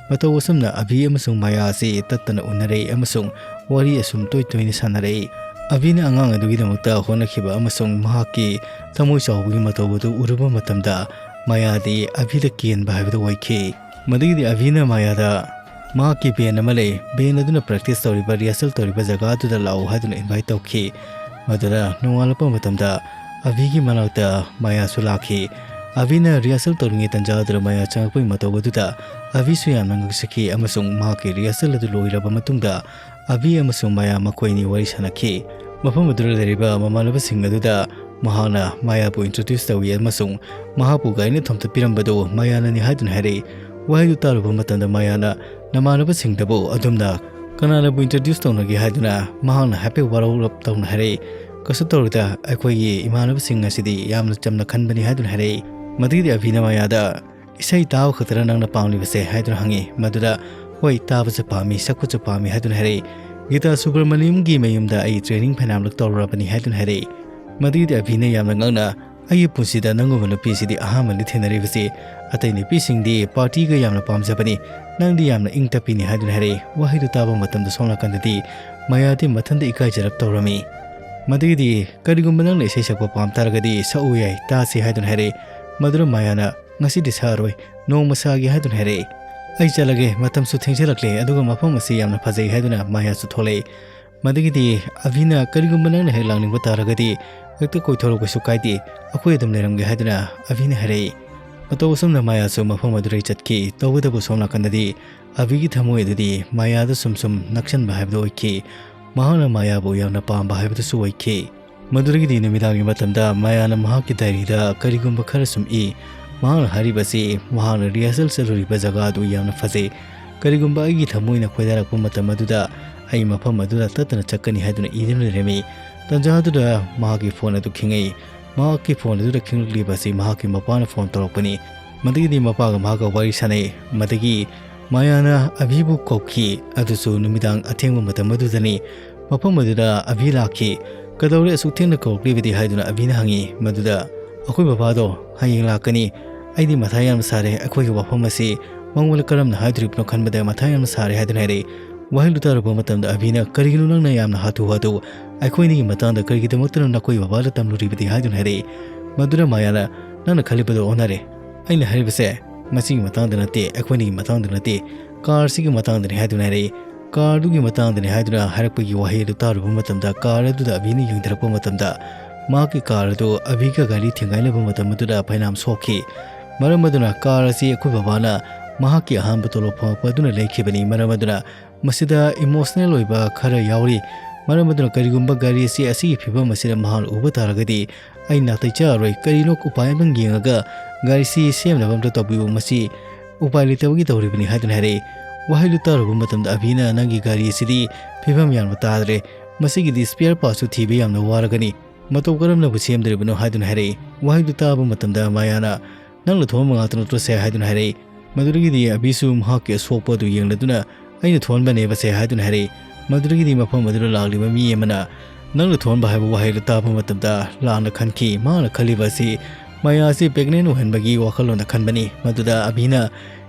ꯃꯇꯧ ꯑꯁꯨꯝꯅ ꯑꯕꯤ ꯑꯃꯁꯨꯡ ꯃꯌꯥ ꯑꯁꯤ ꯇꯠꯇꯅ ꯎꯅꯔꯛꯏ ꯑꯃꯁꯨꯡ ꯋꯥꯔꯤ ꯑꯁꯨꯝ ꯇꯣꯏ ꯇꯣꯏꯅ ꯁꯥꯟꯅꯔꯛꯏ꯫ ꯑꯕꯤꯅ ꯑꯉꯥꯡ ꯑꯗꯨꯒꯤꯗꯃꯛꯇ ꯍꯣꯠꯅꯈꯤꯕ ꯑꯃꯁꯨꯡ ꯃꯍꯥꯛꯀꯤ ꯊꯃꯣꯏ ꯆꯥꯎꯕꯒꯤ ꯃꯇꯧ ꯑꯗꯨ ꯎꯔꯨꯕ ꯃꯇꯝꯗ ꯃꯌꯥꯗꯤ ꯑꯕꯤꯗ ꯀꯦꯟꯕ ꯍꯥꯏꯕꯗꯨ ꯑꯣꯏꯈꯤ꯫ ꯃꯗꯨꯒꯤꯗꯤ ꯑꯕꯤꯅ ꯃꯌꯥꯗ "ꯃꯍꯥꯛꯀꯤ ꯕꯦꯟ ꯑꯃ ꯂꯩ, ꯕꯦꯟ ꯑꯗꯨꯅ ꯄ꯭ꯔꯦꯛꯇꯤꯁ ꯇꯧꯔꯤꯕ, ꯔꯤꯍꯔꯁꯦꯜ ꯇꯧꯔꯤꯕ ꯖꯒꯥ ꯑꯗꯨꯗ ꯂꯥꯛꯎ" ꯍꯥꯏꯗꯨꯅ ꯏꯟꯚꯥꯏꯠ ꯇꯧꯈꯤ꯫ ꯃꯗꯨꯗ ꯅꯣꯡꯉꯥꯜꯂꯛꯄ ꯃꯇꯝꯗ ꯑꯕꯤꯒꯤ ꯃꯅꯥꯛꯇ ꯃꯌꯥꯁꯨ ꯂꯥꯛꯈꯤ꯫ ꯑꯕꯤꯅ ꯔꯤꯍꯔꯁꯦꯜ ꯇꯧꯔꯤꯉꯩ ꯇꯟꯖꯥ ꯑꯗꯨꯗ ꯃꯌꯥ ꯆꯪꯂꯛꯄꯒꯤ ꯃꯇꯧ ꯑꯗꯨꯗ ꯑꯕꯤꯁꯨ ꯌꯥꯝꯅ ꯉꯛꯆꯈꯤ ꯑꯃꯁꯨꯡ ꯃꯍꯥꯛꯀꯤ ꯔꯤꯍꯔꯁꯦꯜ ꯑꯗꯨ ꯂꯣꯏꯔꯕ ꯃꯇꯨꯡꯗ ꯑꯕꯤ ꯑꯃꯁꯨꯡ ꯃꯌꯥ ꯃꯈꯣꯏ ꯑꯅꯤ ꯋꯥꯔꯤ ꯁꯥꯟꯅꯈꯤ꯫ ꯃꯐꯝ ꯑꯗꯨꯗ ꯂꯩꯔꯤꯕ ꯃꯃꯥꯟꯅꯕꯁꯤꯡ ꯑꯗꯨꯗ ꯃꯍꯥꯛꯅ ꯃꯌꯥꯕꯨ ꯏꯟꯇ꯭ꯔꯣꯗ꯭ꯌꯨꯁ ꯇꯧꯏ ꯑꯃꯁꯨꯡ ꯃꯍꯥꯛꯄꯨ ꯒꯥꯔꯤꯅ ꯊꯣꯝꯇꯠꯄꯤꯔꯝꯕꯗꯨ ꯃꯌꯥꯅꯅꯤ ꯍꯥꯏꯗꯨꯅ ꯍꯥꯏꯔꯛꯏ꯫ ꯋꯥꯍꯩꯗꯨ ꯇꯥꯔꯨꯕ ꯃꯇꯝꯗ ꯃꯌꯥꯅ ꯅꯃꯥꯟꯅꯕꯁꯤꯡꯗꯕꯨ ꯑꯗꯨꯝꯅ ꯀꯅꯥꯅꯕꯨ ꯏꯟꯇ꯭ꯔꯣꯗ꯭ꯌꯨꯁ ꯇꯧꯅꯒꯦ ꯍꯥꯏꯗꯨꯅ ꯃꯍꯥꯛꯅ ꯍꯥꯏꯐꯦꯠ ꯋꯥꯔꯧꯔꯞ ꯇꯧꯅ ꯍꯥꯏꯔꯛꯏ꯫ "ꯀꯩꯁꯨ ꯇꯧꯔꯣꯏꯗ, ꯑꯩꯈꯣꯏꯒꯤ ꯏꯃꯥꯟꯅꯕꯁꯤꯡ ꯑꯁꯤꯗꯤ ꯌꯥꯝꯅ ꯆꯝꯅ ꯈꯟꯕꯅꯤ" ꯍꯥꯏꯗꯨꯅ ꯍꯥꯏꯔꯛꯏ꯫ ꯃꯗꯨꯒꯤꯗꯤ ꯑꯕꯤꯅ ꯃꯌꯥꯗ "ꯏꯁꯩ ꯇꯥꯕ ꯈꯛꯇꯔ ꯅꯪꯅ ꯄꯥꯝꯂꯤꯕꯁꯦ?" ꯍꯥꯏꯗꯨꯅ ꯍꯪꯉꯤ꯫ ꯃꯗꯨꯗ "ꯍꯣꯏ, ꯇꯥꯕꯁꯨ ꯄꯥꯝꯃꯤ, ꯁꯛꯄꯁꯨ ꯄꯥꯝꯃꯤ" ꯍꯥꯏꯗꯨꯅ ꯍꯥꯏꯔꯛꯏ꯫ "ꯒꯤꯇꯥ ꯁꯨꯕ꯭ꯔꯃꯅꯤꯌꯝꯒꯤ ꯃꯌꯨꯝꯗ ꯑꯩ ꯇ꯭ꯔꯦꯅꯤꯡ ꯐꯅꯌꯥꯝꯂꯛ ꯇꯧꯔꯨꯔꯕꯅꯤ" ꯍꯥꯏꯗꯨꯅ ꯍꯥꯏꯔꯛꯏ꯫ ꯃꯗꯨꯒꯤꯗꯤ ꯑꯕꯤꯅ ꯌꯥꯝꯅ ꯉꯛꯅ "ꯑꯩꯒꯤ ꯄꯨꯟꯁꯤꯗ ꯅꯪꯒꯨꯝꯕ ꯅꯨꯄꯤꯁꯤꯗꯤ ꯑꯍꯥꯟꯕꯅꯤ ꯊꯦꯡꯅꯔꯤꯕꯁꯤ꯫ ꯑꯇꯩ ꯅꯨꯄꯤꯁꯤꯡꯗꯤ ꯄꯥꯔꯇꯤꯒ ꯌꯥꯝꯅ ꯄꯥꯝꯖꯕꯅꯤ, ꯅꯪꯗꯤ ꯌꯥꯝꯅ ꯏꯪ ꯇꯞꯄꯤꯅꯤ" ꯍꯥꯏꯗꯨꯅ ꯍꯥꯏꯔꯛꯏ꯫ ꯋꯥꯍꯩꯗꯨ ꯇꯥꯕ ꯃꯇꯝꯗ ꯁꯣꯝ ꯅꯥꯀꯟꯗꯗꯤ ꯃꯌꯥꯗꯤ ꯃꯊꯟꯇ ꯏꯀꯥꯏꯖꯔꯞ ꯇꯧꯔꯝꯃꯤ꯫ ꯃꯗꯨꯒꯤꯗꯤ "ꯀꯔꯤꯒꯨꯝꯕ ꯅꯪꯅ ꯏꯁꯩ ꯁꯛꯄ ꯄꯥꯝ ꯇꯥꯔꯒꯗꯤ ꯁꯛꯎ ꯌꯥꯏ, ꯇꯥꯁꯤ" ꯍꯥꯏꯗꯨꯅ ꯍꯥꯏꯔꯛꯏ꯫ ꯃꯗꯨꯗ ꯃꯌꯥꯅ "ꯉꯁꯤꯗꯤ ꯁꯥꯔꯣꯏ, ꯅꯣꯡꯃ ꯁꯥꯒꯦ" ꯍꯥꯏꯗꯨꯅ ꯍꯥꯏꯔꯛꯏ꯫ "ꯑꯩ ꯆꯠꯂꯒꯦ, ꯃꯇꯝꯁꯨ ꯊꯦꯡꯖꯤꯜꯂꯛꯂꯦ, ꯑꯗꯨꯒ ꯃꯐꯝ ꯑꯁꯤ ꯌꯥꯝꯅ ꯐꯖꯩ" ꯍꯥꯏꯗꯨꯅ ꯃꯥꯌꯥꯁꯨ ꯊꯣꯛꯂꯛꯏ꯫ ꯃꯗꯒꯤꯗꯤ ꯑꯚꯤꯅ, "ꯀꯔꯤꯒꯨꯝꯕ ꯅꯪꯅ ꯍꯦꯛ ꯂꯥꯛꯅꯤꯡꯕ ꯇꯥꯔꯒꯗꯤ ꯍꯦꯛꯇ ꯀꯣꯏꯊꯣꯔꯛꯎ, ꯀꯩꯁꯨ ꯀꯥꯏꯗꯦ, ꯑꯩꯈꯣꯏ ꯑꯗꯨꯝ ꯂꯩꯔꯝꯒꯦ" ꯍꯥꯏꯗꯨꯅ ꯑꯚꯤꯅ ꯍꯥꯏꯔꯛꯏ꯫ ꯃꯇꯧ ꯑꯁꯨꯝꯅ ꯃꯥꯌꯥꯁꯨ ꯃꯐꯝ ꯑꯗꯨꯗꯩ ꯆꯠꯈꯤ꯫ ꯇꯧꯕꯇꯕꯨ ꯁꯣꯝ ꯅꯥꯀꯟꯗꯗꯤ ꯑꯚꯤꯒꯤ ꯊꯃꯣꯏ ꯑꯗꯨꯗꯤ ꯃꯥꯌꯥꯗ ꯁꯨꯝ ꯁꯨꯝ ꯅꯛꯁꯟꯕ ꯍꯥꯏꯕꯗꯨ ꯑꯣꯏꯈꯤ꯫ ꯃꯍꯥꯛꯅ ꯃꯥꯌꯥꯕꯨ ꯌꯥꯝꯅ ꯄꯥꯝꯕ ꯍꯥꯏꯕꯗꯨꯁꯨ ꯑꯣꯏꯈꯤ꯫ ꯃꯗꯨꯗꯒꯤꯗꯤ ꯅꯨꯃꯤꯗꯥꯡꯒꯤ ꯃꯇꯝꯗ ꯃꯥꯌꯥꯅ ꯃꯍꯥꯛꯀꯤ ꯗꯥꯏꯔꯤꯗ ꯀꯔꯤꯒꯨꯝꯕ ꯈꯔ ꯁꯨꯝ ꯏ꯫ ꯃꯍꯥꯛꯅ ꯍꯥꯏꯔꯤꯕꯁꯤ ꯃꯍꯥꯛꯅ ꯔꯤꯍꯔꯁꯦꯜ ꯆꯠꯂꯨꯔꯤꯕ ꯖꯒꯥ ꯑꯗꯨ ꯌꯥꯝꯅ ꯐꯖꯩ꯫ "ꯀꯔꯤꯒꯨꯝꯕ ꯑꯩꯒꯤ ꯊꯃꯣꯏꯅ ꯈꯣꯏꯗꯥꯔꯛꯄ ꯃꯇꯝ ꯑꯗꯨꯗ ꯑꯩ ꯃꯐꯝ ꯑꯗꯨꯗ ꯇꯠꯇꯅ ꯆꯠꯀꯅꯤ" ꯍꯥꯏꯗꯨꯅ ꯏꯗꯨꯅ ꯂꯩꯔꯝꯃꯤ꯫ ꯇꯟꯖꯥ ꯑꯗꯨꯗ ꯃꯍꯥꯛꯀꯤ ꯐꯣꯟ ꯑꯗꯨ ꯈꯤꯡꯉꯛꯏ꯫ ꯃꯍꯥꯛꯀꯤ ꯐꯣꯟ ꯑꯗꯨꯗ ꯈꯤꯡꯂꯛꯂꯤꯕ ꯑꯁꯤ ꯃꯍꯥꯛꯀꯤ ꯃꯄꯥꯅ ꯐꯣꯟ ꯇꯧꯔꯛꯄꯅꯤ꯫ ꯃꯗꯒꯤꯗꯤ ꯃꯄꯥꯒ ꯃꯍꯥꯛꯀ ꯋꯥꯔꯤ ꯁꯥꯟꯅꯩ꯫ ꯃꯗꯒꯤ ꯃꯥꯌꯥꯅ ꯑꯚꯤꯕꯨ ꯀꯧꯈꯤ, ꯑꯗꯨꯁꯨ ꯅꯨꯃꯤꯗꯥꯡ ꯑꯊꯦꯡꯕ ꯃꯇꯝ ꯑꯗꯨꯗꯅꯤ꯫ ꯃꯐꯝ ꯑꯗꯨꯗ ꯑꯚꯤ ꯂꯥꯛꯈꯤ꯫ "ꯀꯩꯗꯧꯔꯦ ꯑꯁꯨꯛ ꯊꯦꯡꯅ ꯀꯧꯔꯛꯂꯤꯕꯗꯤ?" ꯍꯥꯏꯗꯨꯅ ꯑꯚꯤꯅ ꯍꯪꯉꯤ꯫ ꯃꯗꯨꯗ, "ꯑꯩꯈꯣꯏ ꯕꯕꯥꯗꯣ ꯍꯌꯦꯡ ꯂꯥꯛꯀꯅꯤ, ꯑꯩꯗꯤ ꯃꯊꯥ ꯌꯥꯝꯅ ꯁꯥꯔꯦ, ꯑꯩꯈꯣꯏꯒꯤ ꯋꯥꯐꯝ ꯑꯁꯤ ꯃꯉꯣꯟꯗ ꯀꯔꯝꯅ ꯍꯥꯏꯗꯣꯔꯤꯕꯅꯣ ꯈꯟꯕꯗ ꯃꯊꯥ ꯌꯥꯝꯅ ꯁꯥꯔꯦ" ꯍꯥꯏꯗꯨꯅ ꯍꯥꯏꯔꯛꯏ꯫ ꯋꯥꯍꯩꯗꯨ ꯇꯥꯔꯨꯕ ꯃꯇꯝꯗ ꯑꯚꯤꯅ, "ꯀꯔꯤꯒꯤꯅꯣ ꯅꯪꯅ ꯌꯥꯝꯅ ꯍꯥꯊꯨ ꯍꯥꯊꯨ ꯑꯩꯈꯣꯏ ꯑꯅꯤꯒꯤ ꯃꯇꯥꯡꯗ ꯀꯔꯤꯒꯤꯗꯃꯛꯇꯅꯣ ꯅꯈꯣꯏ ꯕꯕꯥꯗ ꯇꯝꯂꯨꯔꯤꯕꯗꯤ?" ꯍꯥꯏꯗꯨꯅ ꯍꯥꯏꯔꯛꯏ꯫ ꯃꯗꯨꯗ ꯃꯥꯌꯥꯅ, "ꯅꯪꯅ ꯈꯜꯂꯤꯕꯗꯣ ꯑꯣꯟꯅꯔꯦ꯫ ꯑꯩꯅ ꯍꯥꯏꯔꯤꯕꯁꯦ ꯃꯁꯤꯒꯤ ꯃꯇꯥꯡꯗ ꯅꯠꯇꯦ, ꯑꯩꯈꯣꯏ ꯑꯅꯤꯒꯤ ꯃꯇꯥꯡꯗ ꯅꯠꯇꯦ, ꯀꯥꯔ ꯑꯁꯤꯒꯤ ꯃꯇꯥꯡꯗꯅꯤ" ꯍꯥꯏꯗꯨꯅ ꯍꯥꯏꯔꯛꯏ꯫ "ꯀꯥꯔ ꯑꯗꯨꯒꯤ ꯃꯇꯥꯡꯗꯅꯤ" ꯍꯥꯏꯗꯨꯅ ꯍꯥꯏꯔꯛꯄꯒꯤ ꯋꯥꯍꯩ ꯑꯗꯨ ꯇꯥꯔꯨꯕ ꯃꯇꯝꯗ, ꯀꯥꯔ ꯑꯗꯨꯗ ꯑꯚꯤꯅ ꯌꯦꯡꯊꯔꯛꯄ ꯃꯇꯝꯗ, ꯃꯍꯥꯛꯀꯤ ꯀꯥꯔ ꯑꯗꯨ ꯑꯚꯤꯒ ꯒꯥꯔꯤ ꯊꯦꯡꯒꯥꯏꯅꯕ ꯃꯇꯝ ꯑꯗꯨꯗ ꯐꯩꯅꯥꯝ ꯁꯣꯛꯈꯤ꯫ ꯃꯔꯝ ꯑꯗꯨꯅ ꯀꯥꯔ ꯑꯁꯤ ꯑꯩꯈꯣꯏ ꯕꯕꯥꯅ ꯃꯍꯥꯛꯀꯤ ꯑꯍꯥꯟꯕ ꯇꯣꯂꯣꯞ ꯐꯪꯂꯛꯄ ꯑꯗꯨꯅ ꯂꯩꯈꯤꯕꯅꯤ꯫ ꯃꯔꯝ ꯑꯗꯨꯅ ꯃꯁꯤꯗ ꯏꯃꯣꯁꯅꯦꯜ ꯑꯣꯏꯕ ꯈꯔ ꯌꯥꯎꯔꯤ꯫ ꯃꯔꯝ ꯑꯗꯨꯅ ꯀꯔꯤꯒꯨꯝꯕ ꯒꯥꯔꯤ ꯑꯁꯤ ꯑꯁꯤꯒꯤ ꯐꯤꯕꯝ ꯑꯁꯤꯗ ꯃꯍꯥꯛꯅ ꯎꯕ ꯇꯥꯔꯒꯗꯤ, ꯑꯩ ꯅꯥꯇꯩ ꯆꯥꯔꯔꯣꯏ꯫ ꯀꯔꯤꯅꯣ ꯎꯄꯥꯏ ꯑꯃꯇꯪ ꯌꯦꯡꯉꯒ ꯒꯥꯔꯤꯁꯤ ꯁꯦꯝꯅꯕ ꯑꯝꯇ ꯇꯧꯕꯤꯌꯨ꯫ ꯃꯁꯤ ꯎꯄꯥꯏ ꯂꯩꯇꯕꯒꯤ ꯇꯧꯔꯤꯕꯅꯤ" ꯍꯥꯏꯗꯨꯅ ꯍꯥꯏꯔꯛꯏ꯫ ꯋꯥꯍꯩꯗꯨ ꯇꯥꯔꯨꯕ ꯃꯇꯝꯗ ꯑꯚꯤꯅ, "ꯅꯪꯒꯤ ꯒꯥꯔꯤ ꯑꯁꯤꯗꯤ ꯐꯤꯕꯝ ꯌꯥꯝꯅ ꯇꯥꯗ꯭ꯔꯦ꯫ ꯃꯁꯤꯒꯤꯗꯤ ꯁ꯭ꯄꯤꯌꯔ ꯄꯥꯔꯠꯁꯨ ꯊꯤꯕ ꯌꯥꯝꯅ ꯋꯥꯔꯒꯅꯤ꯫ ꯃꯇꯧ ꯀꯔꯝꯅꯕꯨ ꯁꯦꯝꯗꯣꯔꯤꯕꯅꯣ?" ꯍꯥꯏꯗꯨꯅ ꯍꯥꯏꯔꯛꯏ꯫ ꯋꯥꯍꯩꯗꯨ ꯇꯥꯕ ꯃꯇꯝꯗ ꯃꯥꯌꯥꯅ, "ꯅꯪꯅ ꯊꯣꯡꯕ ꯉꯥꯛꯇ ꯅꯠꯇ꯭ꯔꯣ ꯁꯦ?" ꯍꯥꯏꯗꯨꯅ ꯍꯥꯏꯔꯛꯏ꯫ ꯃꯗꯨꯗꯒꯤꯗꯤ ꯑꯚꯤꯁꯨ ꯃꯍꯥꯛꯀꯤ ꯑꯁꯣꯛꯄ ꯑꯗꯨ ꯌꯦꯡꯂꯗꯨꯅ, "ꯑꯩꯅ ꯊꯣꯛꯍꯟꯕꯅꯦꯕꯁꯦ" ꯍꯥꯏꯗꯨꯅ ꯍꯥꯏꯔꯛꯏ꯫ ꯃꯗꯨꯗꯒꯤꯗꯤ ꯃꯐꯝ ꯑꯗꯨꯗ ꯂꯥꯛꯂꯤꯕ ꯃꯤ ꯑꯃꯅ, "ꯅꯪꯅ ꯊꯣꯛꯍꯟꯕ" ꯍꯥꯏꯕ ꯋꯥꯍꯩꯗꯨ ꯇꯥꯕ ꯃꯇꯝꯗ ꯂꯥꯟꯅ ꯈꯟꯈꯤ꯫ ꯃꯍꯥꯛꯅ ꯈꯜꯂꯤꯕ ꯑꯁꯤ ꯃꯥꯌꯥ ꯑꯁꯤ ꯄ꯭ꯔꯦꯒꯅꯦꯟ ꯑꯣꯏꯍꯟꯕꯒꯤ ꯋꯥꯈꯜꯂꯣꯟꯗ ꯈꯟꯕꯅꯤ꯫ ꯃꯗꯨꯗ ꯑꯚꯤꯅ,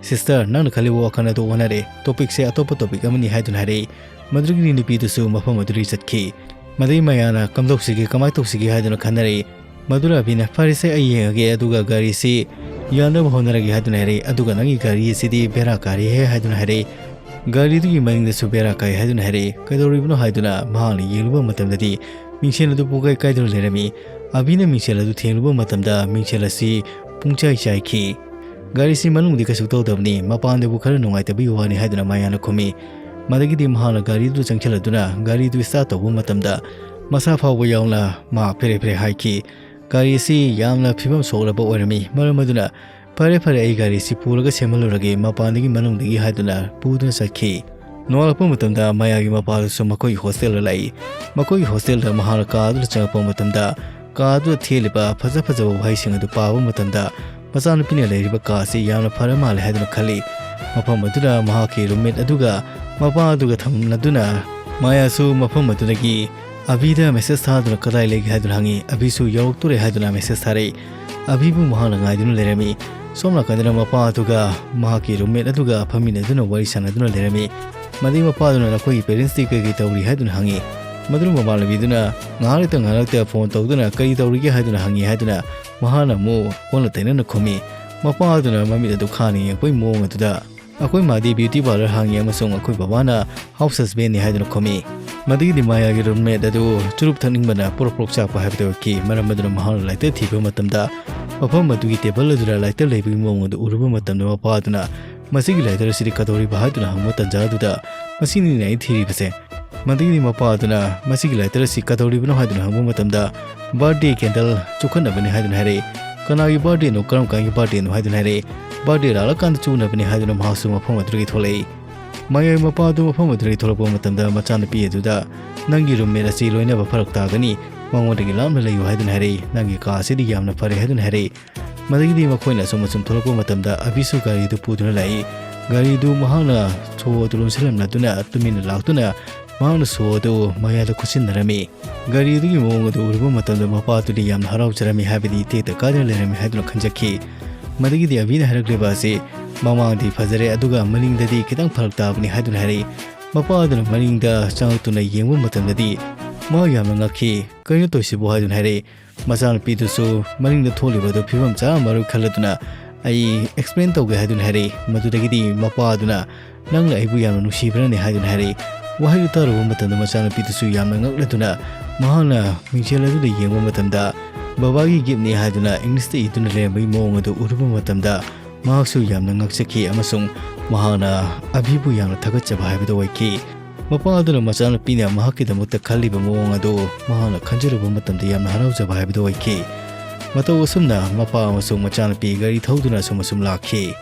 "ꯁꯤꯁꯇꯔ, ꯅꯪꯅ ꯈꯜꯂꯤꯕ ꯋꯥꯈꯜ ꯑꯗꯨ ꯑꯣꯟꯅꯔꯦ꯫ ꯇꯣꯄꯤꯛꯁꯦ ꯑꯇꯣꯞꯄ ꯇꯣꯄꯤꯛ ꯑꯃꯅꯤ" ꯍꯥꯏꯗꯨꯅ ꯍꯥꯏꯔꯛꯏ꯫ ꯃꯗꯨꯗꯒꯤꯗꯤ ꯅꯨꯄꯤꯗꯨꯁꯨ ꯃꯐꯝ ꯑꯗꯨꯗꯒꯤ ꯆꯠꯈꯤ꯫ ꯃꯗꯩ ꯃꯥꯌꯥꯅ ꯀꯝꯗꯧꯁꯤꯒꯦ, ꯀꯃꯥꯏꯅ ꯇꯧꯁꯤꯒꯦ ꯍꯥꯏꯗꯨꯅ ꯈꯟꯅꯔꯛꯏ꯫ ꯃꯗꯨꯗ ꯑꯚꯤꯅ, "ꯐꯔꯦꯁꯦ, ꯑꯩ ꯌꯦꯡꯉꯒꯦ, ꯑꯗꯨꯒ ꯒꯥꯔꯤꯁꯤ "ꯌꯥꯅꯕ ꯍꯣꯠꯅꯔꯒꯦ" ꯍꯥꯏꯗꯨꯅ ꯍꯥꯏꯔꯛꯏ꯫ ꯑꯗꯨꯒ "ꯅꯪꯒꯤ ꯒꯥꯔꯤ ꯑꯁꯤꯗꯤ ꯕꯦꯔꯥ ꯀꯥꯔꯦꯍꯦ" ꯍꯥꯏꯗꯨꯅ ꯍꯥꯏꯔꯛꯏ꯫ ꯒꯥꯔꯤꯗꯨꯒꯤ ꯃꯅꯤꯡꯗꯁꯨ ꯕꯦꯔꯥ ꯀꯥꯏ ꯍꯥꯏꯗꯨꯅ ꯍꯥꯏꯔꯛꯏ꯫ ꯀꯩꯗꯧꯔꯤꯕꯅꯣ ꯍꯥꯏꯗꯨꯅ ꯃꯍꯥꯛꯅ ꯌꯦꯡꯂꯨꯕ ꯃꯇꯝꯗꯗꯤ ꯃꯤꯡꯁꯦꯜ ꯑꯗꯨ ꯄꯨꯡꯀꯥꯏ ꯀꯥꯏꯗꯨꯅ ꯂꯩꯔꯝꯃꯤ꯫ ꯑꯕꯤꯅ ꯃꯤꯡꯁꯦꯜ ꯑꯗꯨ ꯊꯦꯡꯂꯨꯕ ꯃꯇꯝꯗ ꯃꯤꯡꯁꯦꯜ ꯑꯁꯤ ꯄꯨꯡꯆꯥꯏ ꯆꯥꯏꯈꯤ꯫ "ꯒꯥꯔꯤꯁꯤ ꯃꯅꯨꯡꯗꯤ ꯀꯩꯁꯨ ꯇꯧꯗꯕꯅꯤ, ꯃꯄꯥꯟꯗꯕꯨ ꯈꯔ ꯅꯨꯡꯉꯥꯏꯇꯕꯒꯤ ꯋꯥꯅꯤ" ꯍꯥꯏꯗꯨꯅ ꯃꯥꯌꯥꯅ ꯈꯨꯝꯃꯤ꯫ ꯃꯗꯒꯤꯗꯤ ꯃꯍꯥꯛꯅ ꯒꯥꯔꯤꯗꯨ ꯆꯪꯁꯤꯜꯂꯗꯨꯅ ꯒꯥꯔꯤꯗꯨ start ꯇꯧꯕ ꯃꯇꯝꯗ ꯃꯁꯥ ꯐꯥꯎꯕ ꯌꯥꯎꯅ ꯃꯍꯥꯛ ꯐꯦꯔꯦ ꯐꯦꯔꯦ ꯍꯥꯏꯈꯤ꯫ ꯒꯥꯔꯤ ꯑꯁꯤ ꯌꯥꯝꯅ ꯐꯤꯕꯝ ꯁꯣꯛꯂꯕ ꯑꯣꯏꯔꯝꯃꯤ꯫ ꯃꯔꯝ ꯑꯗꯨꯅ "ꯐꯔꯦ, ꯐꯔꯦ, ꯑꯩ ꯒꯥꯔꯤꯁꯤ ꯄꯨꯔꯒ ꯁꯦꯝꯍꯜꯂꯨꯔꯒꯦ, ꯃꯄꯥꯟꯗꯒꯤ ꯃꯅꯨꯡꯗꯒꯤ" ꯍꯥꯏꯗꯨꯅ ꯄꯨꯗꯨꯅ ꯆꯠꯈꯤ꯫ ꯅꯣꯡꯉꯥꯜꯂꯛꯄ ꯃꯇꯝꯗ ꯃꯥꯌꯥꯒꯤ ꯃꯄꯥꯗꯨꯁꯨ ꯃꯈꯣꯏꯒꯤ hostel ꯗ ꯂꯥꯛꯏ꯫ ꯃꯈꯣꯏꯒꯤ hostel ꯗ ꯃꯍꯥꯛꯅ ꯀꯥ ꯑꯗꯨꯗ ꯆꯪꯉꯛꯄ ꯃꯇꯝꯗ, ꯀꯥ ꯑꯗꯨꯗ ꯊꯦꯠꯂꯤꯕ ꯐꯖ ꯐꯖꯕ ꯋꯥꯍꯩꯁꯤꯡ ꯑꯗꯨ ꯄꯥꯕ ꯃꯇꯝꯗ, ꯃꯆꯥꯅꯨꯄꯤꯅ ꯂꯩꯔꯤꯕ ꯀꯥ ꯑꯁꯤ ꯌꯥꯝꯅ ꯐꯔ ꯃꯥꯜꯂꯦ ꯍꯥꯏꯗꯨꯅ ꯈꯜꯂꯤ꯫ ꯃꯐꯝ ꯑꯗꯨꯗ ꯃꯍꯥꯛꯀꯤ roommate ꯑꯗꯨꯒ ꯃꯄꯥ ꯑꯗꯨꯒ ꯊꯝꯅꯗꯨꯅ, ꯃꯥꯌꯥꯁꯨ ꯃꯐꯝ ꯑꯗꯨꯗꯒꯤ ꯑꯕꯤꯗ message ꯊꯥꯗꯨꯅ "ꯀꯗꯥꯏ ꯂꯩꯒꯦ?" ꯍꯥꯏꯗꯨꯅ ꯍꯪꯉꯤ꯫ ꯑꯕꯤꯁꯨ "ꯌꯧꯔꯛꯇꯣꯔꯦ" ꯍꯥꯏꯗꯨꯅ message ꯊꯥꯔꯛꯏ꯫ ꯑꯕꯤꯕꯨ ꯃꯍꯥꯛꯅ ꯉꯥꯏꯗꯨꯅ ꯂꯩꯔꯝꯃꯤ꯫ ꯁꯣꯝ ꯅꯥꯀꯟꯗꯅ ꯃꯄꯥ ꯑꯗꯨꯒ ꯃꯍꯥꯛꯀꯤ roommate ꯑꯗꯨꯒ ꯐꯝꯃꯤꯟꯅꯗꯨꯅ ꯋꯥꯔꯤ ꯁꯥꯟꯅꯗꯨꯅ ꯂꯩꯔꯝꯃꯤ꯫ ꯃꯗꯩ ꯃꯄꯥꯗꯨꯅ "ꯅꯈꯣꯏꯒꯤ parents ꯇꯤ ꯀꯩ ꯀꯩ ꯇꯧꯔꯤ?" ꯍꯥꯏꯗꯨꯅ ꯍꯪꯉꯤ꯫ ꯃꯗꯨꯅ ꯃꯃꯥꯟꯅꯕꯤꯗꯨꯅ ꯉꯥꯏꯍꯥꯛ ꯂꯩꯇ ꯉꯥꯏꯍꯥꯛ ꯂꯩꯇ phone ꯇꯧꯗꯨꯅ "ꯀꯔꯤ ꯇꯧꯔꯤꯒꯦ?" ꯍꯥꯏꯗꯨꯅ ꯍꯪꯉꯤ ꯍꯥꯏꯗꯨꯅ ꯃꯍꯥꯛꯅ ꯑꯃꯨꯛ ꯑꯣꯟꯅ ꯇꯩꯅꯅ ꯈꯨꯝꯃꯤ꯫ ꯃꯄꯥ ꯑꯗꯨꯅ ꯃꯃꯤꯠ ꯑꯗꯨ ꯈꯥꯅ ꯌꯦꯡꯉꯛꯄꯒꯤ ꯃꯑꯣꯡ ꯑꯗꯨꯗ, "ꯑꯩꯈꯣꯏ ꯃꯥꯗꯤ beauty parlour ꯍꯥꯡꯉꯤ ꯑꯃꯁꯨꯡ ꯑꯩꯈꯣꯏ ꯕꯕꯥꯅ house husband ꯅꯤ" ꯍꯥꯏꯗꯨꯅ ꯈꯨꯝꯃꯤ꯫ ꯃꯗꯒꯤꯗꯤ ꯃꯥꯌꯥꯒꯤ roommate ꯑꯗꯨ ꯆꯨꯔꯨꯞ ꯊꯛꯅꯤꯡꯕꯅ ꯄ꯭ꯔꯣꯛ ꯄ꯭ꯔꯣꯛ ꯆꯥꯛꯄ ꯍꯥꯏꯕꯗꯨ ꯑꯣꯏꯈꯤ꯫ ꯃꯔꯝ ꯑꯗꯨꯅ ꯃꯍꯥꯛꯅ lighter ꯊꯤꯕ ꯃꯇꯝꯗ ꯃꯐꯝ ꯑꯗꯨꯒꯤ table ꯑꯗꯨꯗ lighter ꯂꯩꯕꯒꯤ ꯃꯑꯣꯡ ꯑꯗꯨ ꯎꯔꯨꯕ ꯃꯇꯝꯗ ꯃꯄꯥ ꯑꯗꯨꯅ "ꯃꯁꯤꯒꯤ lighter ꯑꯁꯤꯗꯤ ꯀꯗꯧꯔꯤꯕ?" ꯍꯥꯏꯗꯨꯅ ꯍꯪꯕ ꯇꯟꯖꯥ ꯑꯗꯨꯗ, "ꯃꯁꯤꯅꯤꯅꯦ ꯑꯩ ꯊꯤꯔꯤꯕꯁꯦ"꯫ ꯃꯗꯒꯤꯗꯤ ꯃꯄꯥ ꯑꯗꯨꯅ "ꯃꯁꯤꯒꯤ lighter ꯑꯁꯤ ꯀꯗꯧꯔꯤꯕꯅꯣ?" ꯍꯥꯏꯗꯨꯅ ꯍꯪꯕ ꯃꯇꯝꯗ, "Birthday candle ꯆꯨꯈꯠꯅꯕꯅꯤ" ꯍꯥꯏꯗꯨꯅ ꯍꯥꯏꯔꯛꯏ꯫ "ꯀꯅꯥꯒꯤ birthday ꯅꯣ, ꯀꯔꯝ ꯀꯥꯟꯒꯤ birthday ꯅꯣ?" ꯍꯥꯏꯗꯨꯅ ꯍꯥꯏꯔꯛꯏ꯫ "Birthday ꯂꯥꯛꯂꯀꯥꯟꯗ ꯆꯨꯅꯕꯅꯤ" ꯍꯥꯏꯗꯨꯅ ꯃꯍꯥꯛꯁꯨ ꯃꯐꯝ ꯑꯗꯨꯗꯒꯤ ꯊꯣꯛꯂꯛꯏ꯫ ꯃꯥꯌꯥꯏ ꯃꯄꯥ ꯑꯗꯨ ꯃꯐꯝ ꯑꯗꯨꯗꯒꯤ ꯊꯣꯛꯂꯛꯄ ꯃꯇꯝꯗ ꯃꯆꯥꯅꯨꯄꯤ ꯑꯗꯨꯗ, "ꯅꯪꯒꯤ roommate ꯑꯁꯤ ꯂꯣꯏꯅꯕ ꯐꯔꯛ ꯇꯥꯒꯅꯤ, ꯃꯉꯣꯟꯗꯒꯤ ꯂꯥꯞꯅ ꯂꯩꯌꯨ" ꯍꯥꯏꯗꯨꯅ ꯍꯥꯏꯔꯛꯏ꯫ "ꯅꯪꯒꯤ ꯀꯥ ꯑꯁꯤꯗꯤ ꯌꯥꯝꯅ ꯐꯔꯦ" ꯍꯥꯏꯗꯨꯅ ꯍꯥꯏꯔꯛꯏ꯫ ꯃꯗꯒꯤꯗꯤ ꯃꯈꯣꯏꯅ ꯑꯁꯨꯝ ꯑꯁꯨꯝ ꯊꯣꯛꯂꯛꯄ ꯃꯇꯝꯗ ꯑꯕꯤꯁꯨ ꯒꯥꯔꯤꯗꯨ ꯄꯨꯗꯨꯅ ꯂꯥꯛꯏ꯫ ꯒꯥꯔꯤꯗꯨ ꯃꯍꯥꯛꯅ ꯁꯣ ꯑꯗꯨ ꯂꯣꯟꯁꯤꯜꯂꯝꯂꯗꯨꯅ ꯇꯨꯃꯤꯟꯅ ꯂꯥꯛꯇꯨꯅ ꯃꯍꯥꯛꯅ ꯁꯣ ꯑꯗꯨ ꯃꯌꯥꯏꯗ ꯈꯨꯠꯁꯤꯟꯅꯔꯝꯃꯤ꯫ ꯒꯥꯔꯤ ꯑꯗꯨꯒꯤ ꯃꯑꯣꯡ ꯑꯗꯨ ꯎꯔꯨꯕ ꯃꯇꯝꯗ ꯃꯄꯥ ꯑꯗꯨꯗꯤ ꯌꯥꯝꯅ ꯍꯔꯥꯎꯖꯔꯝꯃꯤ, ꯍꯥꯏꯕꯗꯤ ꯇꯦꯛꯇ ꯀꯥꯏꯗꯅ ꯂꯩꯔꯝꯃꯤ ꯍꯥꯏꯗꯨꯅ ꯈꯟꯖꯈꯤ꯫ ꯃꯗꯒꯤꯗꯤ ꯑꯕꯤꯅ ꯍꯥꯏꯔꯛꯂꯤꯕ ꯑꯁꯤ ꯃꯃꯥꯡꯗꯤ ꯐꯖꯔꯦ, ꯑꯗꯨꯒ ꯃꯅꯤꯡꯗꯗꯤ ꯈꯤꯇꯪ ꯐꯔꯛ ꯇꯥꯕꯅꯤ ꯍꯥꯏꯗꯨꯅ ꯍꯥꯏꯔꯛꯏ꯫ ꯃꯄꯥ ꯑꯗꯨꯅ ꯃꯅꯤꯡꯗ ꯆꯪꯂꯛꯇꯨꯅ ꯌꯦꯡꯕ ꯃꯇꯝꯗꯗꯤ ꯃꯥ ꯌꯥꯝꯅ ꯉꯛꯈꯤ꯫ "ꯀꯩꯅꯣ ꯇꯧꯔꯤꯁꯤꯕꯨ?" ꯍꯥꯏꯗꯨꯅ ꯍꯥꯏꯔꯛꯏ꯫ ꯃꯆꯥꯅꯨꯄꯤꯗꯨꯁꯨ ꯃꯅꯤꯡꯗ ꯊꯣꯛꯂꯤꯕ ꯑꯗꯨ ꯐꯤꯕꯝ ꯆꯥꯔꯝꯃꯔꯣꯏ ꯈꯜꯂꯗꯨꯅ ꯑꯩ ꯑꯦꯛꯁꯄ꯭ꯂꯦꯟ ꯇꯧꯒꯦ" ꯍꯥꯏꯗꯨꯅ ꯍꯥꯏꯔꯛꯏ꯫ ꯃꯗꯨꯗꯒꯤꯗꯤ ꯃꯄꯥ ꯑꯗꯨꯅ "ꯅꯪꯅ ꯑꯩꯕꯨ ꯌꯥꯝꯅ ꯅꯨꯡꯁꯤꯕ꯭ꯔꯅꯦ?" ꯍꯥꯏꯗꯨꯅ ꯍꯥꯏꯔꯛꯏ꯫ ꯋꯥꯍꯩꯗꯨ ꯇꯥꯔꯨꯕ ꯃꯇꯝꯗ ꯃꯆꯥꯅꯨꯄꯤꯗꯨꯁꯨ ꯌꯥꯝꯅ ꯉꯛꯂꯗꯨꯅ ꯃꯍꯥꯛꯅ ꯃꯤꯡꯁꯦꯜ ꯑꯗꯨꯗ ꯌꯦꯡꯕ ꯃꯇꯝꯗ ꯕꯕꯥꯒꯤ ꯒꯤꯐꯅꯤ ꯍꯥꯏꯗꯨꯅ ꯏꯪꯂꯤꯁꯇ ꯏꯗꯨꯅ ꯂꯩꯔꯝꯕꯒꯤ ꯃꯑꯣꯡ ꯑꯗꯨ ꯎꯔꯨꯕ ꯃꯇꯝꯗ ꯃꯍꯥꯛꯁꯨ ꯌꯥꯝꯅ ꯉꯛꯆꯈꯤ ꯑꯃꯁꯨꯡ ꯃꯍꯥꯛꯅ ꯑꯚꯤꯕꯨ ꯌꯥꯝꯅ ꯊꯥꯒꯠꯆꯕ ꯍꯥꯏꯕꯗꯨ ꯑꯣꯏꯈꯤ꯫ ꯃꯄꯥ ꯑꯗꯨꯅ ꯃꯆꯥꯅꯨꯄꯤꯅ ꯃꯍꯥꯛꯀꯤꯗꯃꯛꯇ ꯈꯜꯂꯤꯕ ꯃꯑꯣꯡ ꯑꯗꯨ ꯃꯍꯥꯛꯅ ꯈꯟꯖꯔꯨꯕ ꯃꯇꯝꯗ ꯌꯥꯝꯅ ꯍꯔꯥꯎꯖꯕ ꯍꯥꯏꯕꯗꯨ ꯑꯣꯏꯈꯤ꯫ ꯃꯇꯧ ꯑꯁꯨꯝꯅ ꯃꯄꯥ ꯑꯃꯁꯨꯡ ꯃꯆꯥꯅꯨꯄꯤ ꯒꯥꯔꯤ ꯊꯧꯗꯨꯅ ꯑꯁꯨꯝ ꯑꯁꯨꯝ ꯂꯥꯛꯈꯤ꯫